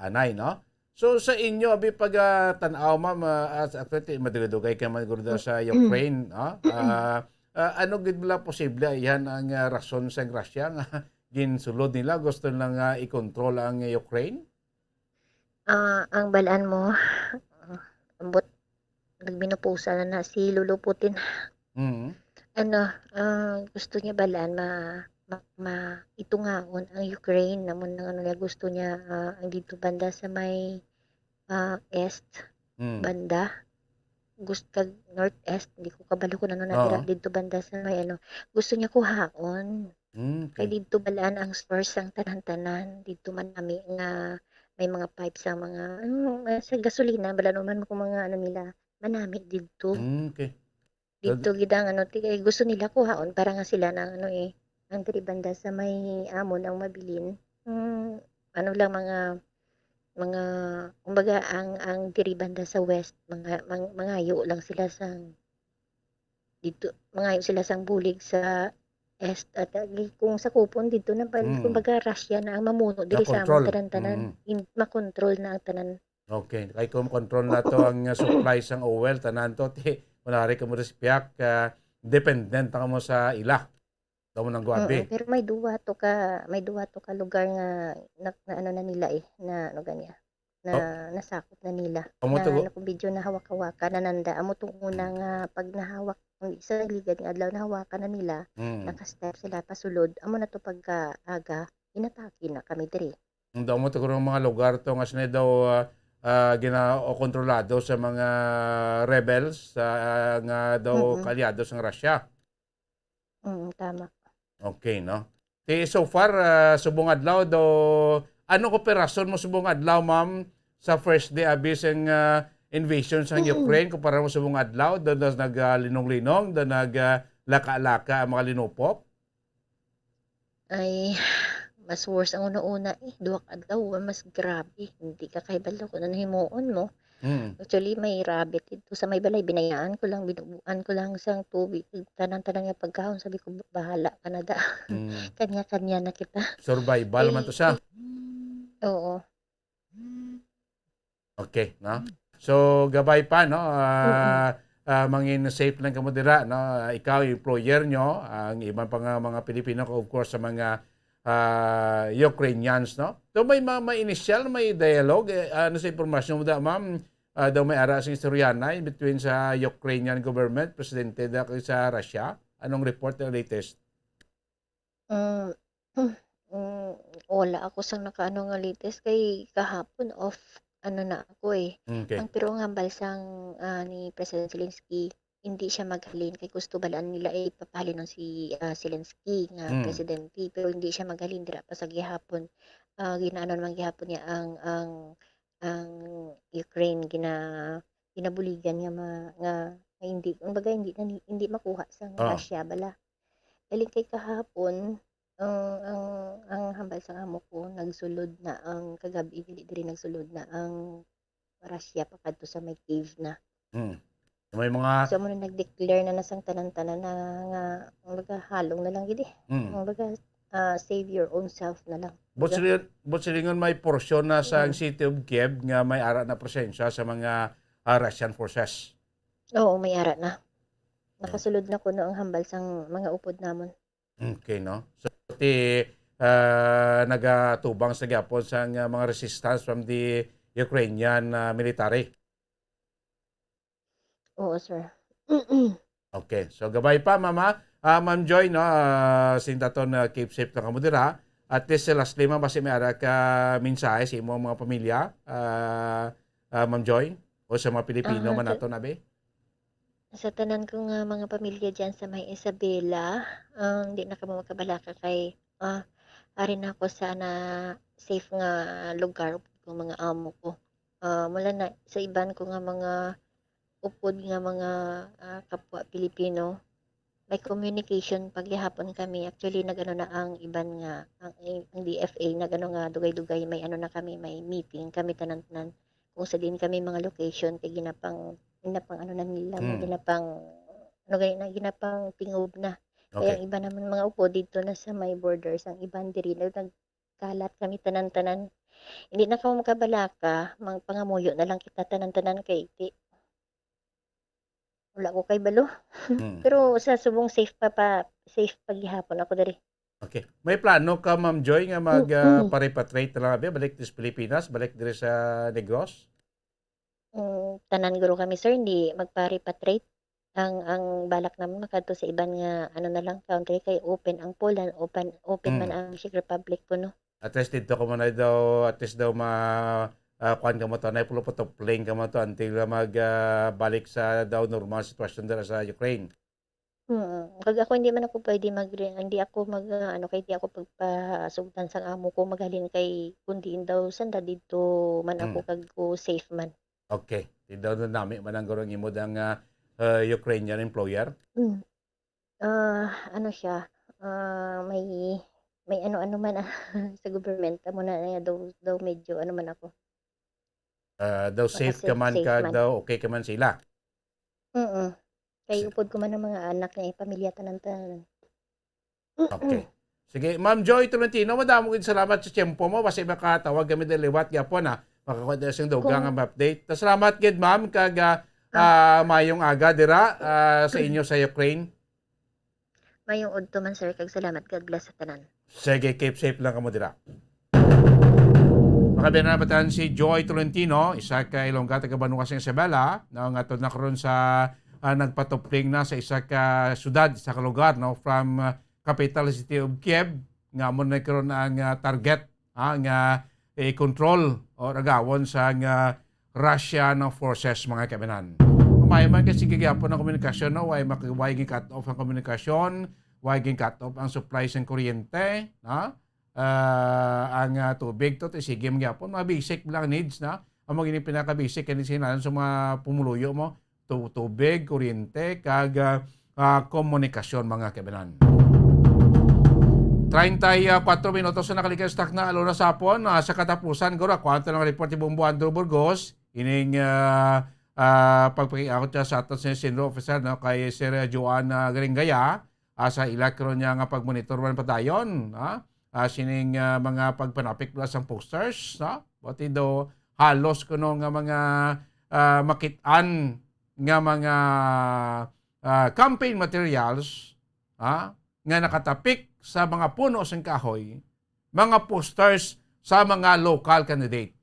anay, no? So, sa inyo, abi, pag, ah, tan-aw, ma'am, ah, as, actually, madugay-dugay ka man guro da Mm. sa Ukraine, no? Ah, ah, ano gid bala posible, yan ang, ah, rason sa Russia nga ginsulod nila, gusto nila nga i-control ang Ukraine? Ah, ang bal-an mo, ambot, nagmenopausa na na si Lolo Putin. Mm. Ano, ah, gusto niya bal-an ma-, ma-, maitungaon ang Ukraine, amo nang ano niya, gusto niya, ah, ang didto banda sa may, ah, east Mm. banda. Gus-, kag northeast, hindi ko kabalo kung ano na dira, Oo. didto banda sa may ano, gusto niya kuhaon. Mm, Kay okay. didto bal-an ang source sang tanan-tanan. Didto man nami nga may mga pipes ang mga, ano, ah, sa gasolina, bal-an man kung mga ano nila, manami didto. Mm, okay. So, Didto gid ang ano, ti-, eh, gusto nila kuhaon para nga sila nang ano, eh, ang diri banda sa may amon ang mabilin. Mm, ano lang, mga, mga, kumbaga, ang, ang diri banda sa west, mga, mang-, mangayo lang sila sang dito, mangayo sila sang bulig sa est, at, ah, gi-, kung sakupon dito na pa, Mm. kumbaga, Russia na ang mamuno diri sa amon Na-control. tanan-tanan. Mm. In-, makontrol na ang tanan. Okay. Kay kung control na to ang, uh, supply sang oil, tanan to, ti, kunwari kamo sa piyak, ah, dependent na kamo sa ila. Daw mo nang gwabi. Mm, pero may duwa to ka, may duwa to ka lugar nga na, na ano na nila eh, na ano gani, ah, na Oh. nasakop na nila. Amo Na to go- ano, kung video na hawak-hawakan na nanda. Amo tong una Mm. nga pag nahawak, ang isa ligad nga adlaw nahawakan na nila, Mm. naka-step sila pasulod. Amo na to pagkaaga, inatake na kami diri. Ang damo to kurang mga lugar to nga sila daw, ah, ah, gina-, o kontrolado sa mga rebels, ah, nga daw Mm-mm. kaalyado sa Russia. Mm, tama. Okay, no? Ti, so far, ah, subong adlaw daw, anong operasyon mo subong adlaw, ma'am, sa first day abi sang, ah, invasion sa Mm. Ukraine kumpara mo subong adlaw, daw nas-, nag, ah, linong-linong, daw nag, ah, laka-laka ang mga linupok? Ay, mas worse ang una-una, eh. Duha ka adlaw, mas grabe. Hindi ka kahibalo kung ano himuon mo. Mm. Actually, may rabbit dito sa may balay. Binayaan ko lang, binubuan ko lang sang tubig. Tanan-tanan nga pagkaon, sabi ko, "Bahala ka na da." Mm. Kanya-kanya na kita. Survival man to Eh, siya. eh, oo. Okay, no? So, gabay pa, no? Ah, Mm. ah, mangin safe lang kamo dira, no? Ah, ikaw, employer nyo, ang iban pa nga mga Pilipino, of course, sa mga, ah, Ukrainians, no? So, may ma-, may initial, may dialogue, eh, ano sa impormasyon mo da, ma'am? Ah, daw may ara sing istorya na in between sa Ukrainian government, presidente da, kag sa Russia. Anong report na latest? Mm, mm, wala ako sang nakaano nga latest kay kahapon off ano na ako, eh. Mm, okay. Ang pero ang hambal sang, ah, ni President Zelensky, hindi siya maghalin kay gusto balaan nila, eh, ipapahalin ang si, ah, Zelensky nga Mm. presidente, pero hindi siya maghalin dira pa sa gihapon. Ah, ginaano naman gihapon niya ang, ang ang Ukraine gina-, ginabuligan nga ma-, nga, nga hindi, kumbaga, hindi na ni-, hindi makuha sa Ah. Russia bala. Galing kay kahapon, ang, ang, ang hambal sa amo ko, nagsulod na ang kagabi, dili diri nagsulod na ang Russia pakadto sa may Kyiv na. Hmm. May mga So, amo na nag-declare na na sang tanan-tanan na nga, kumbaga, halong na lang gid eh. Hmm. Kumbaga, ah, save your own self na lang. But Kumbaga, siling-, but silingon may porsyon na sa ang Mm. city of Kiev nga may ara na presensya sa mga, ah, Russian forces. Oo, may ara na. Mm. Nakasulod na kuno ang hambal sang mga upod namon. Okay, no? So, ti, ah, nagatubang sa gyapon sang, ah, mga resistance from the Ukrainian, ah, military. Oo, sir. Okay. So, gabay pa, Mama. Ah, Ma'am Joy, no? Ah, sinta to na keep safe lang kamo dira. At least, lastly, Ma'am, basi may ara ka mensahe sa imong mga pamilya, ah, ah, Ma'am Joy? O sa mga Pilipino Aha, man sa nato, nabi? Sa tanan ko nga mga pamilya dyan sa may Isabela, ah, hindi na kamo magkabalaka kay, ah, ari na ako sa na safe nga lugar kung mga amo ko. Ah, mula na sa iban ko nga mga upod nga mga, ah, kapwa Pilipino, may communication pa gihapon kami. Actually, nag-ano na ang iban nga, ang, ang D F A, nag-ano nga, dugay-dugay, may ano na kami, may meeting kami tanan-tanan. Kung sa diin kami mga location, kay ginapang, ginapang ano na nila, Mm. ginapang, ano gani na, ginapang tingob na. Kaya Okay. ang iba naman mga upod dito na sa may borders, ang iban diri, nag-, nagkalat kami tanan-tanan. Hindi na kamo makabalaka, mang-, pangamuyo na lang kita tanan-tanan kay ti-, wala ko kay balo. Mm. Pero sa subong safe pa, pa, safe pa gihapon ako diri. Okay. May plano ka, Ma'am Joy, nga mag, ah, Mm-mm. pa-repatriate na lang, abi, balik diri sa Pilipinas, balik diri sa Negros? Mm, tanan guro kami, sir, hindi magpa-repatriate. Ang, ang balak namin makadto sa iban nga, ano na lang, country kay open ang Poland, open, open man Mm. ang Czech Republic kuno. At least dito ka mo na daw, at least daw ma-, ah, kuwan ka mo to, na ipulupot plane ka mo to until mag, ah, balik sa daw normal sitwasyon dira sa Ukraine. Mm. Kag ako, hindi man ako pwede mag-, hindi ako mag-, ah, ano, kay di ako pagpasugdan sang amo ko, maghalin kay kun diin daw sanda didto man ako Mm. kag ko safe man. Okay. Di daw na nami man ang gurang imo dang, ah, ah, Ukrainian employer? Mm. Ah, ano siya, ah, may, may ano-ano man, ah, sa government, amo na nga daw, daw medyo ano man ako. Ah, daw safe Maka-safe, ka man safe kag man. daw okay ka man sa ila. Mm. Kay Si- upod ko man ang mga anak niya, eh, pamilya tanan-tanan. Okay. Sige, Ma'am Joy Tolentino, madamo gid salamat sa tiyempo mo. Basi makatawag kami diri liwat gyapon, ha. Makakuha tayo sing dugang Kung nga update. Ta salamat gid, ma'am, kag, ah, Ah. ah, mayong aga dira, ah, sa inyo sa Ukraine. Mayong udto man, sir, kag salamat. God bless sa tanan. Sige, keep safe lang kamo dira. Makabiyanan na batan si Joy Tolentino, isa ka Ilongga taga banwa sa Isabela, na nga na karon sa, ah, nagpatupling na sa isa ka syudad, isa ka lugar, no, from, ah, capital city of Kiev, nga amo na karon ang, ah, target, ah, nga i-control o agawon sang, ah, Russian forces, mga kaibanan. Maayo man kay sige gyapon ang komunikasyon, no? Way mak-, way gin-cut off ang komunikasyon, way gin-cut off ang supply sang kuryente, no? Ah, ang, ah, tubig to, to sige man gyapon, mga basic lang needs, no? Amo gini pinaka-basic kani sinalan sa mga pumuluyo mo, tu-, tubig, kuryente, kag, ah, ah, komunikasyon, mga kaibanan. Treinta y cuatro minutos na nakalikas takna, alas dos na sa hapon, ah, sa katapusan, guro, kuwanto lang report ni Bombo Andrew Burgos, ining, ah, ah, pagpakiabot siya sa aton sa senior officer, no, kay Sir Joan, ah, Garingaya, ah, sa ila karon niya nga pagmonitor man padayon, ah, ah, sining, ah, mga pagpanapik bala sang posters, no? Pati daw halos kuno nga mga, ah, makit-an nga mga, ah, campaign materials, ah, nga nakatapik sa mga puno sang kahoy, mga posters sa mga local candidate.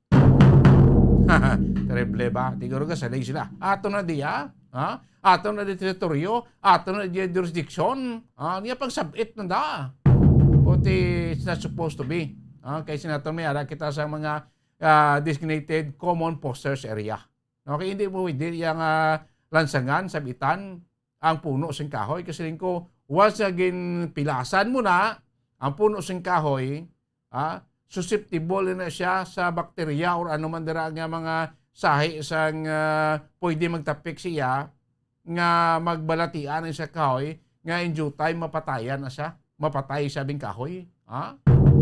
Terrible ba? Siguro ka salig sila. Ato na diya, ha? Ato na di teritoryo, ato na di jurisdiction, ha? Niya pagsabit na da. But it's not supposed to be. Ha? Kay sinato may ara kita sa mga, ah, designated common posters area. Okay, hindi mo pwede yang, ah, lansangan, sabitan ang puno sing kahoy. Kasi rin ko, once nga ginpilasan mo na ang puno sing kahoy, ah, susceptible na siya sa bakterya or ano man dira nga mga sahi sang, ah, pwede magtapik siya nga magbalatian ang isa kahoy, nga in due time mapatayan na siya. Mapatay siya bing kahoy. Ha?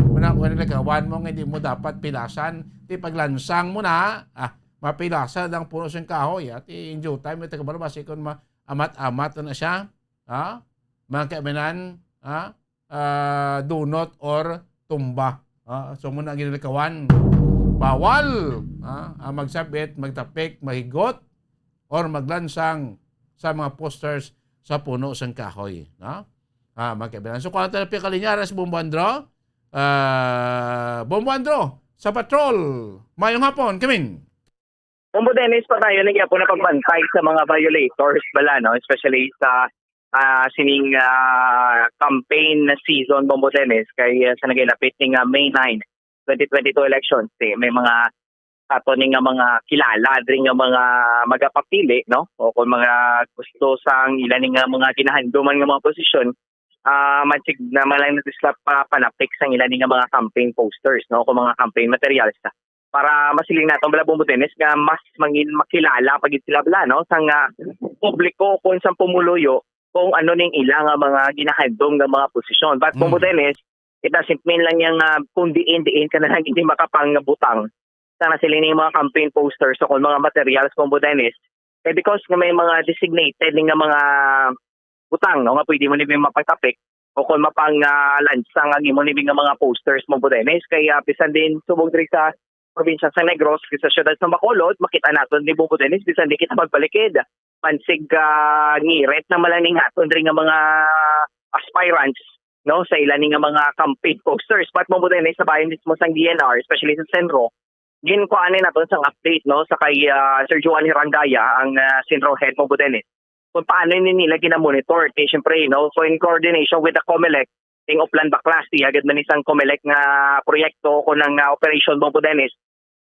Muna ko nilagawan mo nga hindi mo dapat pilasan. Di paglansang mo na, ah, mapilasa ang puno sang kahoy. At in due time, ito ka ba, basi kung ma-, amat-amat na siya. Ha? Mga kaibigan, ha? Ah, dunot or tumba. Ah, so muna ang ginalikawan. Bawal, ah, ang magsabit, magtapik, mahigot, or maglansang sa mga posters sa puno sang kahoy. No? Ah, mga kaibigan. So, kung ano tayo pikalinyaran sa Bombo Andro? Ah, Bombo Andro, sa patrol. Mayong hapon, Kamin. Bombo Dennis, padayon na gyapon na pagbantay sa mga violators bala, no? Especially sa, ah, sining, ah, campaign na season, Bombo Dennis, kay, ah, sa nagilapit ning, ah, May nine, twenty twenty-two elections, eh, may mga ato ni nga mga kilala diri nga mga magapapili, no? O kung mga gusto sang ila ni nga mga ginahanduman nga mga posisyon, ah, mansig na man lang natin sila pa-, panapik sang ila ni nga mga campaign posters, no? O kung mga campaign materials, para masiling naton bala, Bombo Dennis, nga mas mangin makilala pa gid sila bala, no? Sang, ah, publiko kung sang pumuluyo kung ano ning ila nga mga ginahandom nga mga posisyon. But, Bombo Mm. Dennis, it doesn't mean lang yang, ah, kung diin-diin ka na lang hindi makapangbutang sa nasiling ning mga campaign posters o kung mga materials, Bombo Dennis. Eh, because nga may mga designated nga mga butang, no, nga pwede mo ni mapagtapik o kung mapang, ah, lansang ang imo ni nga mga posters, Bombo Dennis. Kaya bisan din subong diri sa probinsya sa Negros, sa siyudad sa Bacolod, makita naton ni Bombo Dennis, bisan di kita magbalikid. Pansig, ah, ngirit na man lang ning aton diri nga mga aspirants, no, sa ila ni nga mga campaign posters. But, Bombo Dennis, sa bahin mismo sang D N R, especially sa Senro, ginkuhaan ni naton sang update, no, sa kay, ah, Sir Joan Hirangaya, ang, ah, Senro head, Bombo Dennis, kung paano ni nila ginamonitor. Kay, siyempre, no, so in coordination with the COMELEC, ing Oplan Baklas, iya gid man isang COMELEC nga proyekto o nang, ah, operation, Bombo Dennis,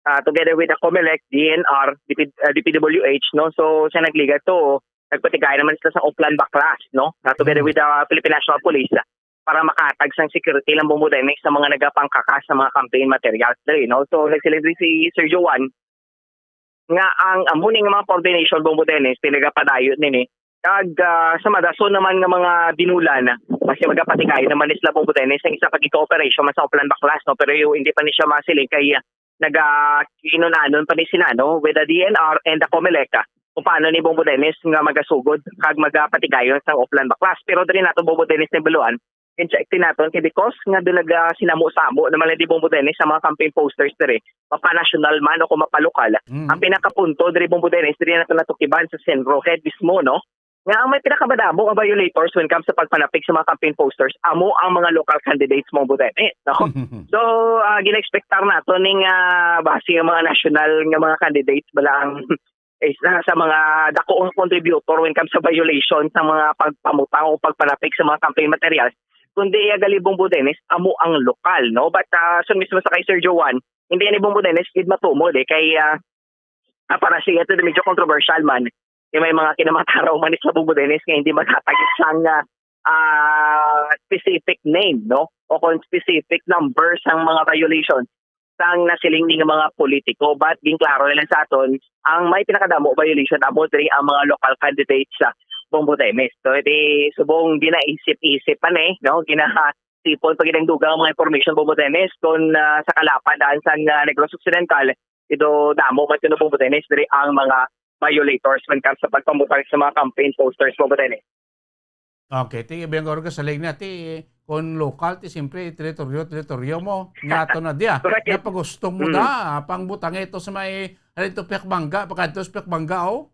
ah, together with the COMELEC, D N R, D P, ah, D P W H, no? So, sa nagligad to, nagpatigay naman sila sa Oplan Baklas, no? Ah, together Mm. with the Philippine National Police, ah, para makahatag sang security lang, Bombo Dennis, sa mga nagapangkakas sa mga campaign materials diri, no? So, nagsiling diri si Sir Joan nga ang amo ni nga mga coordination, Bombo Dennis, pinagapadayon nini. Kag, ah, sa madason naman nga mga binulan, basi magapatigay naman ni sila, Bombo Dennis, ang isa ka gig operation man sa Oplan Baklas, no? Pero hindi pa ni siya masiling kay, ah, naga-, kinunanon pa ni sila, no, with the D N R and the COMELEC, ah, kung paano ni, Bombo Dennis, nga magasugod kag magapatigayon sa Oplan Baklas. Pero diri nato, Bombo Dennis, ni Buluan, in-check din naton kay because nga doon naga-, sinamo-samo naman lang di, Bombo Dennis, sa mga campaign posters diri, mapa-national man o kung mapa-lokal. Mm. Ang pinakapunto diri, Bombo Dennis, diri nato natukiban sa Senro head mismo, no? Nga ang may pinakamadamo nga violators when it comes sa pagpanapik sa mga campaign posters, amo ang mga local candidates, Bombo Dennis, no? So, ah, gina-expectar nato ning, ah, basi ang mga national nga mga candidates bala ang isa sa mga dakoong contributor when it comes sa violation sa mga pagpamutang o pagpanapik sa mga campaign materials, kundi iya gali, Bombo Dennis, amo ang lokal, no? But, ah, so mismo sa kay Sir Joan, hindi ni, Bombo Dennis, gid matumod, eh, kay, ah, ah, para siya ito, medyo controversial man. Kay may mga kinamataraw man sa, Bombo Dennis, nga hindi maghatag sang, ah, ah, specific name, no? O kung specific number sang mga violations sang nasiling ni nga mga politiko. But ginklaro nila sa aton, ang may pinakadamo violation amo diri ang mga local candidates sa, Bombo Dennis. So, iti subong ginaisip-isip pa ni, no? Ginasipon pa gid ang dugang mga information, Bombo Dennis, kung, ah, sa kalapad daan sang, ah, Negros Occidental, ito damo man kuno, Bombo Dennis, diri ang mga violators when it comes sa pagpamutang sa mga campaign posters, Bombo Dennis. Okay, ti, ibang oras ka sa linya, ti, kung lokal, ti, siyempre, teritoryo, teritoryo mo, nga ato na diya. Correct. Nga pag gusto mo Mm. na, pang butang ito sa may, ano ito, Piakbanga, pagkadto sa Piakbanga, oh.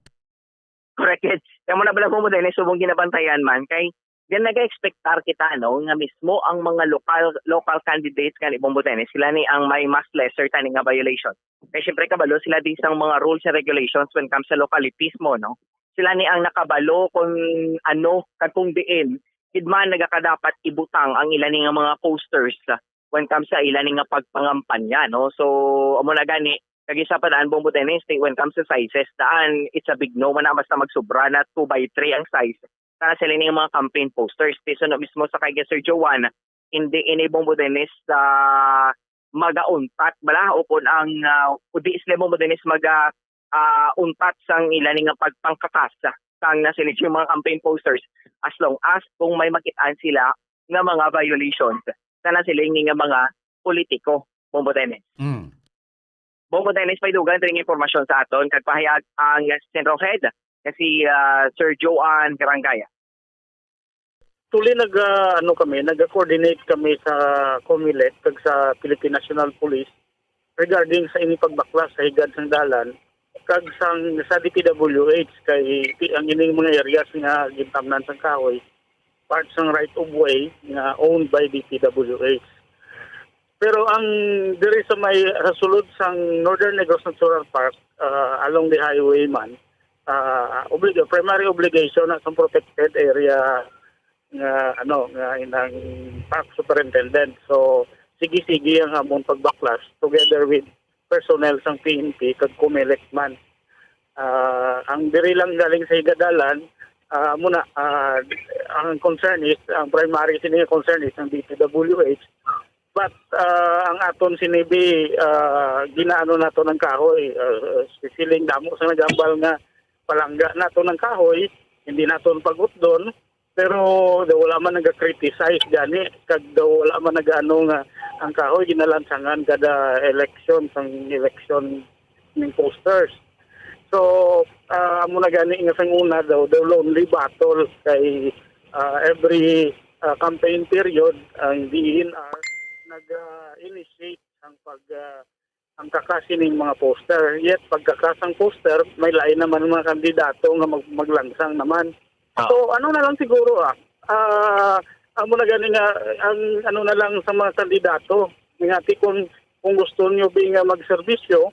Correct. Kaya mo na bala, Bombo Dennis, subong ginabantayan man, kay, yan nag-expectar kita, no, nga mismo ang mga lokal, local candidates nga ni, Bombo Dennis, sila ni ang may mas lesser tani nga violation. Kay siyempre, kabalo sila din sa mga rules and regulations when it comes sa localities mo, no? Sila ni ang nakabalo kung ano, kag kung diin gid man nagakadapat ibutang ang ila ni nga mga posters, ah, when comes sa ila ni nga pagpangampanya, no? So, amo na gani, kag isa pa daan, Bombo Dennis, when comes sa sizes, daan, it's a big no man na basta magsubra na two by three ang size. Para sila ni mga campaign posters. Piso na mismo sa kay Sir Joan, hindi ini, Bombo Dennis, sa magauntat bala, o kung ang, ah, o di sila mo madanis maga, ah, untat sang ila ni nga pagpangkakas sang nasiling mga campaign posters, as long as kung may makitaan sila nga mga violations sa nasiling ni nga mga politiko, Bombo Dennis. Mm. Bombo Dennis, paidugan diri nga impormasyon sa aton kag pahayag ang Sentro Head nga si, ah, Sir Joan Garangaya. Actually, nag, ah, ano kami, nag-coordinate kami sa Comelec kag sa Philippine National Police regarding sa ining pagbaklas sa higad sang dalan kag sang sa D P W H, kay ti-, ang ining mga areas nga gintamnan sang kahoy part sang right of way nga owned by D P W H. Pero ang diri sa may, sa sulod sang Northern Negros Natural Park, ah, along the highway man, ah, oblig-, primary obligation na sa protected area nga, ano, nga inang park superintendent. So, sige-sige ang amon pagbaklas together with personnel sang P N P kag Comelec man. Ah, ang diri lang galing sa higad dalan, ah, muna, ah, ang concern is, ang primary sini nga concern is ang D P W H. But, ah, ang aton sini bi, ah, ginaano nato ng kahoy, ah, siling damo sa nagambal nga palangga nato ng kahoy, hindi nato pagutdon, pero daw wala man naga-criticize gani, kag daw wala man nagaano nga ang kahoy ginalansangan kada election sang election ning posters. So, ah, amo na gani nga sang una daw, daw lonely battle kay, ah, every, ah, campaign period ang D E N R nag-initiate ang pag, ah, ang kakas sining mga poster. Yet pagkakas ang poster, may lain naman mga kandidato nga mag-, maglansang naman. Ah. So, ano na lang siguro, ah, ah, amo na gani nga ang ano na lang sa mga kandidato, nga ti kung, kung gusto nyo bi nga magserbisyo,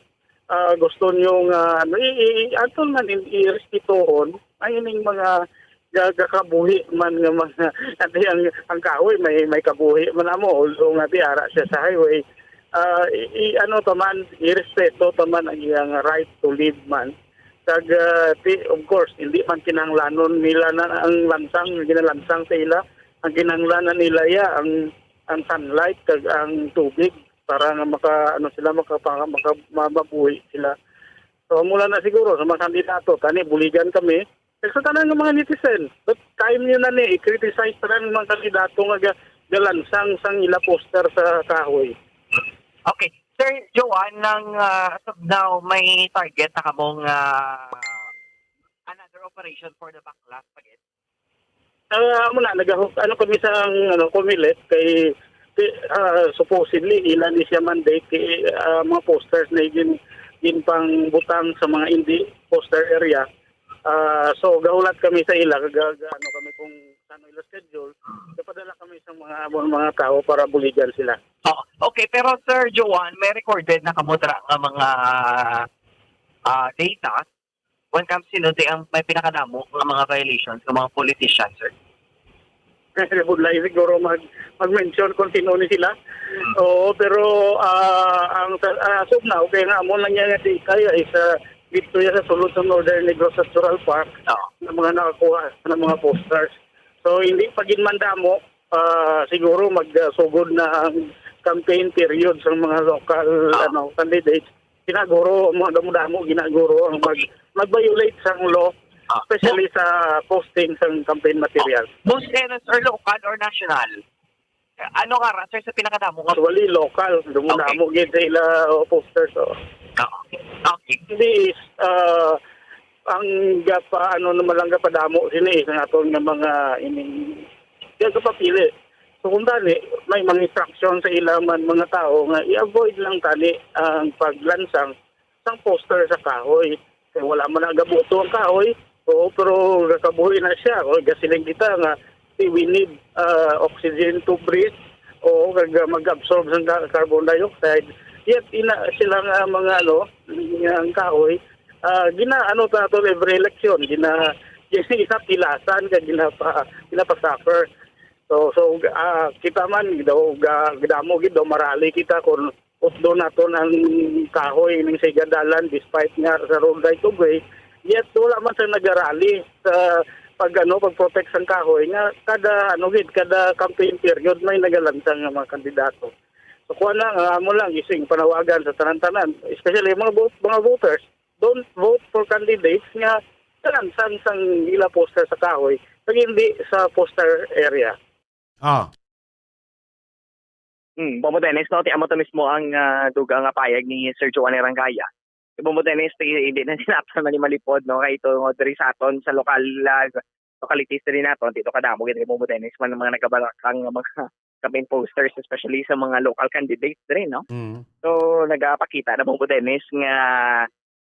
ah, gusto nyo nga ano, i, i, i-, aton man in, i-respetohon ang ining mga ga-, gakabuhi man nga mga, ati ang, ang kahoy may, may kabuhi man amo, although nga di ara siya sa highway. Ah, i, i-, ano ta man, irespeto ta man ang iyang right to live man. Kag, ah, ti, of course, hindi man kinahanglanon nila na ang lansang, ginalansang sa ila. Ang kinahanglanan nila ya ang, ang sunlight kag ang tubig para nga maka, ano sila, maka, maka, ma-, mabuhi sila. So, mula na siguro sa mga kandidato, tani, buligan kami. Kag sa tanan nga mga netizen, but time nyo na ni, i-criticize tanan nga mga kandidato nga ga-, galansang sang ila poster sa kahoy. Okay. Sir Joan, nang, ah, as of now, may target na kamong, ah, another operation for the backlash again? Ah, amo na, nagahuk-, ano kami sa, ano, Comelec kay, ti-, ah, supposedly, ila ni siya mandate kay, ah, mga posters na gin-, ginpangbutang sa mga hindi poster area. Ah, so, gahulat kami sa ila, ga-, ga-, ano kami kung saan ila schedule. Gapadala kami sa mga, mga tao para buligan sila. Oh, okay, pero Sir Joan, may recorded na kamo dira nga mga, ah, data when comes sino di ang may pinakadamo nga mga violations ng mga politician, sir? Budlay siguro mag, mag-mention kung sino ni sila. Oo, pero, ah, ang sa, ah, as of now, kaya nga amo lang niya nga di kaya is, ah, dito yan sa sulod sa Northern Negros Natural Park Oo. ng mga nakakuha ng mga posters. So, hindi pa gid man damo, ah, siguro magsugod na ang campaign period sa mga local, Ah. ano, candidates. Ginaguro, mga damo-damo, ginaguro ang mag-, mag-violate sang law, Ah. especially sa posting sang campaign material. Boss Enos, or local or national? Ano ka ra, sir, sa pinakadamo nga Actually, local. Damo-damo gid sa ila, oh, posters, oh. Ah, okay. Okay. Hindi is, ah, ang gapa-, ano naman lang gapadamo sini is ang aton nga mga ining, gapapili. So, kung tani, may mga instruction sa ila man mga tao nga i-avoid lang tani ang paglansang sang poster sa kahoy. Kay wala man nagabuto ang kahoy. Oo, pero gakabuhi na siya. O, gasiling kita nga, "Hey, we need, ah, oxygen to breathe." Oo, kag, ah, mag-absorb sa ka-, carbon dioxide. Yet, ina, sila nga mga, ano, nga ang kahoy, ah, gina, ano, ta, to every election, gina, ginapilasan, kag ginapa, ginapa-suffer. So, so, ah, kita man, daw, ga-, gidamo gid, daw, marali kita kung utdo naton ang kahoy ning sa higad dalan despite nga sa road right of way, yet wala man sa nagarali sa pag, ano, pag-protect sang kahoy nga kada, ano, gid, kada campaign period may nagalansang nga mga kandidato. So, kuha na nga, amo lang, gising panawagan sa tanan-tanan, especially mga vote, mga voters, don't vote for candidates nga tanan sang, sang ila poster sa kahoy, kag hindi sa poster area. Ah. Hmm, Bombo Dennis, no? Ti amo to mismo ang, ah, dugang nga payag ni Sir Joanne Rangaya. Bombo Dennis, ti, hindi na sinaptan man ni Malipod, no? Kay ito, no, diri sa aton, sa lokal, ah, localities diri naton, dito kadamo gid ni Bombo Dennis man ang mga nagabalakang nga mga campaign posters, especially sa mga local candidates diri, no? Mm. So, nagapakita na, Bombo Dennis, nga,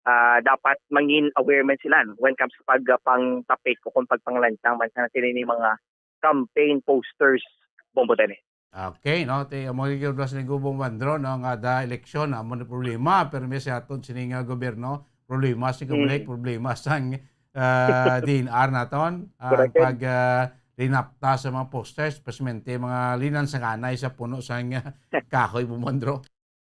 ah, dapat mangin aware man sila, no, when comes sa pag, ah, pang-topic o kung pagpanglansang man sa sini ni mga campaign posters, Bombo Dennis. Okay, no? Ti, amo gyud, Blas Linggo, Bombo Andro, no, nga da eleksyon, amo na problema, pero may sa aton sini nga gobyerno, problema sa Mm. Comelec, problema sang, ah, D N R naton, ang Correct. pag, ah, linapta sa mga posters, especially mga linansanganay sa puno sang kahoy, Bombo Andro.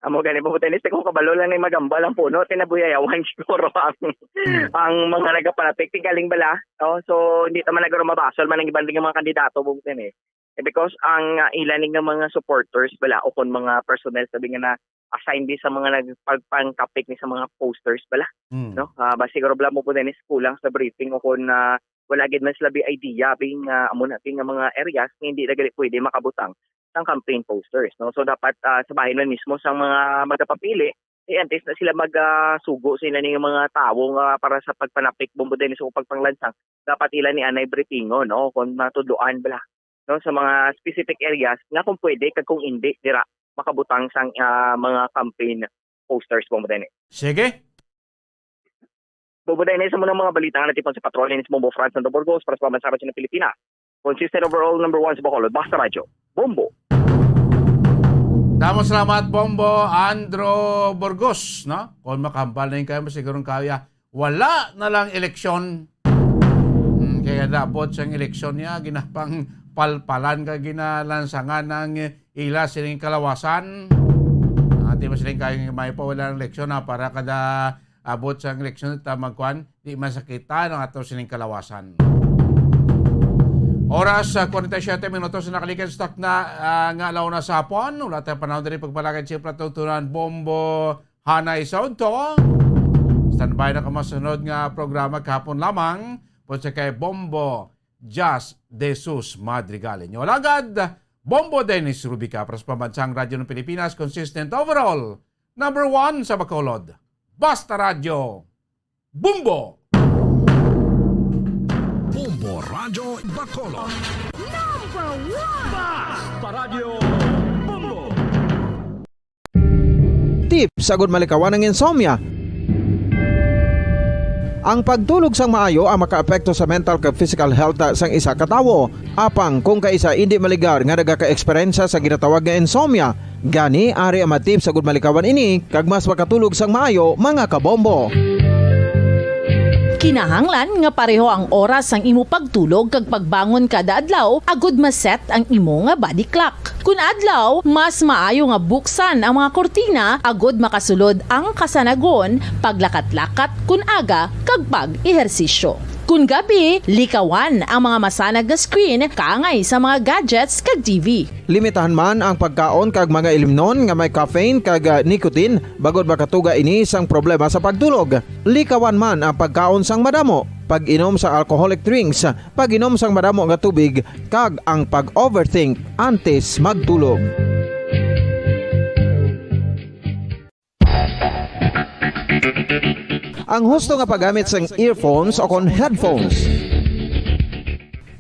Amo gani, Bombo Dennis, kung kabalo lang ni magambal ang puno, tinabuyayawan siguro ang, Hmm. ang mga nagapalapit. Ti galing bala, no? So, hindi naman nagro mabasol man ang iban ding mga kandidato, Bombo Dennis. Eh, because ang, ah, ila ni nga mga supporters bala o kung mga personnel sabi nga na assign di sa mga nagpagpangkapit ni sa mga posters bala, Hmm. no? Ah, ba siguro bala, Bombo Dennis, kulang sa briefing o kung, ah, wala gid man sila bi idea bing, ah, amo na bing nga mga areas nga hindi na gali pwede makabutang sang campaign posters, no? So, dapat, ah, sa bahin man mismo sang mga magapapili, eh, antes na sila mag, ah, sugo sila ni mga tawo nga para sa pagpanapik, Bombo Dennis, o pagpanglansang, dapat ila ni anay briefing, no? Kung matudloan bala, no, sa mga specific areas nga kung pwede kag kung hindi dira makabutang sang, ah, mga campaign posters, Bombo Dennis. Sige. Bombo Dennis, amo na ang mga balita nga natipon sa Patrol ni Bombo Franz Santo Burgos para sa Pambansa Radyo ng Pilipinas. Consistent overall, number one sa Bacolod. Basta Radyo. Bombo. Damo salamat, Bombo Andro Burgos, no? Kung makahambal na yun kayo, sigurong kaya, wala na lang eleksyon. Hmm, kaya dapat sang eleksyon niya, ginapang palpalan ka, ginalansangan ng ila sining kalawasan. Ati mo siling kayo may pa, wala ng eleksyon, ha, para kada abot sa eleksyon, ta magkuan, di masakita ang ato sining kalawasan. Oras, ah, kwarenta y siyete minutos na nakalikan sa takna, ah, nga alaw na sa hapon. Wala tayo panahon diri pagpalagay, siyempre, tutunan Bombo Hanay Saunto. Standby na ka masunod nga programa kahapon lamang. Punsa kay Bombo Jazz de Sus Madrigal. Inyo alagad, Bombo Dennis Rubica, para sa Pambansang Radyo ng Pilipinas, consistent overall, number one sa Bacolod. Basta Radyo, Bombo! Bombo Radyo Bacolod. Number one! Basta Radyo Bombo! Tips agud malikawan ang insomnia. Ang pagtulog sang maayo ang makaapekto sa mental kag physical health sang isa ka tawo. Apang kung kaisa indi maligar nga nagaka-eksperyensya sa ginatawag nga insomnia, gani ari ang mga tips agud malikawan ini kag mas makatulog sang maayo, mga kabombo. Kinahanglan nga pareho ang oras sang imo pagtulog kag pagbangon kada adlaw agud ma-set ang imo nga body clock. Kun adlaw, mas maayo nga buksan ang mga kurtina agud makasulod ang kasanagon, paglakat-lakat kun aga, kag pag-ehersisyo. Kun gabi, likawan ang mga masanag nga screen kaangay sa mga gadgets kag T V. Limitahan man ang pagkaon kag mga ilimnon nga may caffeine kag, ah, nicotine, bangod makatuga ini sang problema sa pagtulog. Likawan man ang pagkaon sang madamo, pag-inom sa alcoholic drinks, pag-inom sang madamo nga tubig, kag ang pag-overthink antes magtulog. Ang husto nga paggamit sang earphones o kon headphones.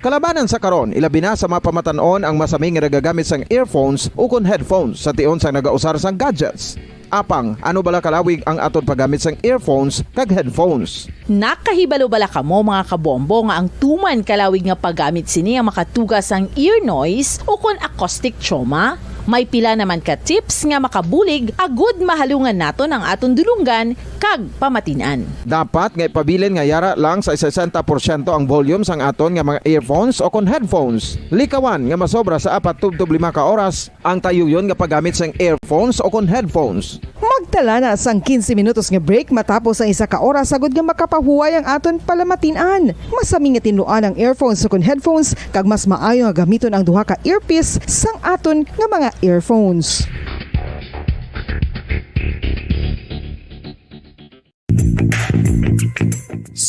Kalabanan sa karon, ilabi na sa mga pamatan-on ang masami nga nagagamit sang earphones o kon headphones sa tion sang nagausar sang gadgets. Apang, ano bala kalawig ang aton paggamit sang earphones kag headphones? Nakahibalo bala kamo, mga kabombo, nga ang tuman kalawig nga paggamit sini ang makatuga sang ear noise o kon acoustic trauma? May pila naman ka tips nga makabulig agud mahalungan naton ang aton dulonggan kag pamatin-an. Dapat nga ipabilin nga yara lang sa sesenta porsyento ang volume sang aton nga mga earphones o kon headphones. Likawan nga masobra sa apat tubtob lima ka oras ang tayuyon nga paggamit sang earphones o kon headphones. Magtala na sang quince minutos nga break matapos ang isa ka oras, agud nga makapahuway ang aton palamatin-an. Masami nga tinluan ang earphones o kon headphones, kag mas maayo nga gamiton ang duha ka earpiece sang aton nga mga earphones.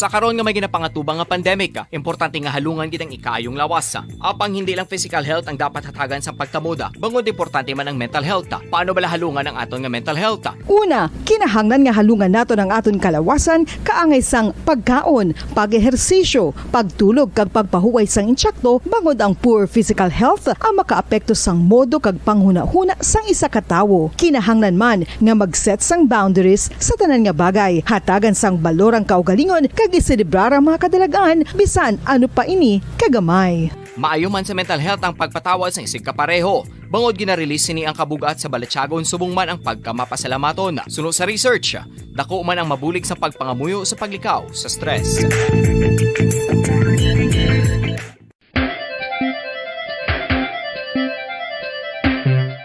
Sa karon nga may ginapangatubang nga pandemic, importante nga halungan gid ang ikaayong lawas. Apang hindi lang physical health ang dapat hatagan sang pagtamod, bangod importante man ang mental health. Paano bala halungan ang aton nga mental health? Una, kinahanglan nga halungan naton ang aton kalawasan kaangay sang pagkaon, pag-ehersisyo, pagtulog kag pagpahuway sang intsakto, bangod ang poor physical health ang makaapekto sang modo kag panghunahuna sang isa ka tawo. Kinahanglan man nga mag-set sang boundaries sa tanan nga bagay, hatagan sang balor ang kaugalingon kag iselebrar ang mga kadalag-an, bisan ano pa ini kagamay. Maayo man sa mental health ang pagpatawad sang isigkapareho, bangod gina-release sini ang kabug-at sa balatyagon subong man ang pagkamapasalamaton. Suno sa research, dako man ang mabulig sa pagpangamuyo sa paglikaw sa stress.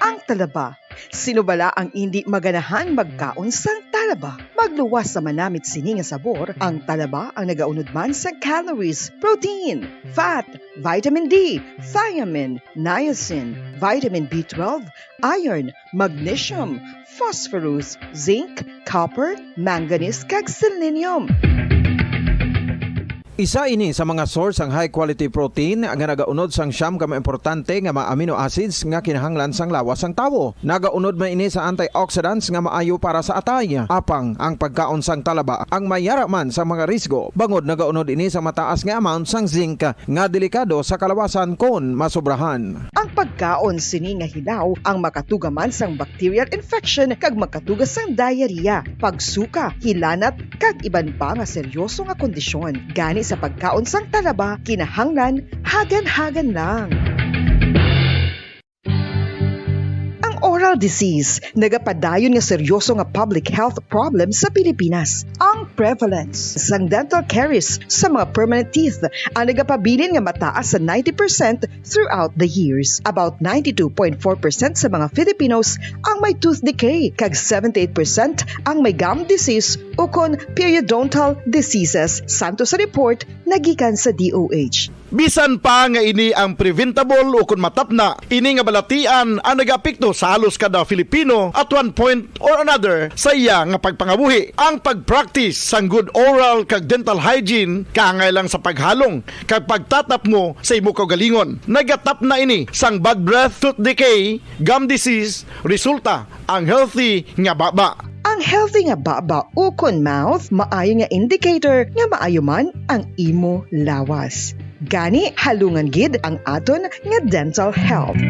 Ang talaba. Sino bala ang indi maganahan magkaon sang talaba? Magluwas sa manamit sini nga sabor, ang talaba ang nagaunod man sa calories, protein, fat, vitamin D, thiamine, niacin, vitamin B twelve, iron, magnesium, phosphorus, zinc, copper, manganese, kag selenium. Isa ini sa mga source sang high quality protein nga nagaunod sang siyam ka mga importante nga mga amino acids nga kinahanglan sang lawas sang tawo. Nagaunod man ini sa antioxidants nga maayo para sa atay. Apang ang pagkaon sang talaba ang mayara man sa mga risgo, bangod nagaunod ini sa mataas nga amount sang zinc nga delikado sa kalawasan kon masobrahan. Ang pagkaon sini nga hilaw ang makatuga man sang bacterial infection kag makatuga sang diarrhea, pagsuka, hilanat, kag iban pa nga seryoso nga kondisyon. Gani sa pagkaon sang talaba, kinahanglan hagan-hagan lang. Ang oral disease nagapadayon nga seryoso nga public health problem sa Pilipinas. Ang prevalence sang dental caries sa mga permanent teeth ang nagapabilin nga mataas sa ninety percent throughout the years. About ninety-two point four percent sa mga Filipinos ang may tooth decay, kag seventy-eight percent ang may gum disease ukon periodontal diseases, santo sa report nagikan sa D O H. Bisan pa nga ini ang preventable ukon matapna, ini nga balatian ang nagaapekto sa halos kada Filipino at one point or another sa iya nga pagpangabuhi. Ang pag-practice sang good oral kag dental hygiene kaangay lang sa paghalong kag pagtatapngo sa imo kaugalingon. Nagatapna ini sang bad breath, tooth decay, gum disease, resulta ang healthy nga baba. Ang healthy nga baba ukon mouth maayo nga indicator nga maayo man ang imo lawas. Gani, halungan gid ang aton nga dental health.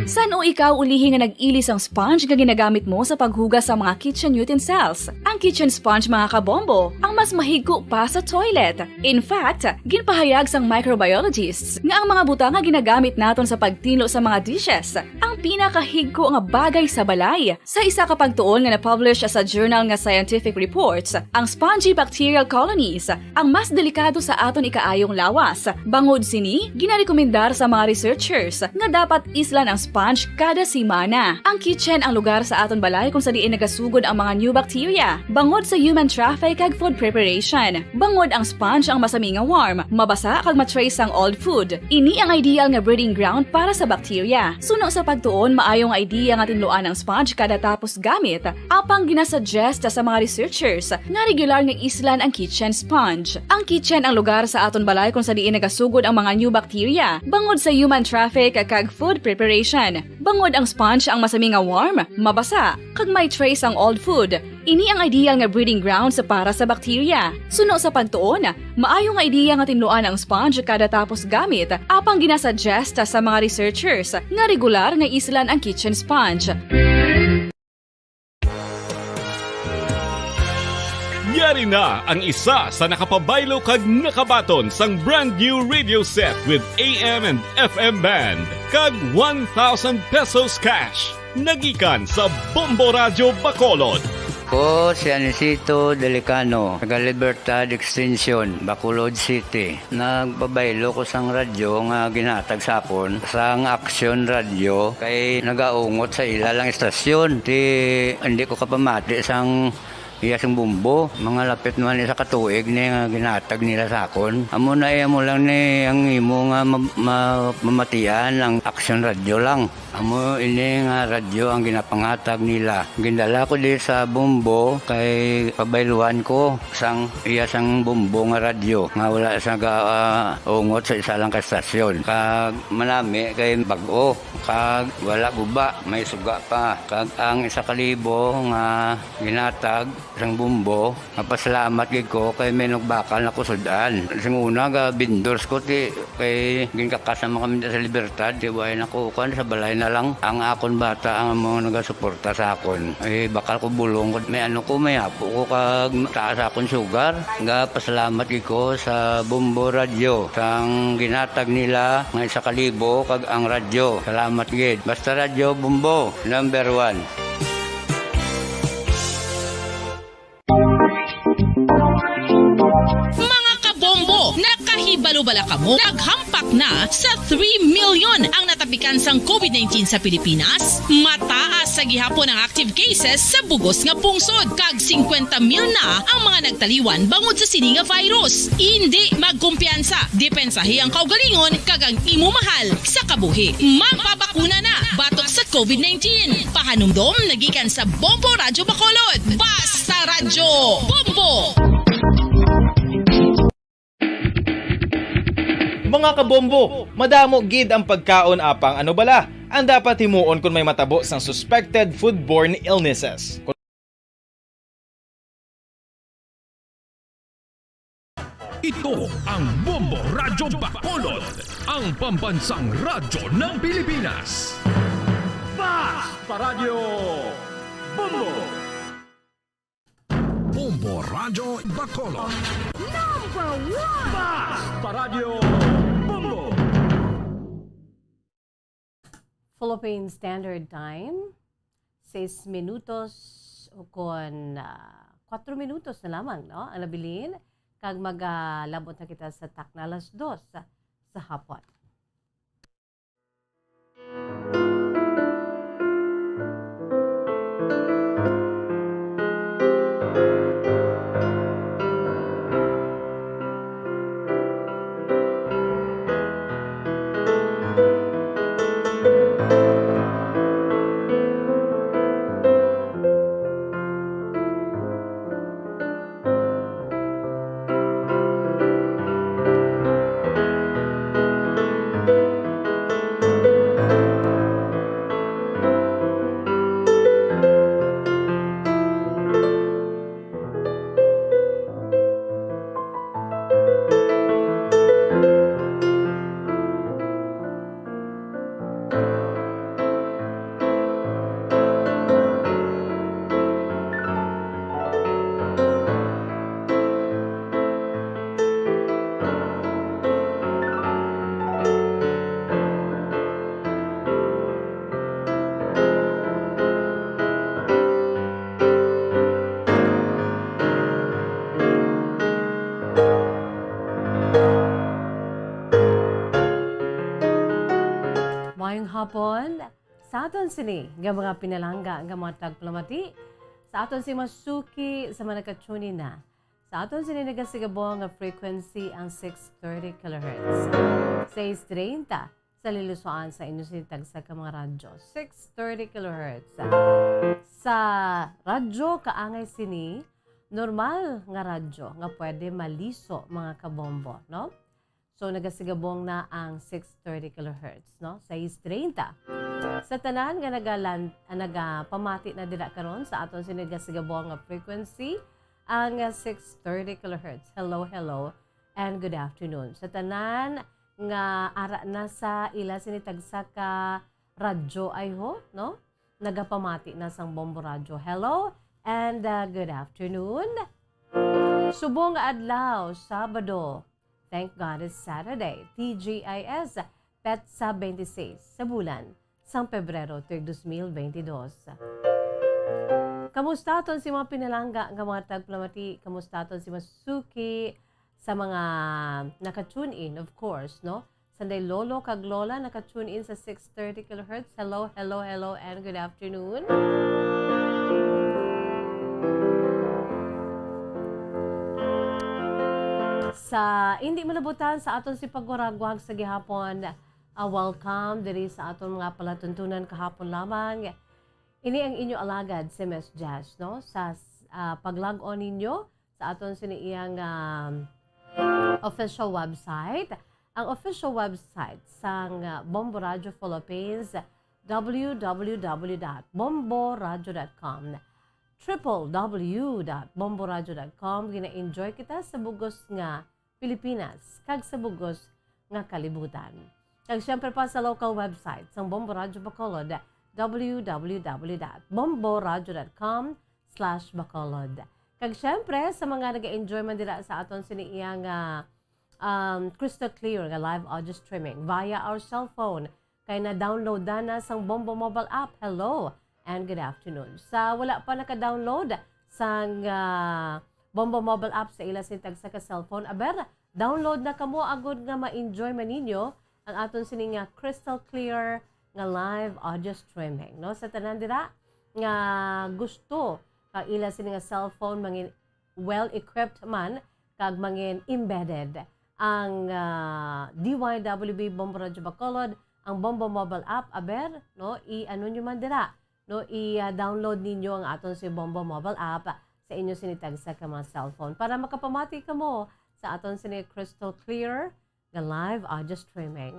San-o ikaw ulihi nga nag-ili sang sponge nga ginagamit mo sa paghugas sa mga kitchen utensils? Ang kitchen sponge, mga kabombo, ang mas mahigko pa sa toilet. In fact, ginpahayag sang microbiologists nga ang mga butang nga ginagamit naton sa pagtinlo sa mga dishes ang pinakahigko nga bagay sa balay. Sa isa ka pagtuon nga na-publish sa journal nga Scientific Reports, ang spongy bacterial colonies ang mas delikado sa aton ikaayong lawas. Bangod sini, ginarekomendar sa mga researchers nga dapat islan ang sponge kada semana. Ang kitchen ang lugar sa aton balay kung sa diin nagasugod ang mga new bacteria, bangod sa human traffic kag food preparation. Bangod ang sponge ang masami nga warm, mabasa kag ma-trace sang old food. Ini ang ideal nga breeding ground para sa bacteria. Suno sa pagtuon, maayo nga idea nga tinluan ang sponge kada tapos gamit. Apang ginasuggest sa mga researchers nga regular nga islan ang kitchen sponge. Ang kitchen ang lugar sa aton balay kung sa diin nagasugod ang mga new bacteria, bangod sa human traffic kag food preparation. Bangod ang sponge ang masami nga warm, mabasa, kag may trace ang old food. Ini ang ideal nga breeding grounds para sa bacteria. Suno sa pagtuon, maayo nga idea nga tinluan ang sponge kada tapos gamit, apang ginasuggest sa mga researchers nga regular nga islan ang kitchen sponge. Yari na ang isa sa nakapabaylo kag nakabaton sang brand new radio set with A M and F M band kag one thousand pesos cash. Nagikan sa Bombo Radyo Bacolod. Ko si Anisito Delicano, taga Libertad Extension, Bacolod City. Nagpabaylo ko sang radyo nga ginhatag sa akon sang Action Radio kay nagaungot sa ila lang istasyon. Ti, hindi ko kapamati sang Iya sang Bombo, mga lapit naman isa ka tuig ni nga ginatag nila sa akon. Amo na, iya mo lang ni ang imo nga ma-, ma-, mamatian ang Aksyon Radyo lang. Amo ini nga radyo ang ginapangatag nila. Gindala ko di sa Bombo kay pabayluhan ko sang iya sang Bombo nga radyo nga wala sa ga-, ah, ungot sa isa lang ka estasyon. Kag manami kay bag-o, kag wala guba, may suga pa. Kag ang isa ka libo nga ginatag sang Bombo, mapasalamat gid ko kay may nagbakal na ko sud-an. Sing una, ga vendors ko, ti, kay ginkakasama kami sa Libertad, ti, way na ko, kuwan, sa balay na lang. Ang akon bata ang mga nagasuporta sa akon. Eh, bakal ko bulong ko, may ano ko, may apo ko, kag taas akon sugar. Ga pasalamat gid ko sa Bombo Radyo, sang ginatag nila nga isa ka libo, kag ang radyo. Salamat gid. Basta Radyo Bombo, number one. Mga kabombo, nakahibalo bala kamo? Naghampak na sa three million ang natapikan sang COVID nineteen sa Pilipinas. Mataas sa gihapon ang active cases sa bugos nga pungsod, kag singkwenta mil na ang mga nagtaliwan bangod sa sini nga virus. Indi magkumpiyansa, depensahi ang kaugalingon kag ang imo mahal sa kabuhi. Magpabakuna na batok sa COVID nineteen. Pahanumdom na gikan sa Bombo Radyo Bacolod. Basta Radyo Bombo! Mga kabombo, madamo gid ang pagkaon, apang ano bala ang dapat himuon kon may matabo sang suspected foodborne illnesses? Ito ang Bombo Radyo Bacolod, ang pambansang radyo ng Pilipinas. Basta Radyo Bombo! Bombo Radyo Bacolod. Number one! Basta Radyo Bombo! Philippine Standard Time, sais minutos o kon, ah, kuwatro minutos na lamang, no, ang nabilin, kag magalabot na kita sa takna alas dos sa, sa hapon. Maayong hapon sa aton sini nga mga pinalangga nga mga tagpalamati, sa aton sini mga suki sa mga naka-tune in na. Sa aton sini nagasigabong nga frequency ang six thirty kilohertz. Sais treinta sa lilusoan sa inyo sini tagsa ka mga radyo. Six thirty kilohertz. Sa radyo, kaangay sini, normal nga radyo nga pwede maliso, mga kabombo, no? So, nagasigabong na ang six thirty kilohertz, no? Sais treinta. Sa tanan nga nagalan-, ah, nagapamati na dira karon sa aton sini nagasigabong nga frequency, ang, ah, six thirty kilohertz. Hello, hello, and good afternoon. Sa tanan nga ara na sa ila sini tagsa ka radyo, I hope, no? Nagapamati na sang Bombo Radyo. Hello, and, ah, good afternoon. Subong nga adlaw, Sabado. Thank God it's Saturday. T G I S, petsa twenty-six sa bulan sang Pebrero, tuig dos mil bentidós. Kamusta aton si mga pinalangga nga mga tagpalamati? Kamusta aton si mga suki sa mga naka-tune in, of course, no? Sanday lolo kag lola naka-tune in sa six thirty kilohertz. Hello, hello, hello, and good afternoon. Sa indi malabutan sa aton si pagwaragwag sa gihapon, ah, welcome diri sa aton mga palatuntunan kahapon lamang. Ini ang inyo alagad, si Miss Jess, no? Sa, ah, paglag-on ninyo sa aton sini iyang, um, official website. Ang official website sang, ah, Bombo Radio Philippines, w w w dot bombo radio dot com, triple w dot bombo radio dot com. Gina-enjoy kita sa bugos nga Pilipinas kag sa bugos nga kalibutan. Kag siyempre pa sa local website sang Bombo Radio Bacolod, w w w dot bombo radio dot com slash bacolod. Kag siyempre, sa mga nag-enjoy man dira sa aton sini iya nga, um, crystal clear nga live audio streaming via our cellphone, kay na-download na na sang Bombo Mobile App. Hello and good afternoon. Sa wala pa naka-download sang, ah, Bombo Mobile App sa ila sing tagsa ka cellphone, aber, download na kamo agod nga ma-enjoy man ninyo ang aton sini nga crystal clear nga live audio streaming, no? Sa tanan dira nga gusto ang ila sini nga cellphone mangin well-equipped man kag mangin embedded ang, ah, D Y W B Bombo Radio Bacolod, ang Bombo Mobile App, aber, no, i-ano nyo man dira, no, i-download ninyo ang aton si Bombo Mobile App sa inyo sini tagsa ka mga cellphone para makapamati kamo sa aton sini crystal clear nga live audio streaming.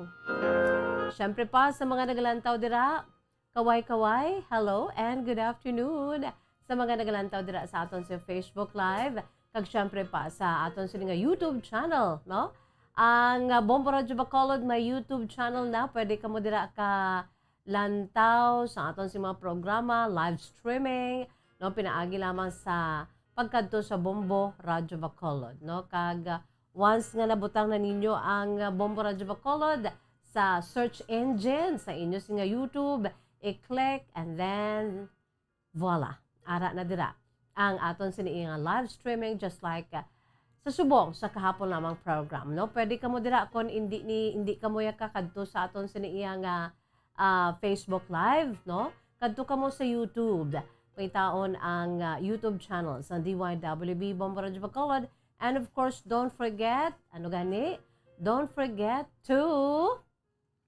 Siyempre pa, sa mga nagalantaw dira, kaway-kaway, hello and good afternoon. Sa mga nagalantaw dira sa aton sa Facebook Live, kag siyempre pa sa aton sini nga YouTube channel, no? Ang, ah, Bombo Radio Bacolod may YouTube channel na. Pwede kamo dira ka lantaw sa aton sing mga programa, live streaming, no? Pinaagi lamang sa pagkadto sa Bombo Radio Bacolod, no? Kag, ah, once nga nabutang na ninyo ang, ah, Bombo Radio Bacolod sa search engine sa inyo sing nga YouTube, i-click and then voila, ara na dira ang aton sini nga live streaming, just like, ah, sa subong sa kahapon lamang program, no? Pwede kamo dira kon indi ni, indi kamo ya kakadto sa aton sini nga, ah, Facebook Live, no? Kadto kamo sa YouTube. Pangitaon ang, ah, YouTube channel sa D Y W B Bombo Radio Bacolod. And of course, don't forget, ano gani? Don't forget to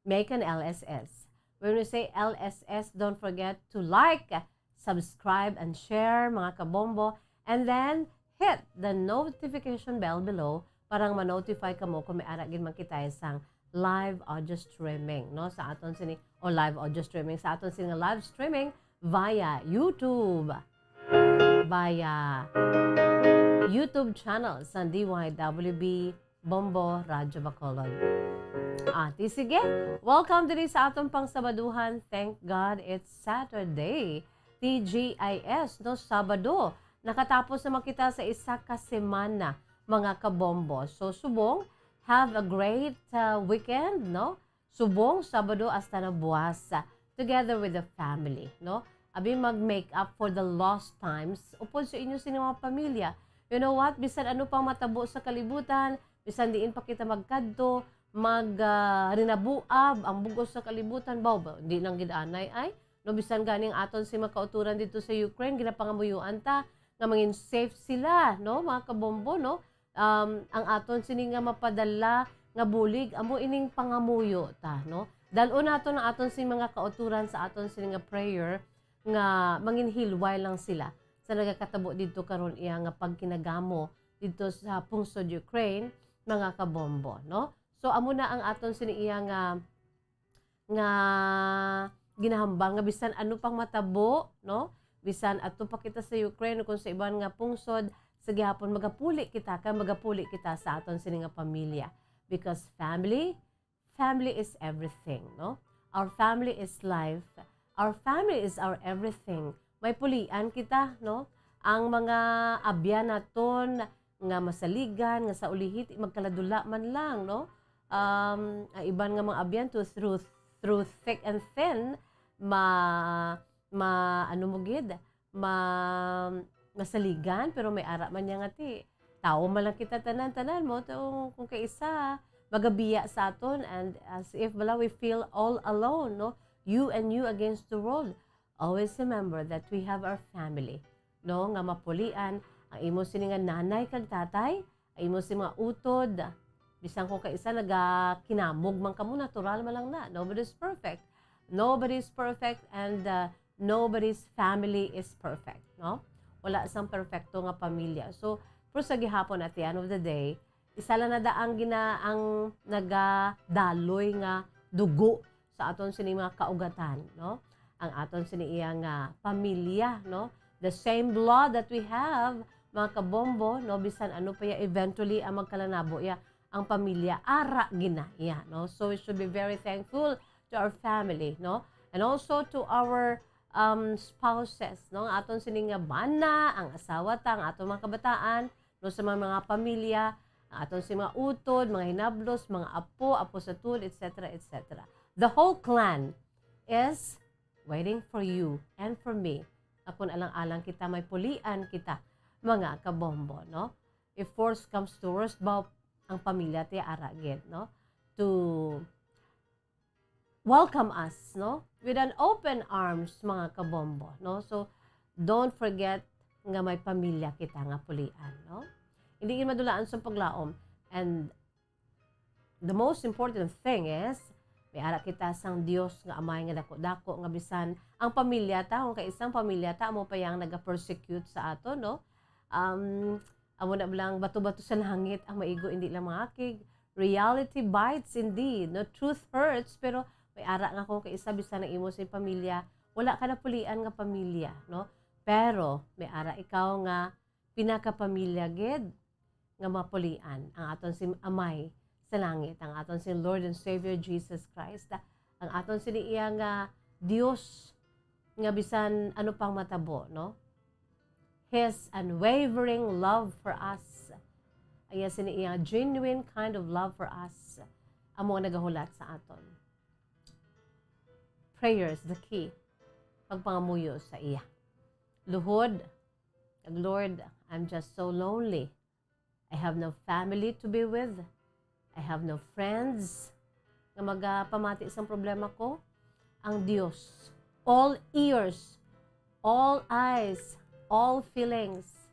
make an L S S. When we say L S S, don't forget to like, subscribe, and share, mga kabombo. And then, hit the notification bell below para nga ma-notify kamo kung may ara gid man kita sang live audio streaming, no? Sa aton sini, o live audio streaming, sa aton sini nga live streaming via YouTube. Via YouTube channel sa D Y W B Bombo Radyo Bacolod. Ati, sige. Welcome diri sa aton pang Sabaduhan. Thank God it's Saturday. T G I S, no? Sabado. Nakatapos naman kita sa isa ka semana, mga kabombo. So, subong, have a great, uh, weekend, no? Subong, Sabado hasta na buwas, uh, together with the family, no? Abi, mag-make up for the lost times upod sa inyo sini mga pamilya. You know what? Bisan ano pang matabo sa kalibutan, bisan diin pa kita magkadto, mag, ah, rinabuab ang bugos sa kalibutan, baw, ba, di lang gid anay ay. No, bisan gani ang aton si mga kauturan dito sa Ukraine, ginapangamuyuan ta nga mangin safe sila, no, mga kabombo, no? Um, ang aton sini nga mapadala nga bulig, amo ining pangamuyo ta, no? Dal-on naton ang aton sini mga kauturan sa aton sini nga prayer nga manginhilway lang sila sa nagakatabo didto karon iya nga pagkinagamo didto sa pungsod Ukraine, mga kabombo, no? So, amo na ang aton sini iya nga, nga ginahambal nga bisan ano pang matabo, no? Bisan ato pa kita sa Ukraine o kung sa iban nga pungsod, sa gihapon magapuli kita, kay magapuli kita sa aton sini nga pamilya. Because family, family is everything, no? Our family is life. Our family is our everything. May pulian kita, no? Ang mga abyan naton nga masaligan, nga sa ulihit, magkaladula man lang, no? Um, ang iban nga mga abyan to through, through thick and thin, ma, ma, ano mo gid, ma-, masaligan, pero may ara man niya nga ti. Tawo man lang kita tanan-tanan mo, to, kung kaisa, magabiya sa aton, and as if bala we feel all alone, no? You and you against the world. Always remember that we have our family, no? Nga mapulian, ang imo sini nga nanay kag tatay, Imo si mga utod, bisan kung kaisa nagakinamog man kamo, natural man lang na. Nobody's perfect. Nobody's perfect and, uh, nobody's family is perfect, no? Wala sang perfecto nga pamilya. So, pero sa gihapon, at the end of the day, isa lang na da ang gina-, ang nagadaloy nga dugo sa aton sini mga kaugatan, no? Ang aton sini iya nga pamilya, no? The same blood that we have, mga kabombo, no? Bisan ano pa ya, eventually ang magkalanabo ya, ang pamilya, ara gina ya, no? So we should be very thankful to our family, no? And also to our, um, spouses, no? Ang aton sini nga bana, ang asawa ta, ang aton mga kabataan, no, sa mga, mga pamilya, ang aton si mga utod, mga hinablos, mga apo, apo sa tuod, et cetera, et cetera. The whole clan is waiting for you and for me. Nga kung alang-alang kita, may pulian kita, mga kabombo, no? If worst comes to worst, ba, ang pamilya ti ara gid, no? To welcome us, no? With an open arms, mga kabombo, no? So, don't forget nga may pamilya kita nga pulian, no? Hindi gid madulaan sa paglaom. And the most important thing is, may ara kita sang Dios nga Amay nga dako-dako, nga bisan ang pamilya ta, kung kaisang pamilya ta, amo pa yang naga-persecute sa aton, no? Um, amo na lang bato-bato sa langit ang maigo, hindi lang mangakig. Reality bites indeed, no? Truth hurts, pero may ara nga kung kaisa bisan ang imo sa pamilya, wala ka napulian nga pamilya, no? Pero may ara ikaw nga pinakapamilya gid nga mapulian, ang aton si Amay sa langit, ang aton si Lord and Savior Jesus Christ, ang aton sini iya nga Dios nga bisan ano pang matabo, no? His unwavering love for us. Ang iya sini iya genuine kind of love for us. Amo ang nagahulat sa aton. Prayer is the key. Pagpangamuyo sa iya. Luhod, "Lord, I'm just so lonely. I have no family to be with. I have no friends nga magapamati sang problema ko." Ang Dios, all ears, all eyes, all feelings,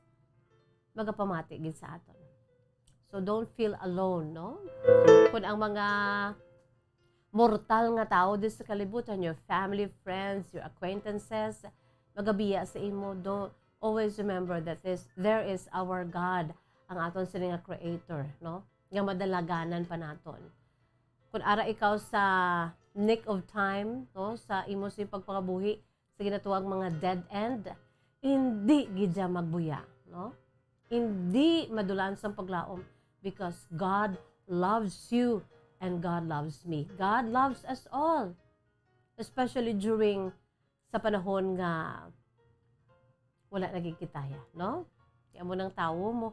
magapamati gid sa aton. So don't feel alone, no? Kung ang mga mortal nga tawo di sa kalibutan, your family, friends, your acquaintances, magabiya sa imo, don't, always remember that this, there is our God, ang aton sini nga Creator, no? Nga madalaganan pa naton. Kung ara ikaw sa nick of time, no, sa imo sini pagpangabuhi, sa ginatawag mga dead end, hindi gid siya magbuya, no? Hindi madulaan sang paglaom, because God loves you and God loves me. God loves us all, especially during sa panahon nga wala nagkikitaya, no? Kaya mo nang tawo mo,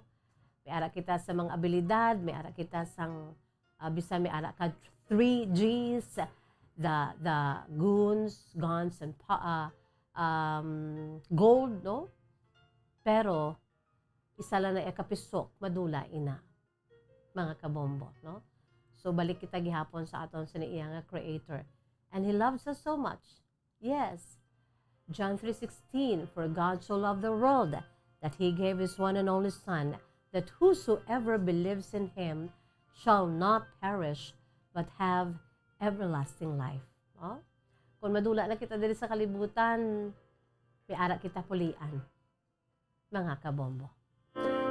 may ara kita sa mga abilidad, may ara kita sang, ah, bisan may ara ka three Gs, the, the goons, guns, and pa-, ah, um, gold, no? Pero, isa lang na ikapisok, madula ina, mga kabombo, no? So, balik kita gihapon sa aton sini iya nga Creator. And He loves us so much. Yes. John three sixteen, "For God so loved the world that He gave His one and only Son, that whosoever believes in Him shall not perish, but have everlasting life." No? Kung madula na kita diri sa kalibutan, may ara kita pulian, mga kabombo.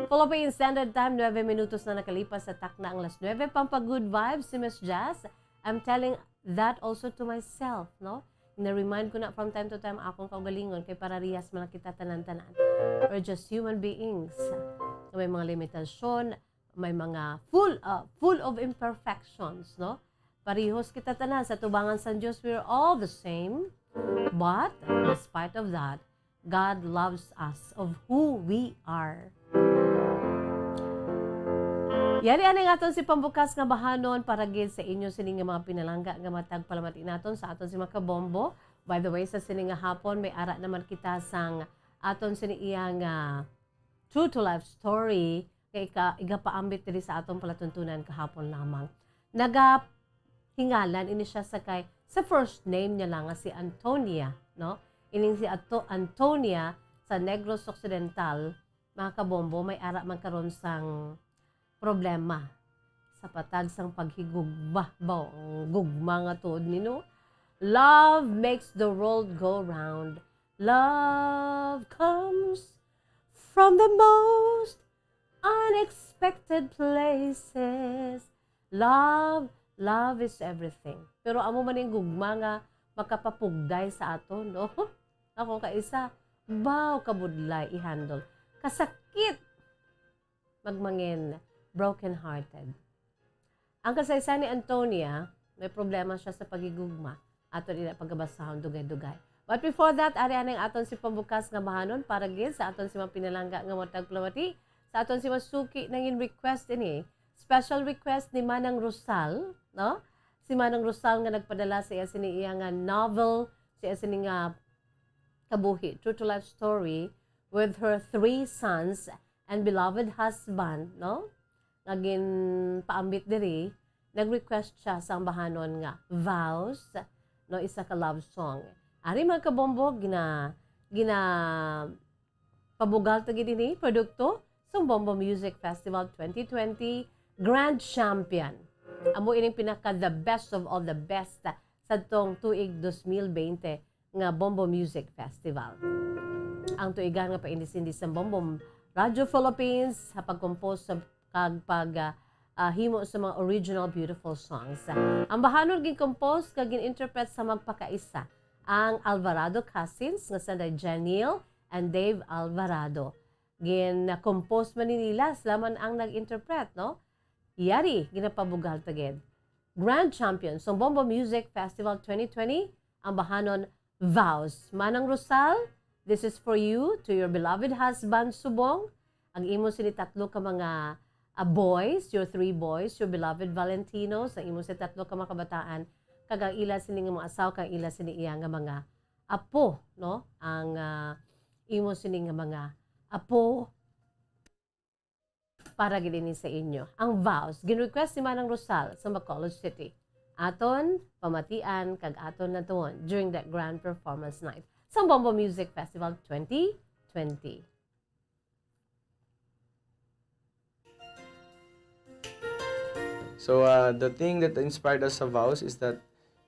Philippine Standard Time, nuebe minutos na nakalipas sa takna ang las nuebe. Pampa-good vibes si Miss Jazz. I'm telling that also to myself, no? Na-remind ko na from time to time akong kaugalingon kay para rihas man kita tanan-tanan. We're just human beings. May mga limitasyon, may mga full, uh, full of imperfections, no? Parihos kita tanan sa tubangan sa Dios, we're all the same. But, despite of that, God loves us of who we are. Yari ani ang aton si pambukas nga bahanon para gid sa inyo sini nga mga pinalangga nga matag palamati naton sa aton si mga kabombo. By the way, sa sini nga hapon, may ara naman kita sang aton sini iya nga true to life story nga ika-, igapaambit diri sa aton palatuntunan kahapon lamang. Nagahingalan ini siya sa kay, sa first name niya lang nga si Antonia, no? Ining si Ato-, Antonia sa Negros Occidental, mga kabombo, may ara man karon sang problema sa patag sang paghigugma. Ba, ang gugma nga tuod ni, no? Love makes the world go round. Love comes from the most unexpected places. Love, love is everything. Pero amo man ning gugma nga makapapugday sa aton, no? Ako kaisa, baw kabudlay i-handle. Kasakit magmangin, broken-hearted. Ang kasaysayan ni Antonia, may problema siya sa paghigugma. Aton ina pagabasahon dugay-dugay. But before that, ari anay ang aton si pambukas nga bahanon para gid sa aton si mga pinalangga nga mga tagpalamati, sa aton si masuki nangin request ini. Special request ni Manang Rosal, no? Si Manang Rosal nga nagpadala sa iya sini iya nga novel, sa iya sini nga kabuhi, true to life story, with her three sons and beloved husband, no? Nga ginpaambit diri, nag-request siya sang bahanon nga Vows, no, isa ka love song. Ari, mga kabombo, gina-, gina-, pabugal ta gid ini, produkto sang Bombo Music Festival twenty twenty Grand Champion. Amo ining pinaka the best of all the best sa tong tuig dos mil bente nga Bombo Music Festival. Ang tuigan nga paindis-indis sang Bombo Radio Philippines sa pag-compose sa kag pag, ah, ah, himo sa mga original beautiful songs. Ang bahanon gin-compose kag gin-interpret sa magpakaisa ang Alvarado Cousins nga sila Janiel and Dave Alvarado. Gin-compose man ni nila, sila man ang nag-interpret, no? Yari, ginapabugal ta gid. Grand champion sang Bombo Music Festival twenty twenty, ang bahanon Vows. Manang Rosal, this is for you, to your beloved husband, Subong, ang imo sini tatlo ka mga, ah, boys, your three boys, your beloved Valentinos, ang imo sini tatlo ka mga kabataan, kag ang ila sini nga mga asawa, kag ila sini iya nga mga apo, no? Ang, ah, imo sini nga mga apo, para gid ini sa inyo. Ang Vows, gin-request ni Manang Rosal sa Bacolod City. Aton pamatian kag aton natuon during the grand performance night sa Bombo Music Festival twenty twenty. So, uh, the thing that inspired us sa Vows is that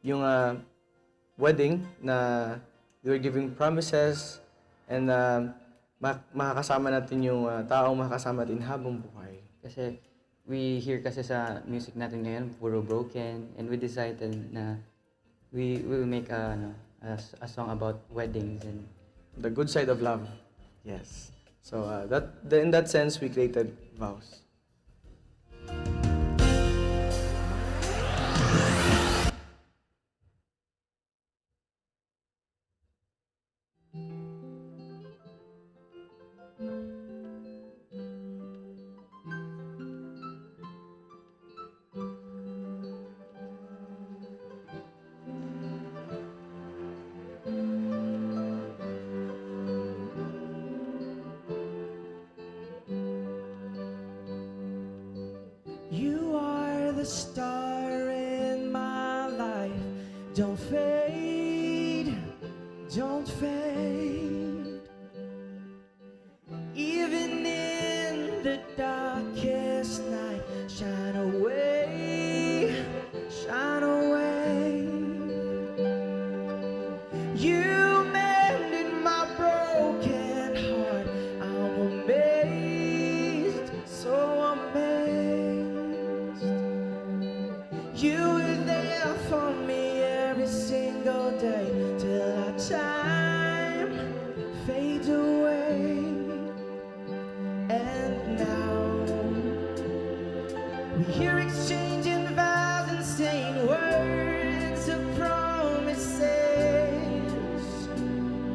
yung, uh, wedding na they were giving promises and, uh, ma-, makakasama natin yung, uh, taong makakasama natin habang buhay. Kasi we hear kasi sa music natin ngayon, puro broken, and we decided na we will make a, ano, a, s- a song about weddings and the good side of love. Yes. So, uh, that, the, in that sense, we created Vows. You are the star in my life. Don't fade, don't fade. Even in the darkest night, shine away, shine away. You mended my broken heart. I'm amazed, so amazed. You were there for me every single day till our time fades away. And now we hear exchanging vows and saying words of promises.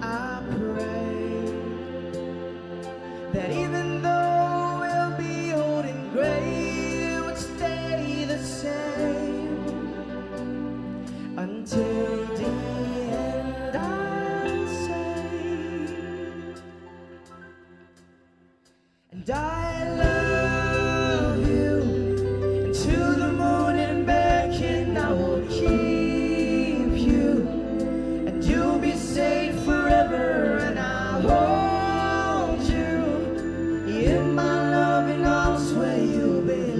I pray that even though we'll be old and gray, it would stay the same until the end. I'll say. And I love you, and to the moon and back, and I will keep you, and you'll be safe forever, and I'll hold you in my loving arms where you belong.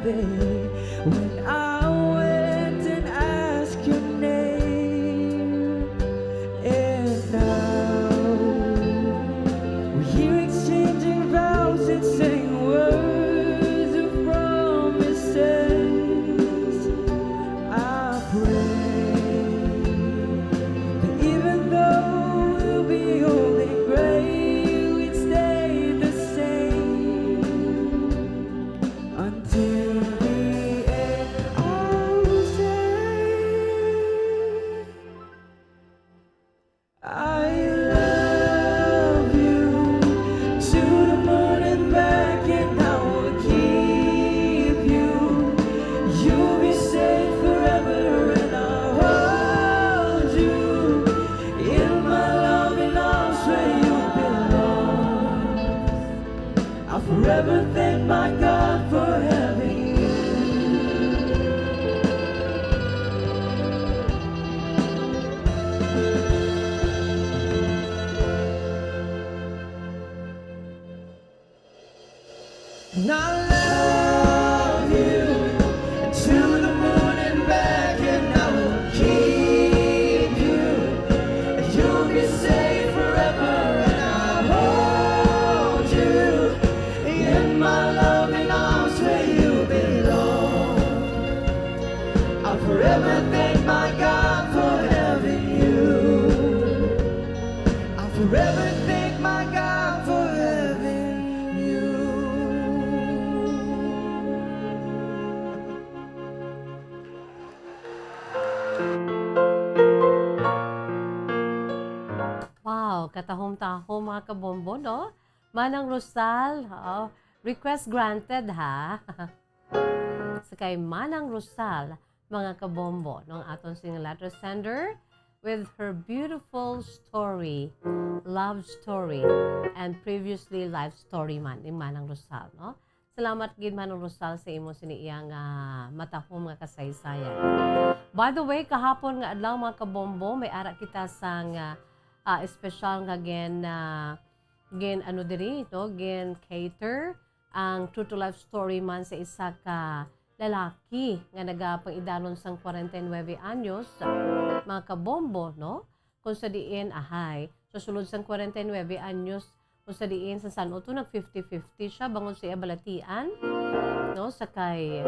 When I went and asked your name, and now we're here exchanging vows and saying words of promises. I pray that even though we'll be old and gray, we'd stay the same until the end. I'll say, I love you to the moon and back, and I will keep you. You'll be safe forever, and I'll hold you in my loving arms where you belong. I'll forever thank my God for having you. And I love you to the moon and back, and I will keep you. You'll be safe forever, and I'll hold you in my loving arms where you belong. I'll forever thank my God for having you. I'll forever thank my God for having you. Wow, katahom-tahom, mga kabombo, no? Manang Rosal, oo. Request granted, ha? Sa kay Manang Rosal, mga kabombo, no, ang aton sing letter sender with her beautiful story, love story, and previously life story man ni Manang Rosal, no? Salamat gid, Manang Rosal, sa imo sini iya nga matahom nga kasaysayan. By the way, kahapon nga adlaw, mga kabombo, may ara kita sang, ah, ah, espesyal nga gin, ah, gin, ano diri, no? Gin cater ang true to life story man sa isa ka lalaki nga nagapang-idanon sang kwarenta y nuebe anyos, mga kabombo, no? Kung sa diin, ahay, sa sulod sang kwarenta y nuebe anyos, kung sa diin sa san-o to nag fifty fifty siya, bangod sa iya balatian, no, sa kay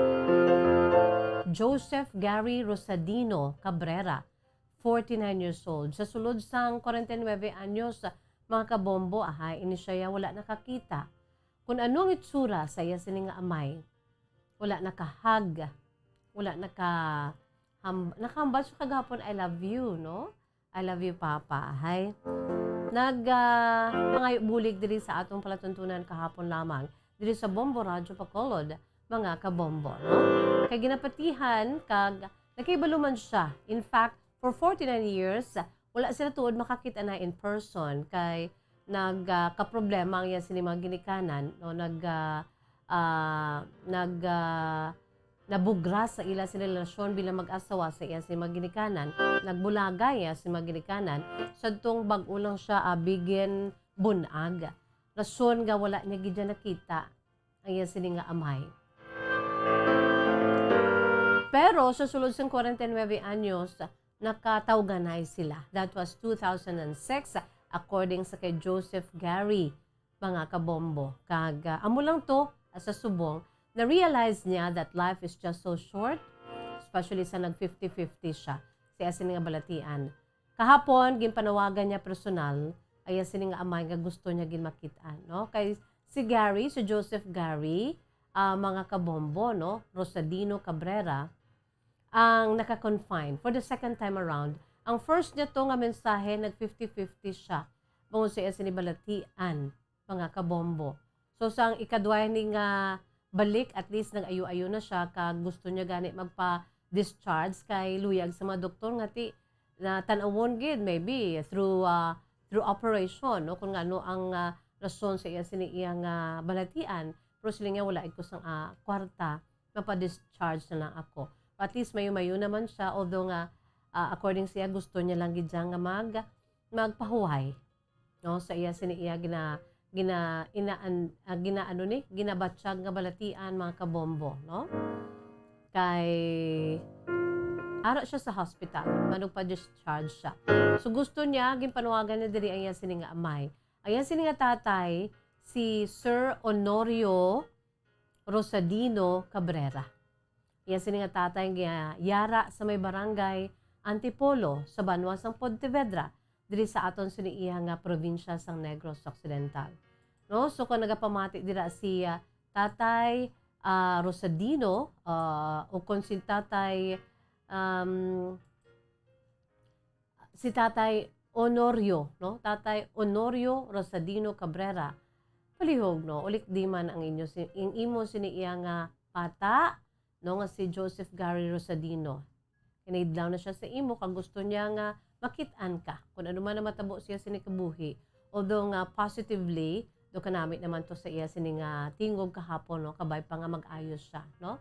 Joseph Gary Rosadino Cabrera, forty-nine years old. Sa sulod sang kwarenta y nuebe anyos, mga kabombo, ahay, ini siya ya wala nakakita. Kung ano ang itsura sa iya sini nga amay, wala nakahag, wala naka-, ham-, nakahambal siya kagahapon, "I love you," no? "I love you, Papa." Hay. Nag, ah, pangayo bulig diri sa atong palatuntunan kahapon lamang, diri sa Bombo Radyo Bacolod, mga kabombo, no? Kay ginapatihan kag nakahibalo man siya. In fact, for forty-nine years, wala sila tuod makakit-an na in person kay nag, ah, kaproblema ang iya sini mga ginikanan, no? Nag, ah, ah, nag, ah, nabugra sa ila sini relasyon bilang mag-asawa sa iya sini mga ginikanan. Nagbulaga iya sini mga ginikanan. Sadtong bag-o lang siya, ah, bigin bunag. Rason nga wala niya gid siya nakita ang iya sini nga amay. Pero sa sulod sang kwarenta y nuebe anyos, nakatawganay sila. That was two thousand and six, according sa kay Joseph Gary, mga kabombo. Kag, ah, amo lang to, ah, sa subong, na-realize niya that life is just so short, especially sa nag fifty fifty siya sa iya sini nga balatian. Kahapon, ginpanawagan niya personal ang iya sini nga amay nga gusto niya gid makit-an, no? Kay si Gary, si Joseph Gary, ah, mga kabombo, no? Rosadino Cabrera, ang naka-confine for the second time around. Ang first niya to nga mensahe, nag fifty fifty siya bangod sa iya sini balatian, mga kabombo. So, sang ikadwa ni nga balik, at least nag-ayo-ayo na siya, kag gusto niya gani magpa-discharge kay luyag sa mga doktor nga ti, na tan-awon gid, maybe through, ah, through operation, no? Kung ano ang, ah, rason sa iya sini iya nga balatian, pero siling niya, "Wala gid ko sang, ah, kwarta, mapa-discharge na lang ako." At least mayo-mayo naman siya, although nga, ah, according siya, gusto niya lang gid siya nga mag-, magpahuway, no, sa iya sini iya gina-, gina-, inaan-, ah, ginaano ni, ginabatyag nga balatian, mga kabombo, no? Kay ara siya sa hospital, manugpa-discharge siya. So, gusto niya, ginpanawagan niya diri ang iya sini nga amay. Ang iya sini nga tatay, si Sir Honorio Rosadino Cabrera. Iya sini nga tatay nga yara sa may barangay Antipolo sa banwa sang Pontevedra, diri sa aton sini iya nga probinsya sang Negros Occidental. No? So, kung nagapamati dira si, ah, Tatay, ah, Rosadino, ah, o kung si Tatay, um, si Tatay Honorio, no? Tatay Honorio Rosadino Cabrera, palihog, no? Ulik di man ang inyo si-, ang imo sini iya nga bata, no, nga si Joseph Gary Rosadino. Kinaidlaw na siya sa imo, kag gusto niya nga makit-an ka kung ano man ang matabo siya sini kabuhi. Although nga positively, do kanami naman to sa iya sini nga tingog kahapon, no? Kabay pa nga mag-ayos siya, no?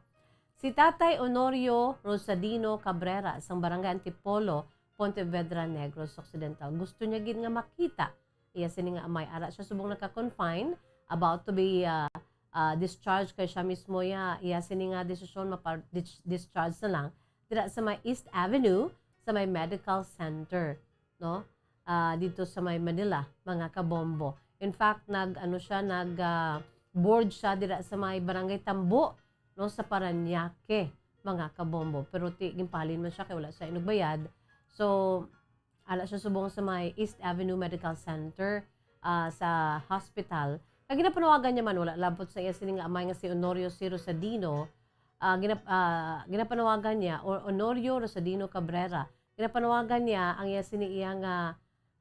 Si Tatay Honorio Rosadino Cabrera sang Barangay Antipolo, Pontevedra, Negros Occidental. Gusto niya gid nga makita iya sini nga amay. Ara siya subong naka-confine, about to be, ah, ah, discharged kay siya mismo ya, iya sini nga desisyon mapa-, dis-, discharge na lang dira sa may East Avenue, sa may Medical Center, no? Ah, dito sa may Manila, mga kabombo. In fact, nag, ano siya, nag, ah, board siya dira sa may Barangay Tambo, no, sa Parañaque, mga kabombo. Pero ti, ginpalin man siya kay wala siya inugbayad. So, ala siya subong sa may East Avenue Medical Center, ah, sa hospital. Kag ginapanawagan niya man, wala labot sa iya sini nga amay nga si Honorio C. Rosadino, ah, ginap-, ah, ginapanawagan niya, o Honorio Rosadino Cabrera, ginapanawagan niya ang iya sini iya nga,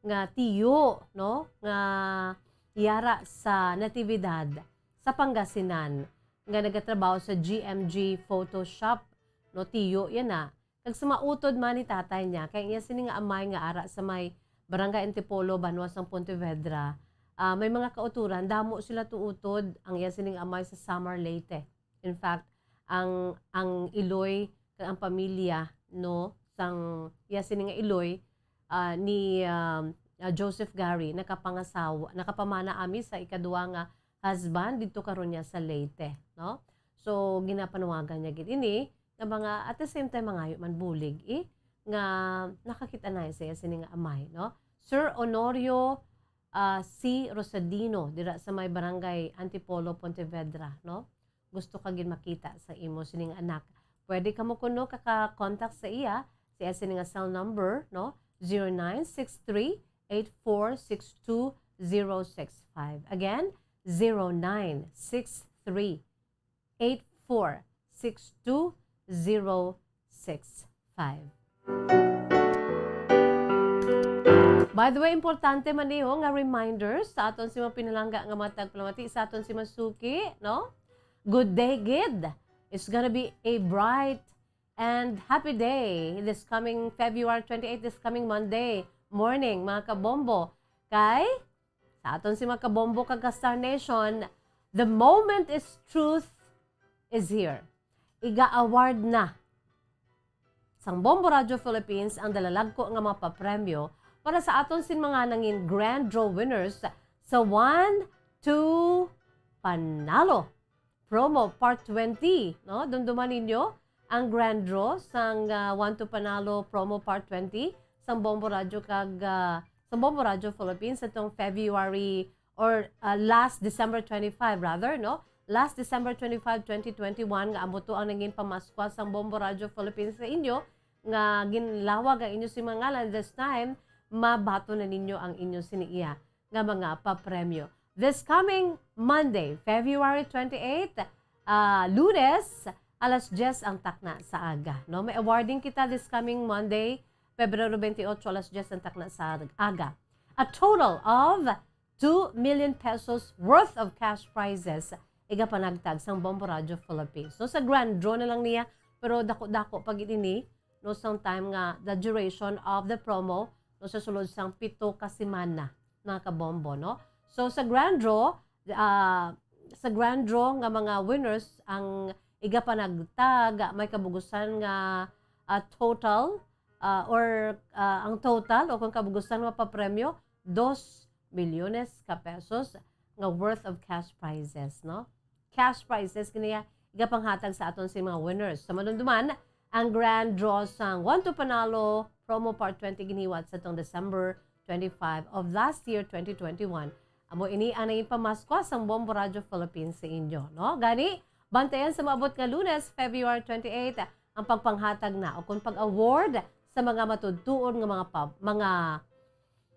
nga tiyo, no? Nga yara sa Natividad, sa Pangasinan, nga nagatrabaho sa G M G Photo Shop, no? Tiyo yan na. Kag sa mautod man ni tatay niya, kay iya sining amay nga ara sa may Barangay Antipolo, banwa sang Pontevedra, ah, may mga kauturan, damo sila tuutod ang iya sining amay sa Samar, Leyte. In fact, ang, ang iloy kag ang pamilya, no, sang iya sini nga iloy, ah, ni, um, ah, Joseph Gary, nakapangasawa, nakapamana ami sa ikaduha nga husband didto karon niya sa Leyte, no? So, ginapanawagan niya gid ini nga mga, at the same time, mangayo man bulig, eh, nga nakakita na sa iya sini nga amay, no? Sir Honorio, ah, C. Rosadino, dira sa may Barangay Antipolo, Pontevedra, no? Gusto ka gid makita sa imo sining anak. Pwede kamo kuno kaka-contact sa iya, sa iya sini nga cell number, no? Zero nine six three, eight four six two, zero six five. Again, zero nine six three, eight four six two, zero six five. By the way, importante man ni, ho, nga reminders sa aton si mga pinalangga nga mga tagpalamati, sa aton si mga suki, no? Good day gid. It's gonna be a bright and happy day this coming February twenty-eight, this coming Monday morning, mga kabombo. Kay, sa aton si mga kabombo kag ka-Star Nation, the moment is truth is here. Iga-award na sang Bombo Radio Philippines ang dalalagko nga mga papremyo para sa aton sin mga nangin grand draw winners sa One, Two, Panalo Promo Part twenty, no? Dumduman ninyo ang grand draw sang, ah, One to Panalo Promo Part twenty sang Bombo Radio kag, ah, sang Bombo Radio Philippines atong February or, ah, last December twenty-five, rather, no? Last December twenty-five, twenty twenty-one, nga amo to ang nangin pamaskwa sang Bombo Radio Philippines sa inyo, nga ginlawag ang inyo si mga ngalan. This time, mabaton na ninyo ang inyo sini iya nga mga papremyo. This coming Monday, February twenty-eight, ah, Lunes, alas diyes ang takna sa aga, no? May awarding kita this coming Monday, Pebrero twenty-eight, alas diyes ang takna sa aga. A total of two million pesos worth of cash prizes igapanagtag sang Bombo Radio Philippines. So, sa grand draw na lang niya, pero dako-dako pa gid ini, no, sang time nga the duration of the promo, no, sa sulod sang pito ka semana, mga kabombo, no? So, sa grand draw, ah, sa grand draw nga mga winners ang igapanagtag, may kabugusan nga, ah, total, ah, or, ah, ang total o kung kabugusan nga papremyo, dos milyones ka pesos. nga worth of cash prizes, no? Cash prizes kini iya igapanghatag sa aton sa mga winners. Sa madumduman, ang grand draw sang One to Panalo Promo Part twenty giniwat sa tong December twenty-five of last year, twenty twenty-one. Amo ini ang naging pamaskwa sang Bombo Radio Philippines sa inyo, no? Gani, bantayan sa maabot nga Lunes, February twenty-eight, ang pagpanghatag na o kung pag-award sa mga matuod-tuod nga mga pa-, mga,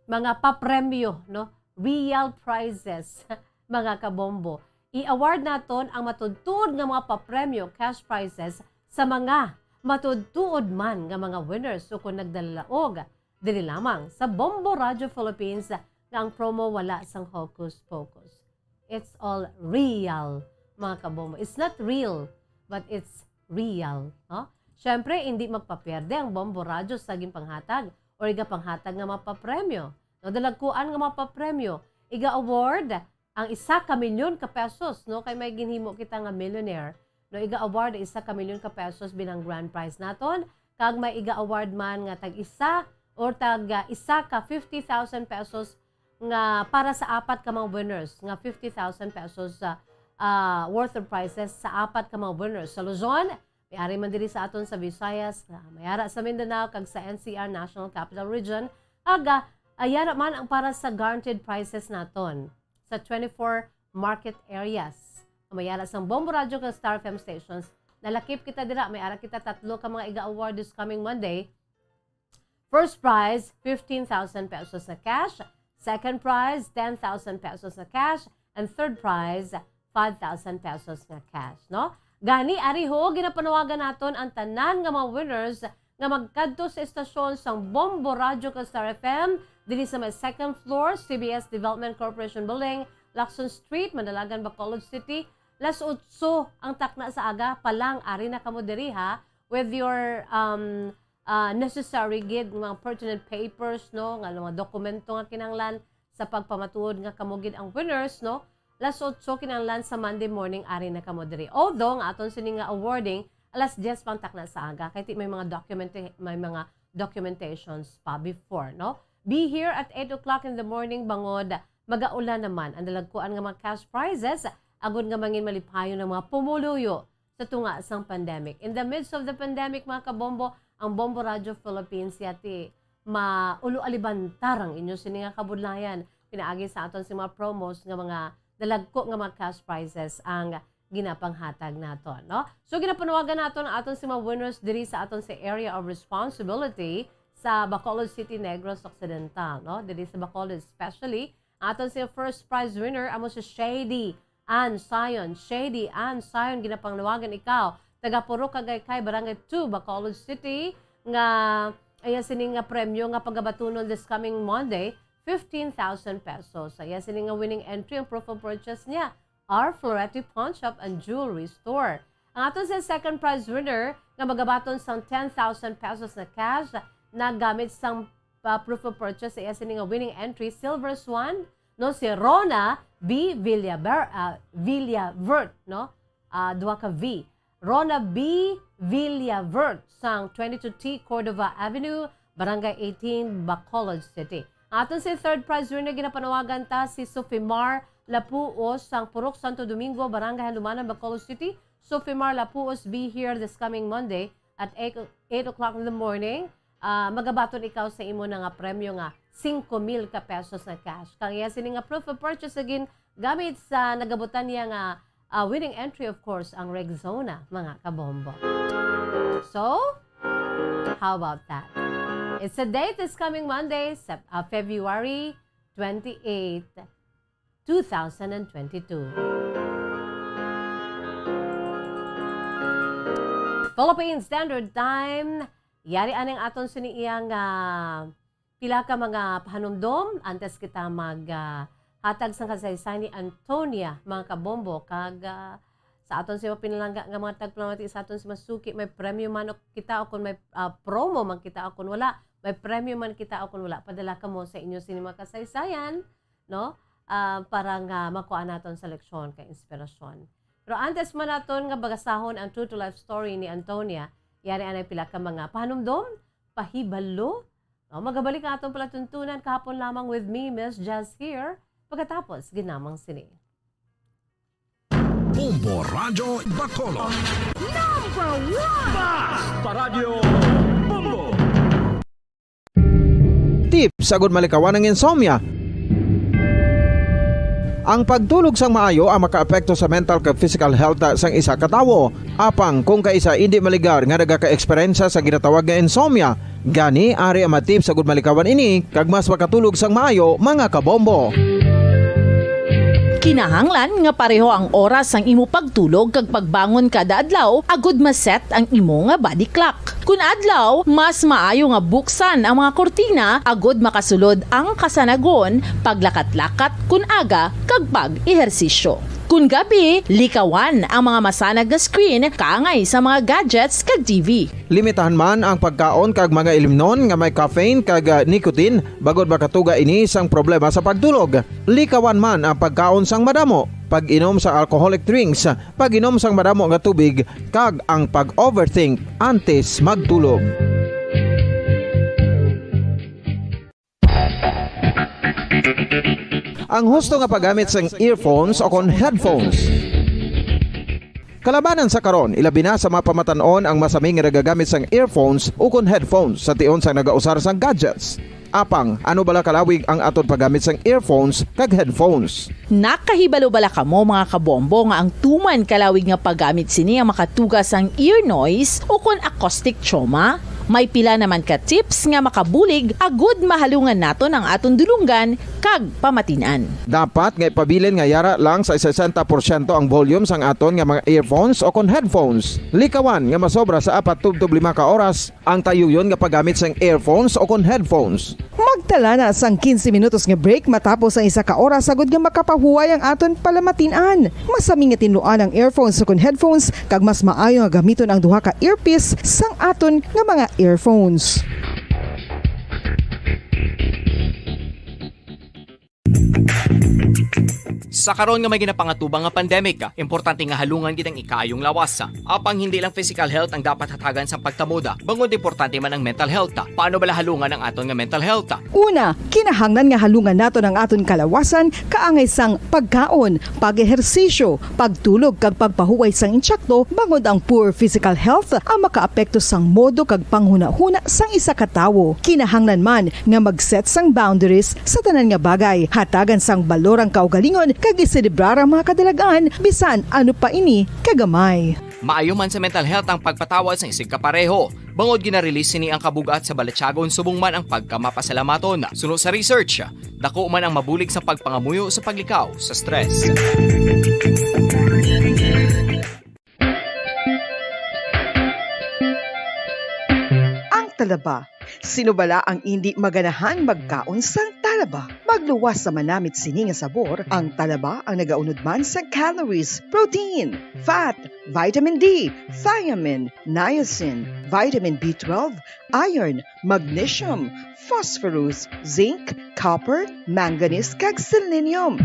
mga papremyo, no? Real prizes, mga kabombo. I-award naton ang matuod-tuod nga mga papremyo, cash prizes, sa mga matuod-tuod man nga mga winners o kung nagdalaog diri lamang sa Bombo Radio Philippines nga ang promo wala sang hocus pocus. It's all real, mga kabombo. It's not real, but it's real, no? Siyempre, hindi magpapierde ang Bombo Radyo sa ginpanghatag o igapanghatag nga mga papremyo. No, dalagkuan nga mga papremyo, iga-award ang isa ka milyon ka pesos, no? Kay may ginhimo kita nga millionaire, no? Iga-award ang isa ka milyon ka pesos bilang grand prize naton, kag may iga-award man nga tag isa or tag, ah, isa ka fifty thousand pesos nga para sa apat ka mga winners, nga fifty thousand pesos sa, ah, worth of prizes sa apat ka mga winners. Sa Luzon, may ari man diri sa aton sa Visayas, ah, may ara sa Mindanao, kag sa N C R National Capital Region, kag, ah, ay ara man ang para sa guaranteed prizes naton sa twenty-four market areas. May ara sang Bombo Radyo kag Star F M stations. Nalakip kita dira, may ara kita tatlo ka mga iga-award this coming Monday. First prize, fifteen thousand pesos na cash. Second prize, ten thousand pesos na cash. And third prize, five thousand pesos nga cash, no? Gani, ari ho, ginapanawagan naton ang tanan nga mga winners nga magkadto sa estasyon sang Bombo Radyo kag Star F M diri sa may second floor, C B S Development Corporation Building, Lacson Street, Mandalagan, Bacolod City. Las otso ang takna sa aga pa lang, ari na kamo diri, ha, with your, um, ah, necessary gid nga mga pertinent papers, no, nga mga dokumento nga kinahanglan sa pagpamatuod nga kamo gid ang winners, no. Las otso kinahanglan sa Monday morning, ari na kamo diri. Although nga aton sini nga awarding, alas diyes pa ang takna sa aga, kay ti may mga document-, may mga documentations pa before, no. Be here at eight o'clock in the morning, bangod magaulan naman ang dalagkuan nga mga cash prizes, agod nga mangin malipayon ang mga pumuluyo sa tunga sang pandemic. In the midst of the pandemic, mga kabombo, ang Bombo Radio Philippines yati maulo alibantar ang inyo sini nga kabudlayan pinaagi sa aton sa mga promos nga mga dalagko nga mga cash prizes ang ginapanghatag naton, no? So, ginapanawagan naton ang aton sa mga winners diri sa aton sa area of responsibility sa Bacolod City, Negros Occidental, no? Diri sa Bacolod especially, ang aton sa first prize winner amo si Shady Ann Sion. Shady Ann Sion, ginapanglawagan ikaw, taga Purok Agaycay, Barangay two, Bacolod City, nga iya sini nga premyo nga pagabatunon this coming Monday, fifteen thousand pesos. Iya sini nga winning entry, ang proof of purchase niya, R Florete Pawn Shop and Jewelry Store. Ang aton sa second prize winner nga magabaton sang ten thousand pesos na cash, nagamit sang, ah, proof of purchase sa iya sini nga winning entry, Silver Swan, no, si Rona B Villaver-, ah, Villavert, no? Ah, duha ka V. Rona B Villavert sang twenty-two T Cordova Avenue, Barangay eighteen, Bacolod City. Ang aton si third prize winner, ginapanawagan ta si Sofimar Lapuos sang Purok Santo Domingo, Barangay Handumanan, Bacolod City. Sofimar Lapuos, be here this coming Monday at eight, eight o'clock in the morning. Ah, magabaton ikaw sa imo na nga premyo nga singko mil ka pesos na cash. Kang iya sini nga proof of purchase again, gamit sa nagabutan niya nga, ah, winning entry, of course, ang Rexona, mga kabombo. So, how about that? It's a date this coming Monday, Sep-, ah, February twenty-eight, two thousand and twenty-two. Philippine Standard Time, yari aning aton sini iyang, ah, pila ka mga pahanumdom antes kita mag, ah, hatag sang kasaysayan ni Antonia, mga kabombo, kag, ah, sa aton si mga pinalangga nga mga tagpalamati sa aton si masuki, may premyo man o kita o kung may, ah, promo man kita o kung wala, may premyo man kita o kung wala, padala kamo sa inyo sini mga kasaysayan, no? Ah, para nga makuha naton sa leksyon kay inspirasyon. Pero antes man naton nga bagasahon ang true to life story ni Antonia, yari anay pila ka mga pahanumdom, pahibalo, no? Magabalik ang atong palatuntunan kahapon lamang with me, Miss Jazz here. Pagkatapos, ginamang sini. Bombo Radyo Bacolod. Number one! Basta Radyo Bombo! Tips agud malikawan ang insomnia. Ang pagtulog sang maayo ang makaapekto sa mental kag physical health sang isa ka tawo. Apang kung kaisa indi maligar nga nagaka-eksperyensya sa ginatawag nga insomnia, gani ari ang mga tips agud malikawan ini kag mas makatulog sang maayo, mga kabombo. Kinahanglan nga pareho ang oras sang imo pagtulog kag pagbangon kada adlaw agud ma-set ang imo nga body clock. Kun adlaw, mas maayo nga buksan ang mga kurtina agud makasulod ang kasanagon, paglakat-lakat kun aga, kag pag-ehersisyo. Kun gabi, likawan ang mga masanag nga screen kaangay sa mga gadgets kag T V. Limitahan man ang pagkaon kag mga ilimnon nga may caffeine kag ah, nicotine bangod makatuga ini sang problema sa pagtulog. Likawan man ang pagkaon sang madamo, pag-inom sang alcoholic drinks, pag-inom sang madamo nga tubig, kag ang pag-overthink antes magtulog. Ang husto nga paggamit sang earphones o kon headphones. Kalabanan sa karon, ilabi na sa mga pamatan-on ang masami nga nagagamit sang earphones o kon headphones sa tion sang nagausar sang gadgets. Apang, ano bala kalawig ang aton paggamit sang earphones kag headphones? Nakahibalo bala kamo, mga kabombo, nga ang tuman kalawig nga paggamit sini ang makatuga sang ear noise o kon acoustic trauma? May pila naman ka tips nga makabulig agud mahalungan naton ang aton dulonggan kag pamatin-an. Dapat nga ipabilin nga yara lang sa sesenta porsyento ang volume sang aton nga mga earphones o kon headphones. Likawan nga masobra sa apat tubtob lima ka oras ang tayuyon nga paggamit sang earphones o kon headphones. Magtala na sang quince minutos nga break matapos ang isa ka oras, agud nga makapahuway ang aton palamatin-an. Masami nga tinluan ang earphones o kon headphones, kag mas maayo nga gamiton ang duha ka earpiece sang aton nga mga earphones. Sa karon nga may ginapangatubang nga pandemic, importante nga halungan gid ang ikaayong lawas. Apang hindi lang physical health ang dapat hatagan sang pagtamod, bangod importante man ang mental health. Paano bala halungan ang aton nga mental health? Una, kinahanglan nga halungan naton ang aton kalawasan kaangay sang pagkaon, pag-ehersisyo, pagtulog kag pagpahuway sang intsakto, bangod ang poor physical health ang makaapekto sang modo kag panghunahuna sang isa ka tawo. Kinahanglan man nga mag-set sang boundaries sa tanan nga bagay, hatagan sang balor ang kaugalingon kag iselebrar ang mga kadalag-an bisan ano pa ini kagamay. Maayo man sa mental health ang pagpatawad sang isigkapareho, bangod gina-release sini ang kabug-at sa balatyagon subong man ang pagkamapasalamaton. Suno sa research, dako man ang mabulig sa pagpangamuyo sa paglikaw sa stress. Ang talaba. Sino bala ang indi maganahan magkaon sang talaba? Magluwas sa manamit sini nga sabor, ang talaba ang nagaunod man sang calories, protein, fat, vitamin D, thiamine, niacin, vitamin B twelve, iron, magnesium, phosphorus, zinc, copper, manganese, kag selenium.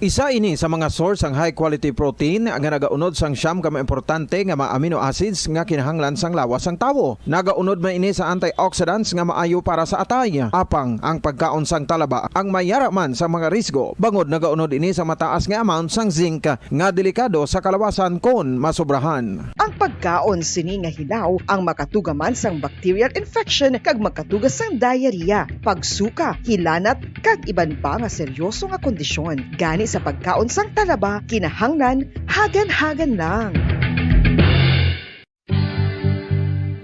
Isa ini sa mga source sang high quality protein nga nagaunod sang siyam ka mga importante nga mga amino acids nga kinahanglan sang lawas sang tawo. Nagaunod man ini sa antioxidants nga maayo para sa atay. Apang ang pagkaon sang talaba ang mayara man sa mga risgo, bangod nagaunod ini sa mataas nga amount sang zinc nga delikado sa kalawasan kon masobrahan. Ang pagkaon sini nga hilaw ang makatuga man sang bacterial infection kag makatuga sang diarrhea, pagsuka, hilanat, kag iban pa nga seryoso nga kondisyon. Gani sa pagkaon sang talaba, kinahanglan hagan-hagan lang.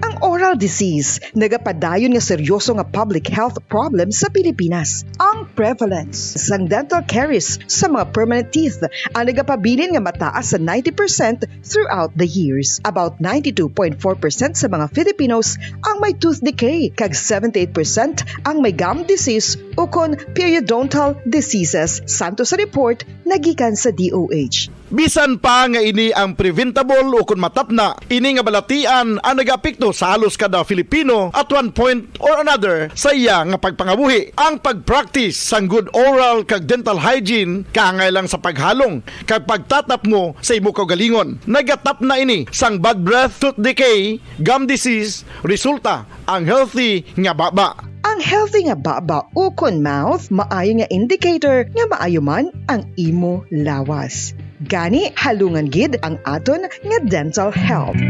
Ang oral disease nagapadayon nga seryoso nga public health problem sa Pilipinas. Ang prevalence sang dental caries sa mga permanent teeth ang nagapabilin nga mataas sa ninety percent throughout the years. About ninety-two point four percent sa mga Filipinos ang may tooth decay, kag seventy-eight percent ang may gum disease ukon periodontal diseases, santo sa report nagikan sa D O H. Bisan pa nga ini ang preventable ukon matapna, ini nga balatian ang nagaapekto sa halos kada Filipino at one point or another sa iya nga pagpangabuhi. Ang pag-practice sang good oral kag dental hygiene kaangay lang sa paghalong kag pagtatapngo sa imo kaugalingon. Nagatapna ini sang bad breath, tooth decay, gum disease, resulta ang healthy nga baba. Ang healthy nga baba ukon mouth maayo nga indicator nga maayo man ang imo lawas. Gani, halungan gid ang aton nga dental health.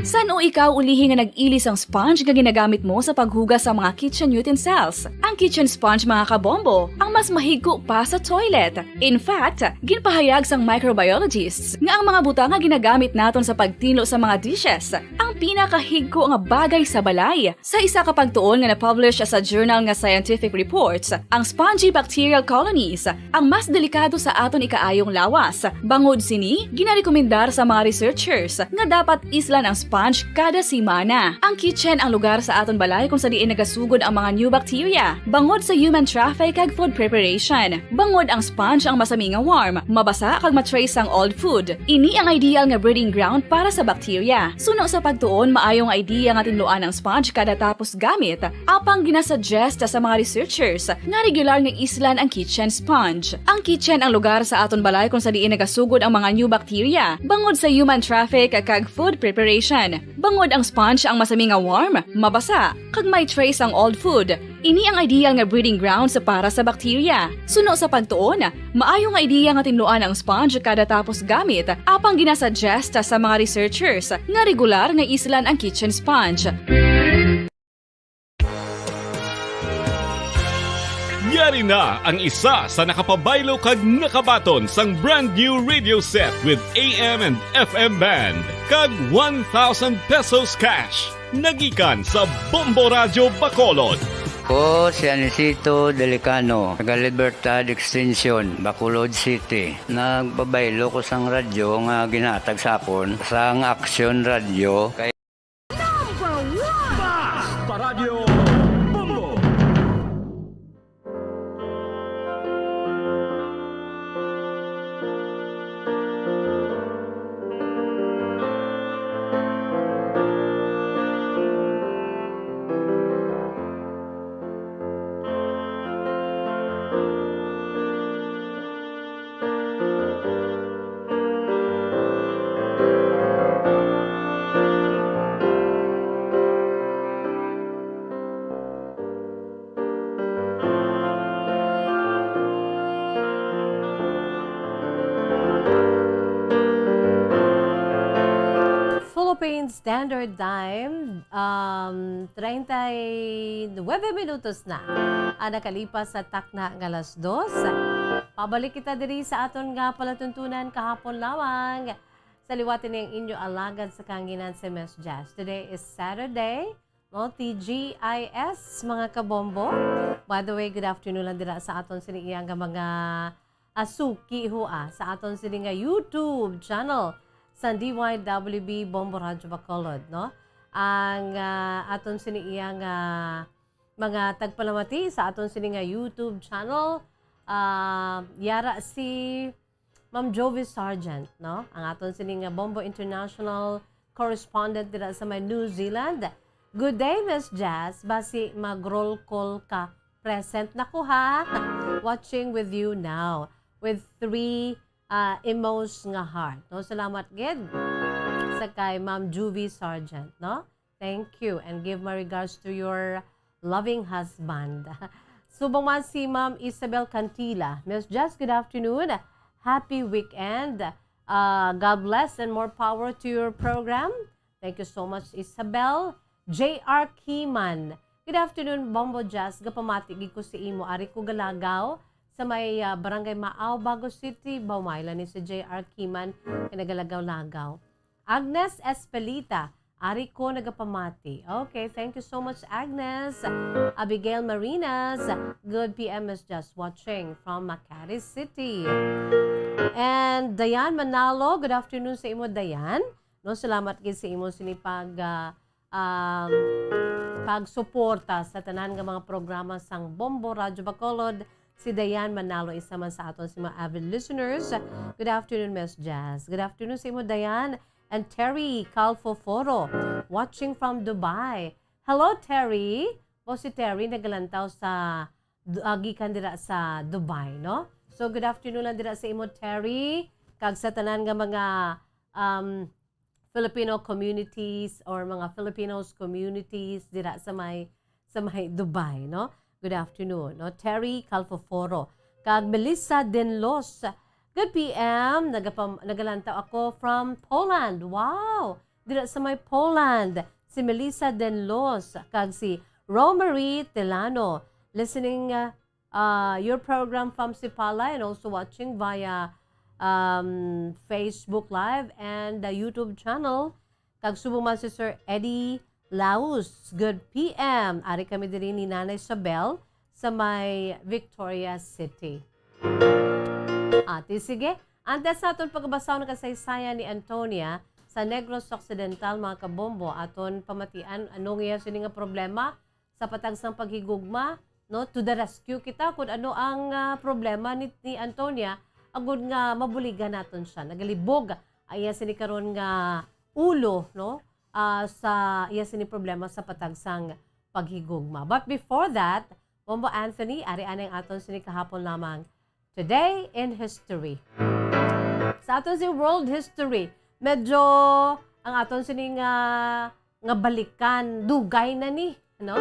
San-o ikaw ulihi nga nag-ili sang sponge nga ginagamit mo sa paghugas sa mga kitchen utensils? Ang kitchen sponge, mga kabombo, ang mas mahigko pa sa toilet. In fact, ginpahayag sang microbiologists nga ang mga butang nga ginagamit naton sa pagtinlo sa mga dishes ang pinakahigko nga bagay sa balay. Sa isa ka pagtuon nga na-publish sa journal nga Scientific Reports, ang spongy bacterial colonies ang mas delikado sa aton ikaayong lawas. Bangod sini, ginarekomendar sa mga researchers nga dapat islan ang sponge kada semana. Ang kitchen ang lugar sa aton balay kung sa diin nagasugod ang mga new bacteria. Bangod sa human traffic kag food preparation, bangod ang sponge ang masami nga warm, mabasa kag ma-trace sang old food. Ini ang ideal nga breeding ground para sa bacteria. Suno sa pagtuon, maayo nga idea nga tinluan ang sponge kada tapos gamit. Apang ginasuggest sa mga researchers nga regular nga islan ang kitchen sponge. Ang kitchen ang lugar sa aton balay kung sa diin nagasugod ang mga new bacteria, bangod sa human traffic kag food preparation. Bangod ang sponge ang masami nga warm, mabasa, kag may trace ang old food. Ini ang ideal nga breeding grounds para sa bacteria. Suno sa pagtuon, maayo nga ideya nga tinluan ang sponge kada tapos gamit, apang ginasuggest sa mga researchers nga regular nga islan ang kitchen sponge. Yari na ang isa sa nakapabaylo kag nakabaton sang brand new radio set with A M and F M band kag one thousand pesos cash. Nagikan sa Bombo Radyo Bacolod. Ko si Anisito Delicano, taga Libertad Extension, Bacolod City. Nagpabaylo ko sang radyo nga ginhatag sa akon sang Action Radio. Kay Number one! Basta Radyo Bombo! Philippine Standard Time, um, treinta y nueve minutos na ang nakalipas sa takna nga alas dos. Pabalik kita diri sa aton nga palatuntunan kahapon lamang. Sa liwat ini ang inyo alagad sa kahanginan, si Miss Jazz. Today is Saturday, no? T G I S, mga kabombo. By the way, good afternoon lang dira sa aton sini iya nga mga, ah, suki ho, ah, sa aton sini nga YouTube channel sa D Y W B Bombo Radyo Bacolod, no? Ang, ah, aton sini iya nga mga tagpalamati sa aton sini nga YouTube channel, ah, yara si Ma'am Jovi Sargent, no? Ang aton sini nga Bombo International correspondent dira sa may New Zealand. Good day, Miss Jazz. Basi mag-roll call ka. Present na ko, ha. Watching with you now with three, ah, emos nga heart, no? Salamat gid sa kay Ma'am Juvie Sargent, no? Thank you, and give my regards to your loving husband. Subong man si Ma'am Isabel Cantila. Miss Jazz, good afternoon. Happy weekend. Uh, God bless and more power to your program. Thank you so much, Isabel. J R Kiman. Good afternoon, Bombo Jazz. Gapamati gid ko sa imo. Ari ko galagaw sa may, ah, Barangay Maaw, Bago City. Bawmay lang ni si J R Kiman kay nagalagaw-lagaw. Agnes Espelita, ari ko nagapamati. Okay, thank you so much, Agnes. Abigail Marinas, good P M, Miss Jazz, watching from Makati City. And Dayan Manalo, good afternoon sa imo, Dayan. No, salamat gid sa imo sini pag, ah, um, pagsuporta sa tanan nga mga programa sang Bombo Radyo Bacolod. Si Dayan Manalo, isa man sa aton si mga avid listeners. Good afternoon, Miss Jazz. Good afternoon sa imo, Dayan. And Terry Calfoforo, watching from Dubai. Hello, Terry. O, si Terry nagalantaw sa Du-, ah, gikan dira sa Dubai, no? So, good afternoon lang dira sa imo, Terry, kag sa tanan nga mga, um, Filipino communities or mga Filipinos communities dira sa may, sa may Dubai, no? Good afternoon, no? Terry Calfoforo kag Melissa Denlos. Good P M, nagapam-, nagalantaw ako from Poland. Wow! Dira sa may Poland, si Melissa Denlos kag si Romery Telano. Listening, uh, uh, your program from Sipala and also watching via, um, Facebook Live and the YouTube channel. Kag subong man si Sir Eddie Laus. Good P M. Ari kami diri ni Nanay Isabel sa may Victoria City. Ati, sige. Antes naton pagbasahon ang kasaysayan ni Antonia sa Negros Occidental, mga kabombo, aton pamatian ano nga iya sini nga problema sa patag sang paghigugma, no? To the rescue kita kung ano ang, ah, problema ni, ni Antonia, agud nga mabuligan naton siya. Nagalibog ang iya sini karon nga ulo, no? Ah, sa iya sini problema sa patag sang paghigugma. But before that, Bombo Anthony, ari anay ang aton sini kahapon lamang. Today in history. Sa aton si world history, medyo ang aton sini nga, nga balikan, dugay na ni, no?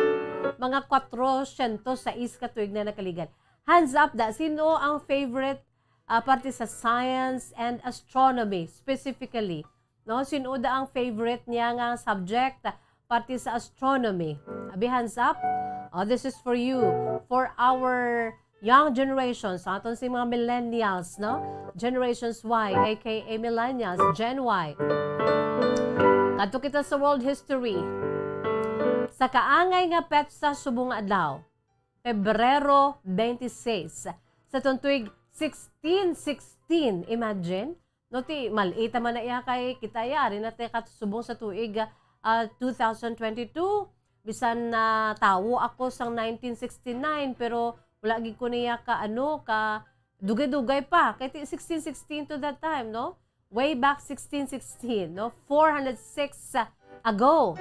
Mga kwatrosyentos sais ka tuig na nakaligad. Hands up da, sino ang favorite, ah, parte sa science and astronomy specifically? No, sino da ang favorite niya nga subject parte sa astronomy? Abi, hands up. Oh, this is for you. For our young generations, sa aton si mga millennials, no? Generations Y, A K A millennials, Gen Y. Kadto kita sa world history. Sa kaangay nga petsa subong nga adlaw, Pebrero twenty-six, sa tuig sixteen sixteen, imagine, no, ti, mal-ita man na iya kay kita ya, ari na ti katusubong sa tuig, ah, two thousand twenty-two. Bisan na tawo ako sang nineteen sixty-nine, pero wala gid ko niya ka, ano, ka dugay-dugay pa. Kay ti, sixteen sixteen to that time, no? Way back sixteen sixteen, no? Four hundred six ago.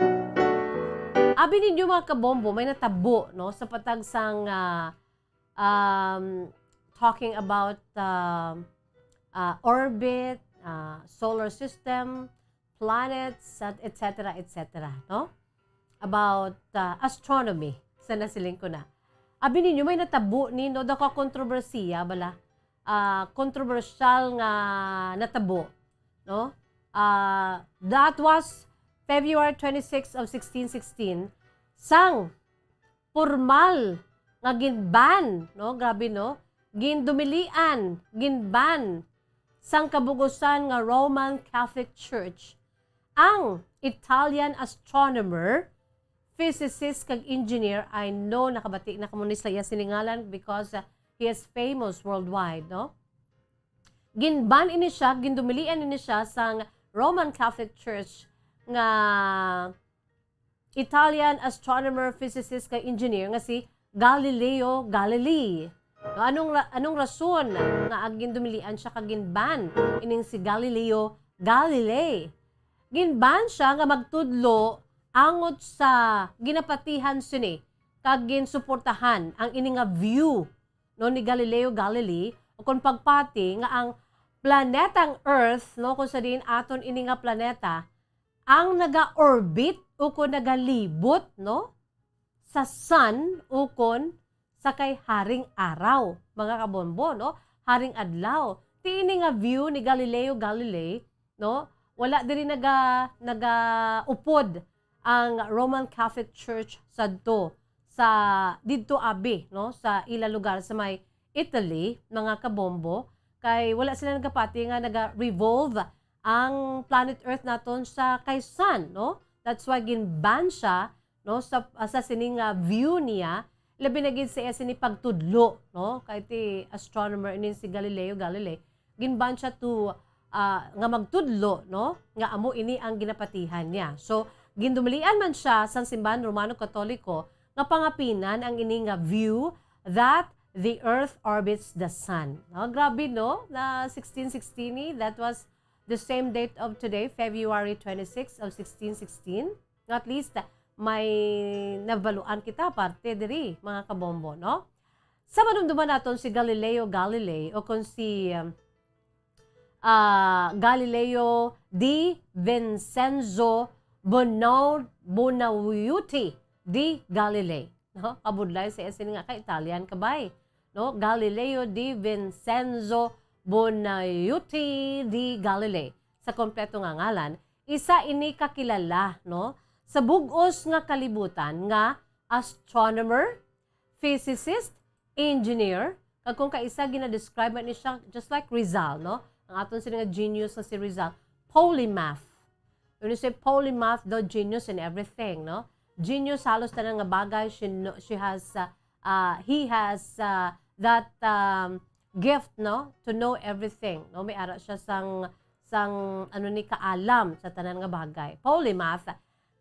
Abi ninyo, mga kabombo, may natabo, no? Sa patag sang, ah, um, talking about, um, uh, orbit, uh, solar system, planets, at et cetera, et cetera, no? About, uh, astronomy, sa nasiling ko na. Abi ninyo, may natabo ni, no? Daw ka kontrobersiya, bala. Ah, kontrobersyal nga natabo, no? Ah, that was February twenty-six of sixteen sixteen, sang pormal nga gin-ban, no? Grabe, no? Gindumilian, gin-ban sang kabugusan nga Roman Catholic Church ang Italian astronomer, physicist, kag engineer. I know nakabati na kamo ni sa iya sining ngalan because, uh, he is famous worldwide, no? Gin-ban ini siya, gindumilian ini siya sang Roman Catholic Church nga Italian astronomer, physicist, kag engineer nga si Galileo Galilei. No, anong ra-, anong rason nga ag-, gindumilian siya kag gin-ban ining si Galileo Galilei? Gin-ban siya nga magtudlo angot sa ginapatihan sini kag ginsuportahan ang ini nga view, no, ni Galileo Galilei, o kon pagpati nga ang planetang Earth, no, kung sa diin aton ini nga planeta, ang naga-orbit o kon nagalibot, no, sa sun o kon sa kay Haring Araw, mga kabombo, no? Haring Adlaw. Ti ini nga view ni Galileo Galilei, no? Wala diri naga-, nagaupod ang Roman Catholic Church sadto sa, didto abi, no, sa ila lugar sa may Italy, mga kabombo, kay wala sila nagapati nga naga-revolve ang planet Earth naton sa kay sun, no? That's why gin-ban siya, no, sa, sa sining, ah, view niya, labi na gid sa iya sini pagtudlo, no? Kay ti astronomer ini si Galileo Galilei, gin-ban siya to, ah, nga magtudlo, no, nga amo ini ang ginapatihan niya. So, gindumilian man siya sang simbahan Romano Katoliko nga pangapinan ang ini nga view that the earth orbits the sun. No? Grabe, no? Na sixteen sixteen ni, that was the same date of today, February twenty-six of sixteen sixteen. At least, may nabaluan kita parte diri, mga kabombo, no? Sa madumduman naton si Galileo Galilei o kon si, um, ah, Galileo di Vincenzo Bonau-, Bonaiuti di Galilei. No? Kabudlay sa iya sini nga ka-Italian kabay. No? Galileo di Vincenzo Bonaiuti di Galilei. Sa kompleto nga ngalan, isa ini ka kilala, no, sa bug-os nga kalibutan nga astronomer, physicist, engineer, kag kung kaisa gina-describe man ni siya just like Rizal, no? Ang aton sini nga genius nga si Rizal, polymath. When you say polymath, daw genius in everything, no? Genius halos tanan nga bagay, she, kno-, she has, uh, uh, he has, uh, that, um, gift, no? To know everything, no? May ara siya sang, sang, ano ni, kaalam sa tanan nga bagay. Polymath.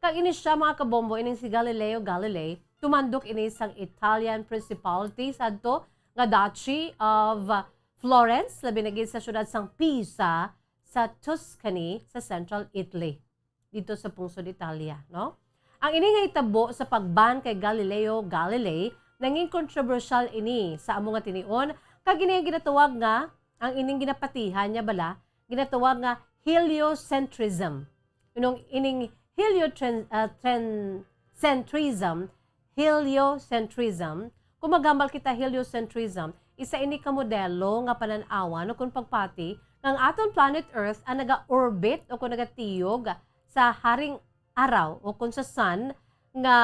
Kag ini siya, mga kabombo, ining si Galileo Galilei, tumandok ini sang Italian Principality sadto nga Duchy of, uh, Florence, labi na gid sa siyudad sang Pisa sa Tuscany sa central Italy, dito sa pungsod Italia, no? Ang ini nga hitabo sa pagban kay Galileo Galilei nangin kontrobersyal ini sa amo nga tinion, kag ini ang ginatawag nga, ang ining ginapatihan niya bala, ginatawag nga heliocentrism. Nung ining heliocentrism, heliocentrism, kung maghambal kita heliocentrism, isa ini ka modelo nga panan-awan o kung pagpati nga ang aton planet Earth ang naga-orbit o kung nagatiyog sa haring araw o kung sa sun nga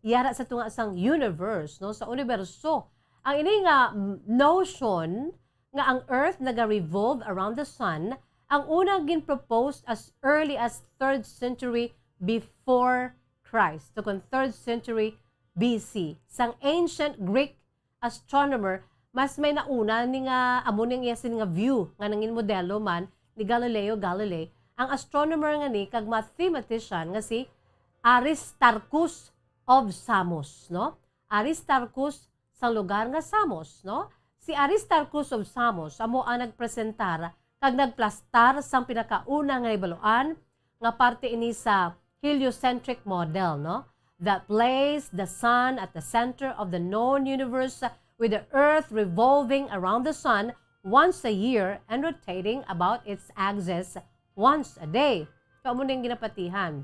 yara sa tunga sang universe, no, sa universo. Ang ini nga notion nga ang Earth naga-revolve around the sun, ang una gin-propose as early as third century before Christ, tukon third century B C, sang ancient Greek astronomer, mas may nauna ni nga amo ning iya sini nga view nga nangin modelo man ni Galileo Galilei, ang astronomer nga ni kag mathematician nga si Aristarchus of Samos, no? Aristarchus sang lugar nga Samos, no? Si Aristarchus of Samos amo ang nagpresentar kag nagplastar sang pinakauna nga nahibaluan nga parte ini sa heliocentric model, no? That placed the sun at the center of the known universe, with the earth revolving around the sun once a year and rotating about its axis once a day. So, amo ning ginapatihan.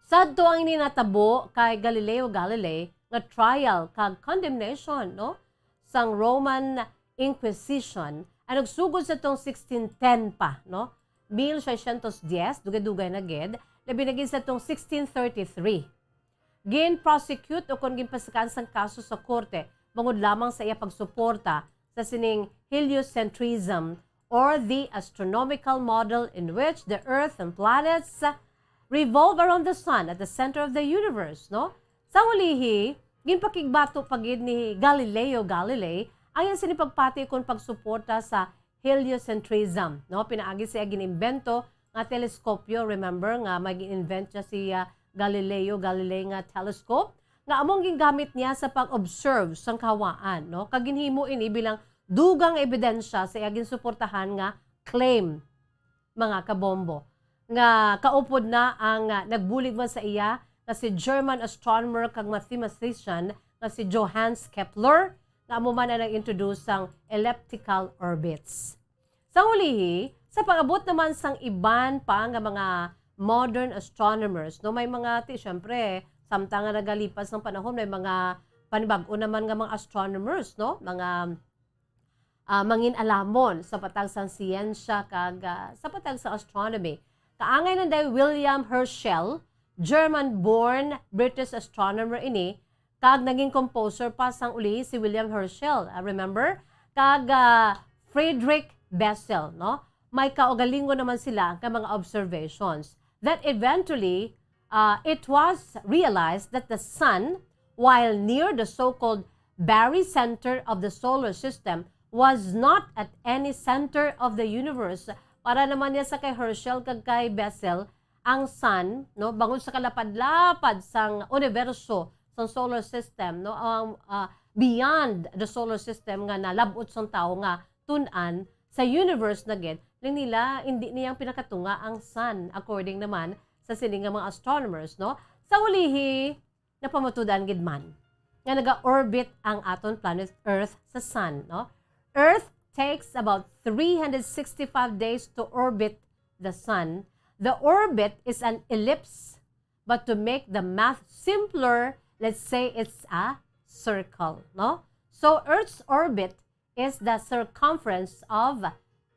Sadto ang ini natabo kay Galileo Galilei nga trial kag condemnation, no, sang Roman Inquisition, ang nagsugod sa tong sixteen ten pa, no? Mil seiscientos diez, dugay-dugay na gid, labi na gid sa tong sixteen thirty-three. Gin-prosecute o kon ginpasakaan sang kaso sa korte bangod lamang sa iya pagsuporta sa sining heliocentrism, or the astronomical model in which the earth and planets revolve around the sun at the center of the universe, no? Sa ulihi, ginpakigbato pa gid ni Galileo Galilei ang iya sini pagpati kon pagsuporta sa heliocentrism, no? Pinaagi sa iya gin-imbento nga teleskopyo. Remember nga may gin-invent siya si, ah, Galileo Galilei nga telescope nga among gingamit niya sa pag-observe sang kahawaan, no? Kag ginhimo ini bilang dugang nga ebidensya sa iya ginsuportahan nga claim, mga kabombo, nga kaupod na ang, ah, nagbulig man sa iya nga si German astronomer kag mathematician nga si Johannes Kepler, nga amo man ang nag-introduce sang elliptical orbits. Sa ulihi, sa pag-abot naman sang iban pa nga mga modern astronomers, no, may mga, ti, syempre, samtang nga nagalipas ang panahon, may mga panibag-o naman nga mga astronomers, no, mga, ah, mangin-alamon sa patag sang siyensya kag, ah, sa patag sa astronomy. Kaangay nanday William Herschel, German-born British astronomer ini, kag naging composer pa sang uli si William Herschel, ah, remember? Kag, ah, Friedrich Bessel, no? May kaugalingon naman sila nga mga observations that eventually, ah, it was realized that the sun, while near the so-called barycenter of the solar system, was not at any center of the universe. Para naman niya sa kay Herschel kag kay Bessel, ang sun, no, bangod sa kalapad-lapad sang universo, sang solar system, no, ang, ah, beyond the solar system nga nalab-ot sang tawo nga tun-an sa universe na gid, lang nila, hindi niyang pinakatunga ang sun, according naman sa sini nga mga astronomers, no? Sa ulihi, napamatud-an gid man nga naga-orbit ang aton planet Earth sa sun, no? Earth takes about three hundred sixty-five days to orbit the sun. The orbit is an ellipse, but to make the math simpler, let's say it's a circle, no? So, Earth's orbit is the circumference of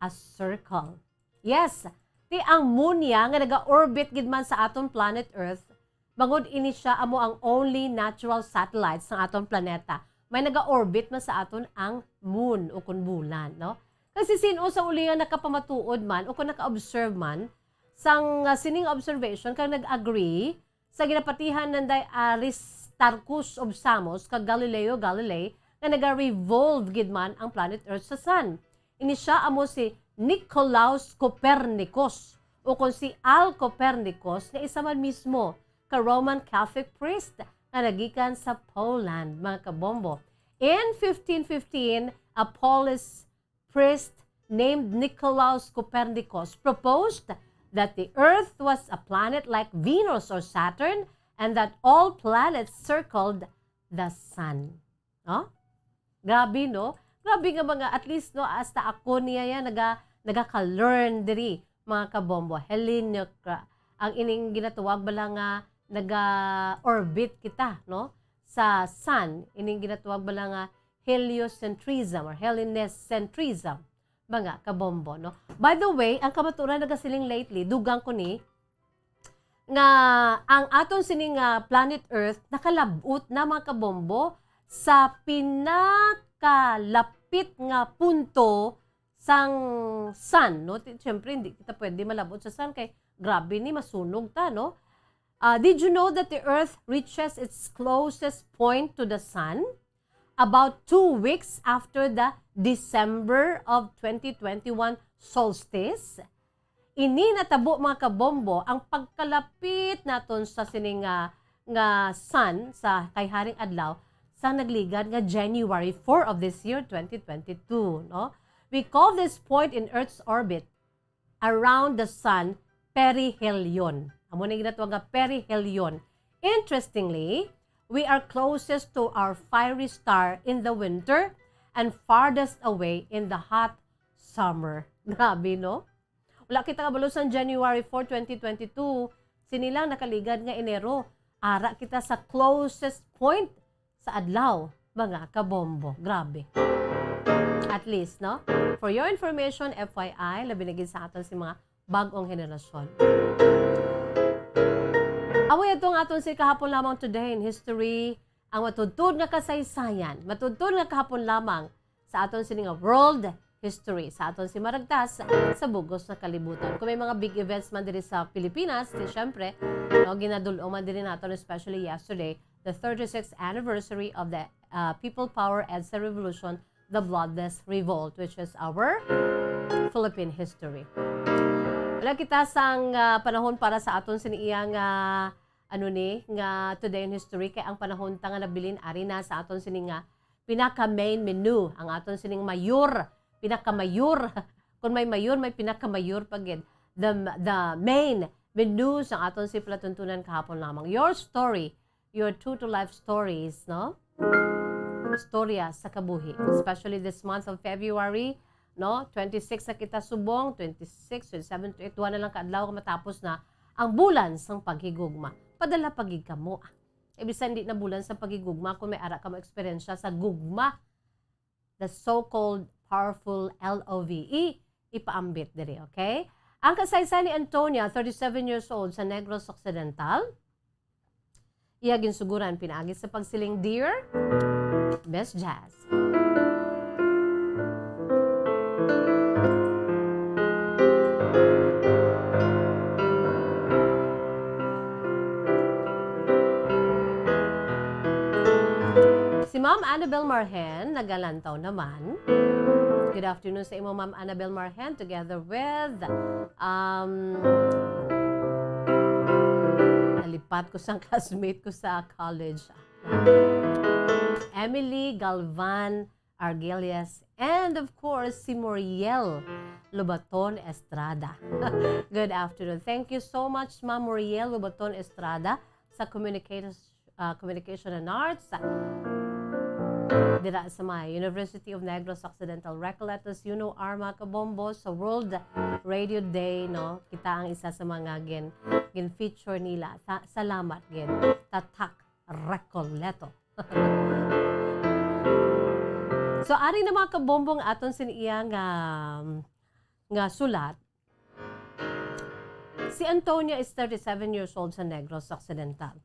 a circle. Yes, ti ang moon niya nga naga-orbit gid man sa aton planet Earth, bangod ini siya amo ang only natural satellite sa aton planeta. May naga-orbit man sa aton ang moon o kun bulan, no? Kasi sin-o sa uli nga nakapamatuod man o kun naka-observe man sang, ah, sining observation kag nag-agree sa ginapatihan nanday Aristarchus of Samos kag Galileo Galilei nga naga-revolve gid man ang planet Earth sa sun. Ini siya amo si Nicolaus Copernicus, o kon si Al Copernicus, nga isa man mismo ka Roman Catholic priest nga nagikan sa Poland, mga kabombo. In fifteen fifteen, a Polish priest named Nicolaus Copernicus proposed that the Earth was a planet like Venus or Saturn and that all planets circled the sun. No? Grabe, no? Grabe nga mga, at least, no, hasta ako niya yan, naga, nagaka-learn diri, mga kabombo. Hellenic, uh, ang ining ginatawag bala nga naga-orbit kita, no? Sa sun, ining ginatawag bala nga heliocentrism or Hellenocentrism, mga kabombo, no? By the way, ang kamaturan nagasiling lately, dugang ko ni, nga ang aton sini nga planet Earth nakalab-ot na, mga kabombo, sa pinakalapit nga punto sang sun, no? Ti-, siyempre, hindi kita pwede malab-ot sa sun kay grabe ni, masunog ta, no? Ah, did you know that the Earth reaches its closest point to the sun about two weeks after the December of twenty twenty-one solstice? Ini natabo, mga kabombo, ang pagkalapit naton sa sini nga, nga sun sa kay Haring Adlaw sa nagligad nga January four of this year, twenty twenty-two, no? We call this point in Earth's orbit around the sun perihelion. Amo na ginatawag nga perihelion. Interestingly, we are closest to our fiery star in the winter and farthest away in the hot summer. Grabe, no? Wala kita kabalo sang January four, twenty twenty-two. Sini lang nakaligad nga Enero. Ara kita sa closest point sa adlaw, mga kabombo. Grabe. At least, no? For your information, F Y I, labi na gid sa aton si mga bag-ong henerasyon. Amo yadto ang aton si kahapon lamang today in history, ang matudtod nga kasaysayan, matudtod nga kahapon lamang sa aton sini nga world history, sa aton si maragtas sa bugos nga kalibutan. Kung may mga big events man diri sa Pilipinas, di syempre, no, ginadul-ong man diri naton, especially yesterday, the thirty-sixth anniversary of the, uh, People Power EDSA Revolution, the Bloodless Revolt, which is our Philippine history. Wala kita sang, uh, panahon para sa aton sini iya nga, ano ni, nga today in history, kay ang panahon ta nga nabilin ari na sa aton sini nga pinaka main menu, ang aton sining mayor, pinakamayor. Kung may mayor, may pinakamayor pa gid. The, the main menu sa aton si palatuntunan kahapon lamang. Your story, your true to life stories, no? Istorya sa kabuhi, especially this month of February, no? Twenty-six na kita subong, twenty-six, twenty-seven, twenty-eight, duha na lang ka adlaw matapos na ang bulan sang paghigugma. Padala pa gid kamo, ah. Eh, bisan di na bulan sa paghigugma, kung may ara ka mo eksperyensya sa gugma, the so-called powerful L O V E, ipaambit diri, okay? Ang kasaysayan ni Antonia, thirty-seven years old, sa Negros Occidental. Iya ginsuguran pinaagi sa pagsiling, "Dear Miss Jazz." Si Ma'am Annabel Marhen, nagalantaw naman. Good afternoon sa imo, Ma'am Annabel Marhen, together with, um, nalipat ko sang classmate ko sa college. Emily Galvan Argelias, and of course, si Moriel Lobaton Estrada. Good afternoon. Thank you so much, Ma'am Moriel Lobaton Estrada, sa Communication, uh, Communication and Arts. dira sa may University of Negros Occidental, Recoletos, you know, Arma Kabombo, sa World Radio Day, no? Kita ang isa sa mga gin, gin-feature nila. Sa, salamat gid. Tatak Recoleto. So, ari na, mga kabombong, aton sin iya nga, nga sulat. Si Antonia is thirty-seven years old sa Negros Occidental.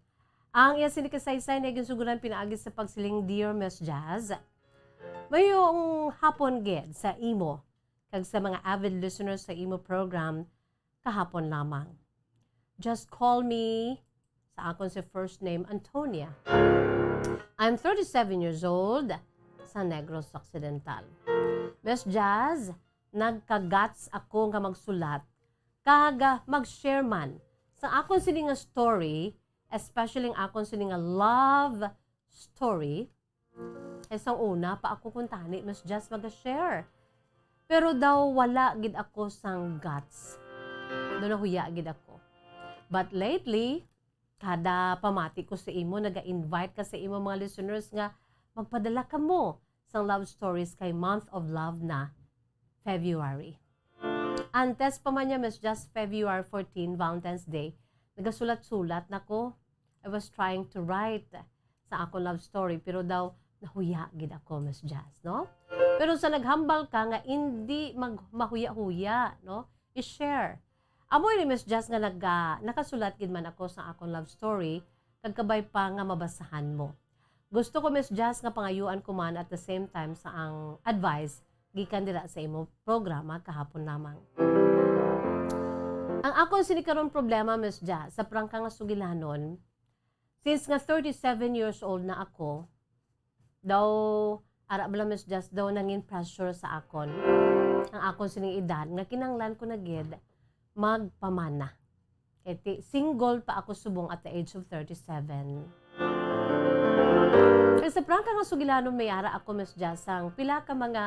Ang iya sini kasaysay na ginsuguran pinaagi sa pagsiling, "Dear Miss Jazz, mayong hapon gid sa imo kag sa mga avid listeners sa imo program kahapon lamang. Just call me," sa akon si first name, "Antonia. I'm thirty-seven years old sa Negros Occidental. Miss Jazz, nagkagats ako nga magsulat kag, ah, mag-share man sa akon sini nga story, especially ang akon sini nga love story." Kay sang una pa ako kuntani, Miss Jazz, maga-share. Pero daw wala gid ako sang guts. Daw nahuya gid ako. But lately, kada pamati ko sa imo, naga-invite ka sa imo mga listeners nga magpadala kamo sang love stories kay month of love na, February. Antes pa man niya, Miss Jazz, February fourteen, Valentine's Day, nagasulat-sulat na ko. I was trying to write sa akong love story, pero daw nahuya gid ako, Miss Jazz, no? Pero sa naghambal ka nga indi mag-, mahuya-huya, no? I-share. Amo ini, Miss Jazz, nga nag-, ah, nakasulat gid man ako sa akong love story, kag kabay pa nga mabasahan mo. Gusto ko, Miss Jazz, nga pangayuan ko man at the same time sa ang advice gikan dira sa imo programa kahapon lamang. Ang akon sini karon problema, Miss Jazz, sa prangka nga sugilanon, since nga thirty-seven years old na ako, daw, ara bala, Miss Jazz, daw nangin pressure sa akon ang akon sining edad nga kinahanglan ko na gid magpamana. Kay ti-, single pa ako subong at the age of thirty-seven. Kag sa prangka nga sugilanon, may ara ako, Miss Jazz, sang pila ka mga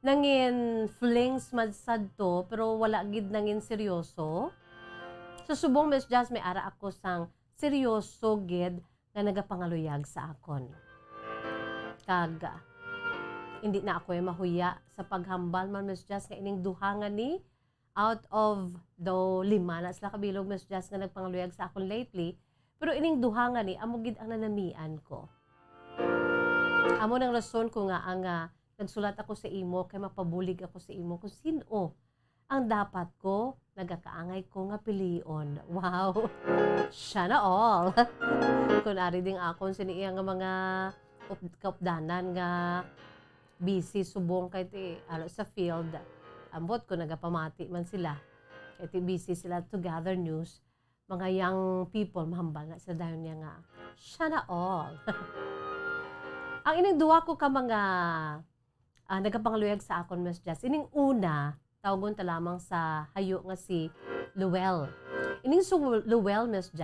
nangin flings man sadto, pero wala gid nangin seryoso. Sa subong, Miss Jazz, may ara ako sang seryoso gid nga nagapangaluyag sa akon. Kag, ah, hindi na ako mahuya sa paghambal man, Miss Jazz, nga ining duha nga ni out of the lima na sila kabilog, Miss Jazz, nga nagpangaluyag sa akon lately, pero ining duha nga ni, amo gid ang nanamian ko. Amo nang rason ko nga ang, ah, nagsulat ako sa imo kay mapabulig ako sa imo kung sin-o ang dapat ko, nagakaangay ko nga pilion. Wow! Sana all! Kung ari ding akon sini iya nga mga up-, kaupdanan nga busy subong kay ti, ano, sa field, ambot ko nagapamati man sila. Kay ti busy sila to gather news. Mga young people, mahambal na sila dayon niya nga, "Sana all." Ang ining duha ko ka mga, ah, nagapangaluyag sa akon, Miss Jazz. Ining una, tawgon ta lamang sa hayo nga si Luel. Ining si Luel, Miss Jazz,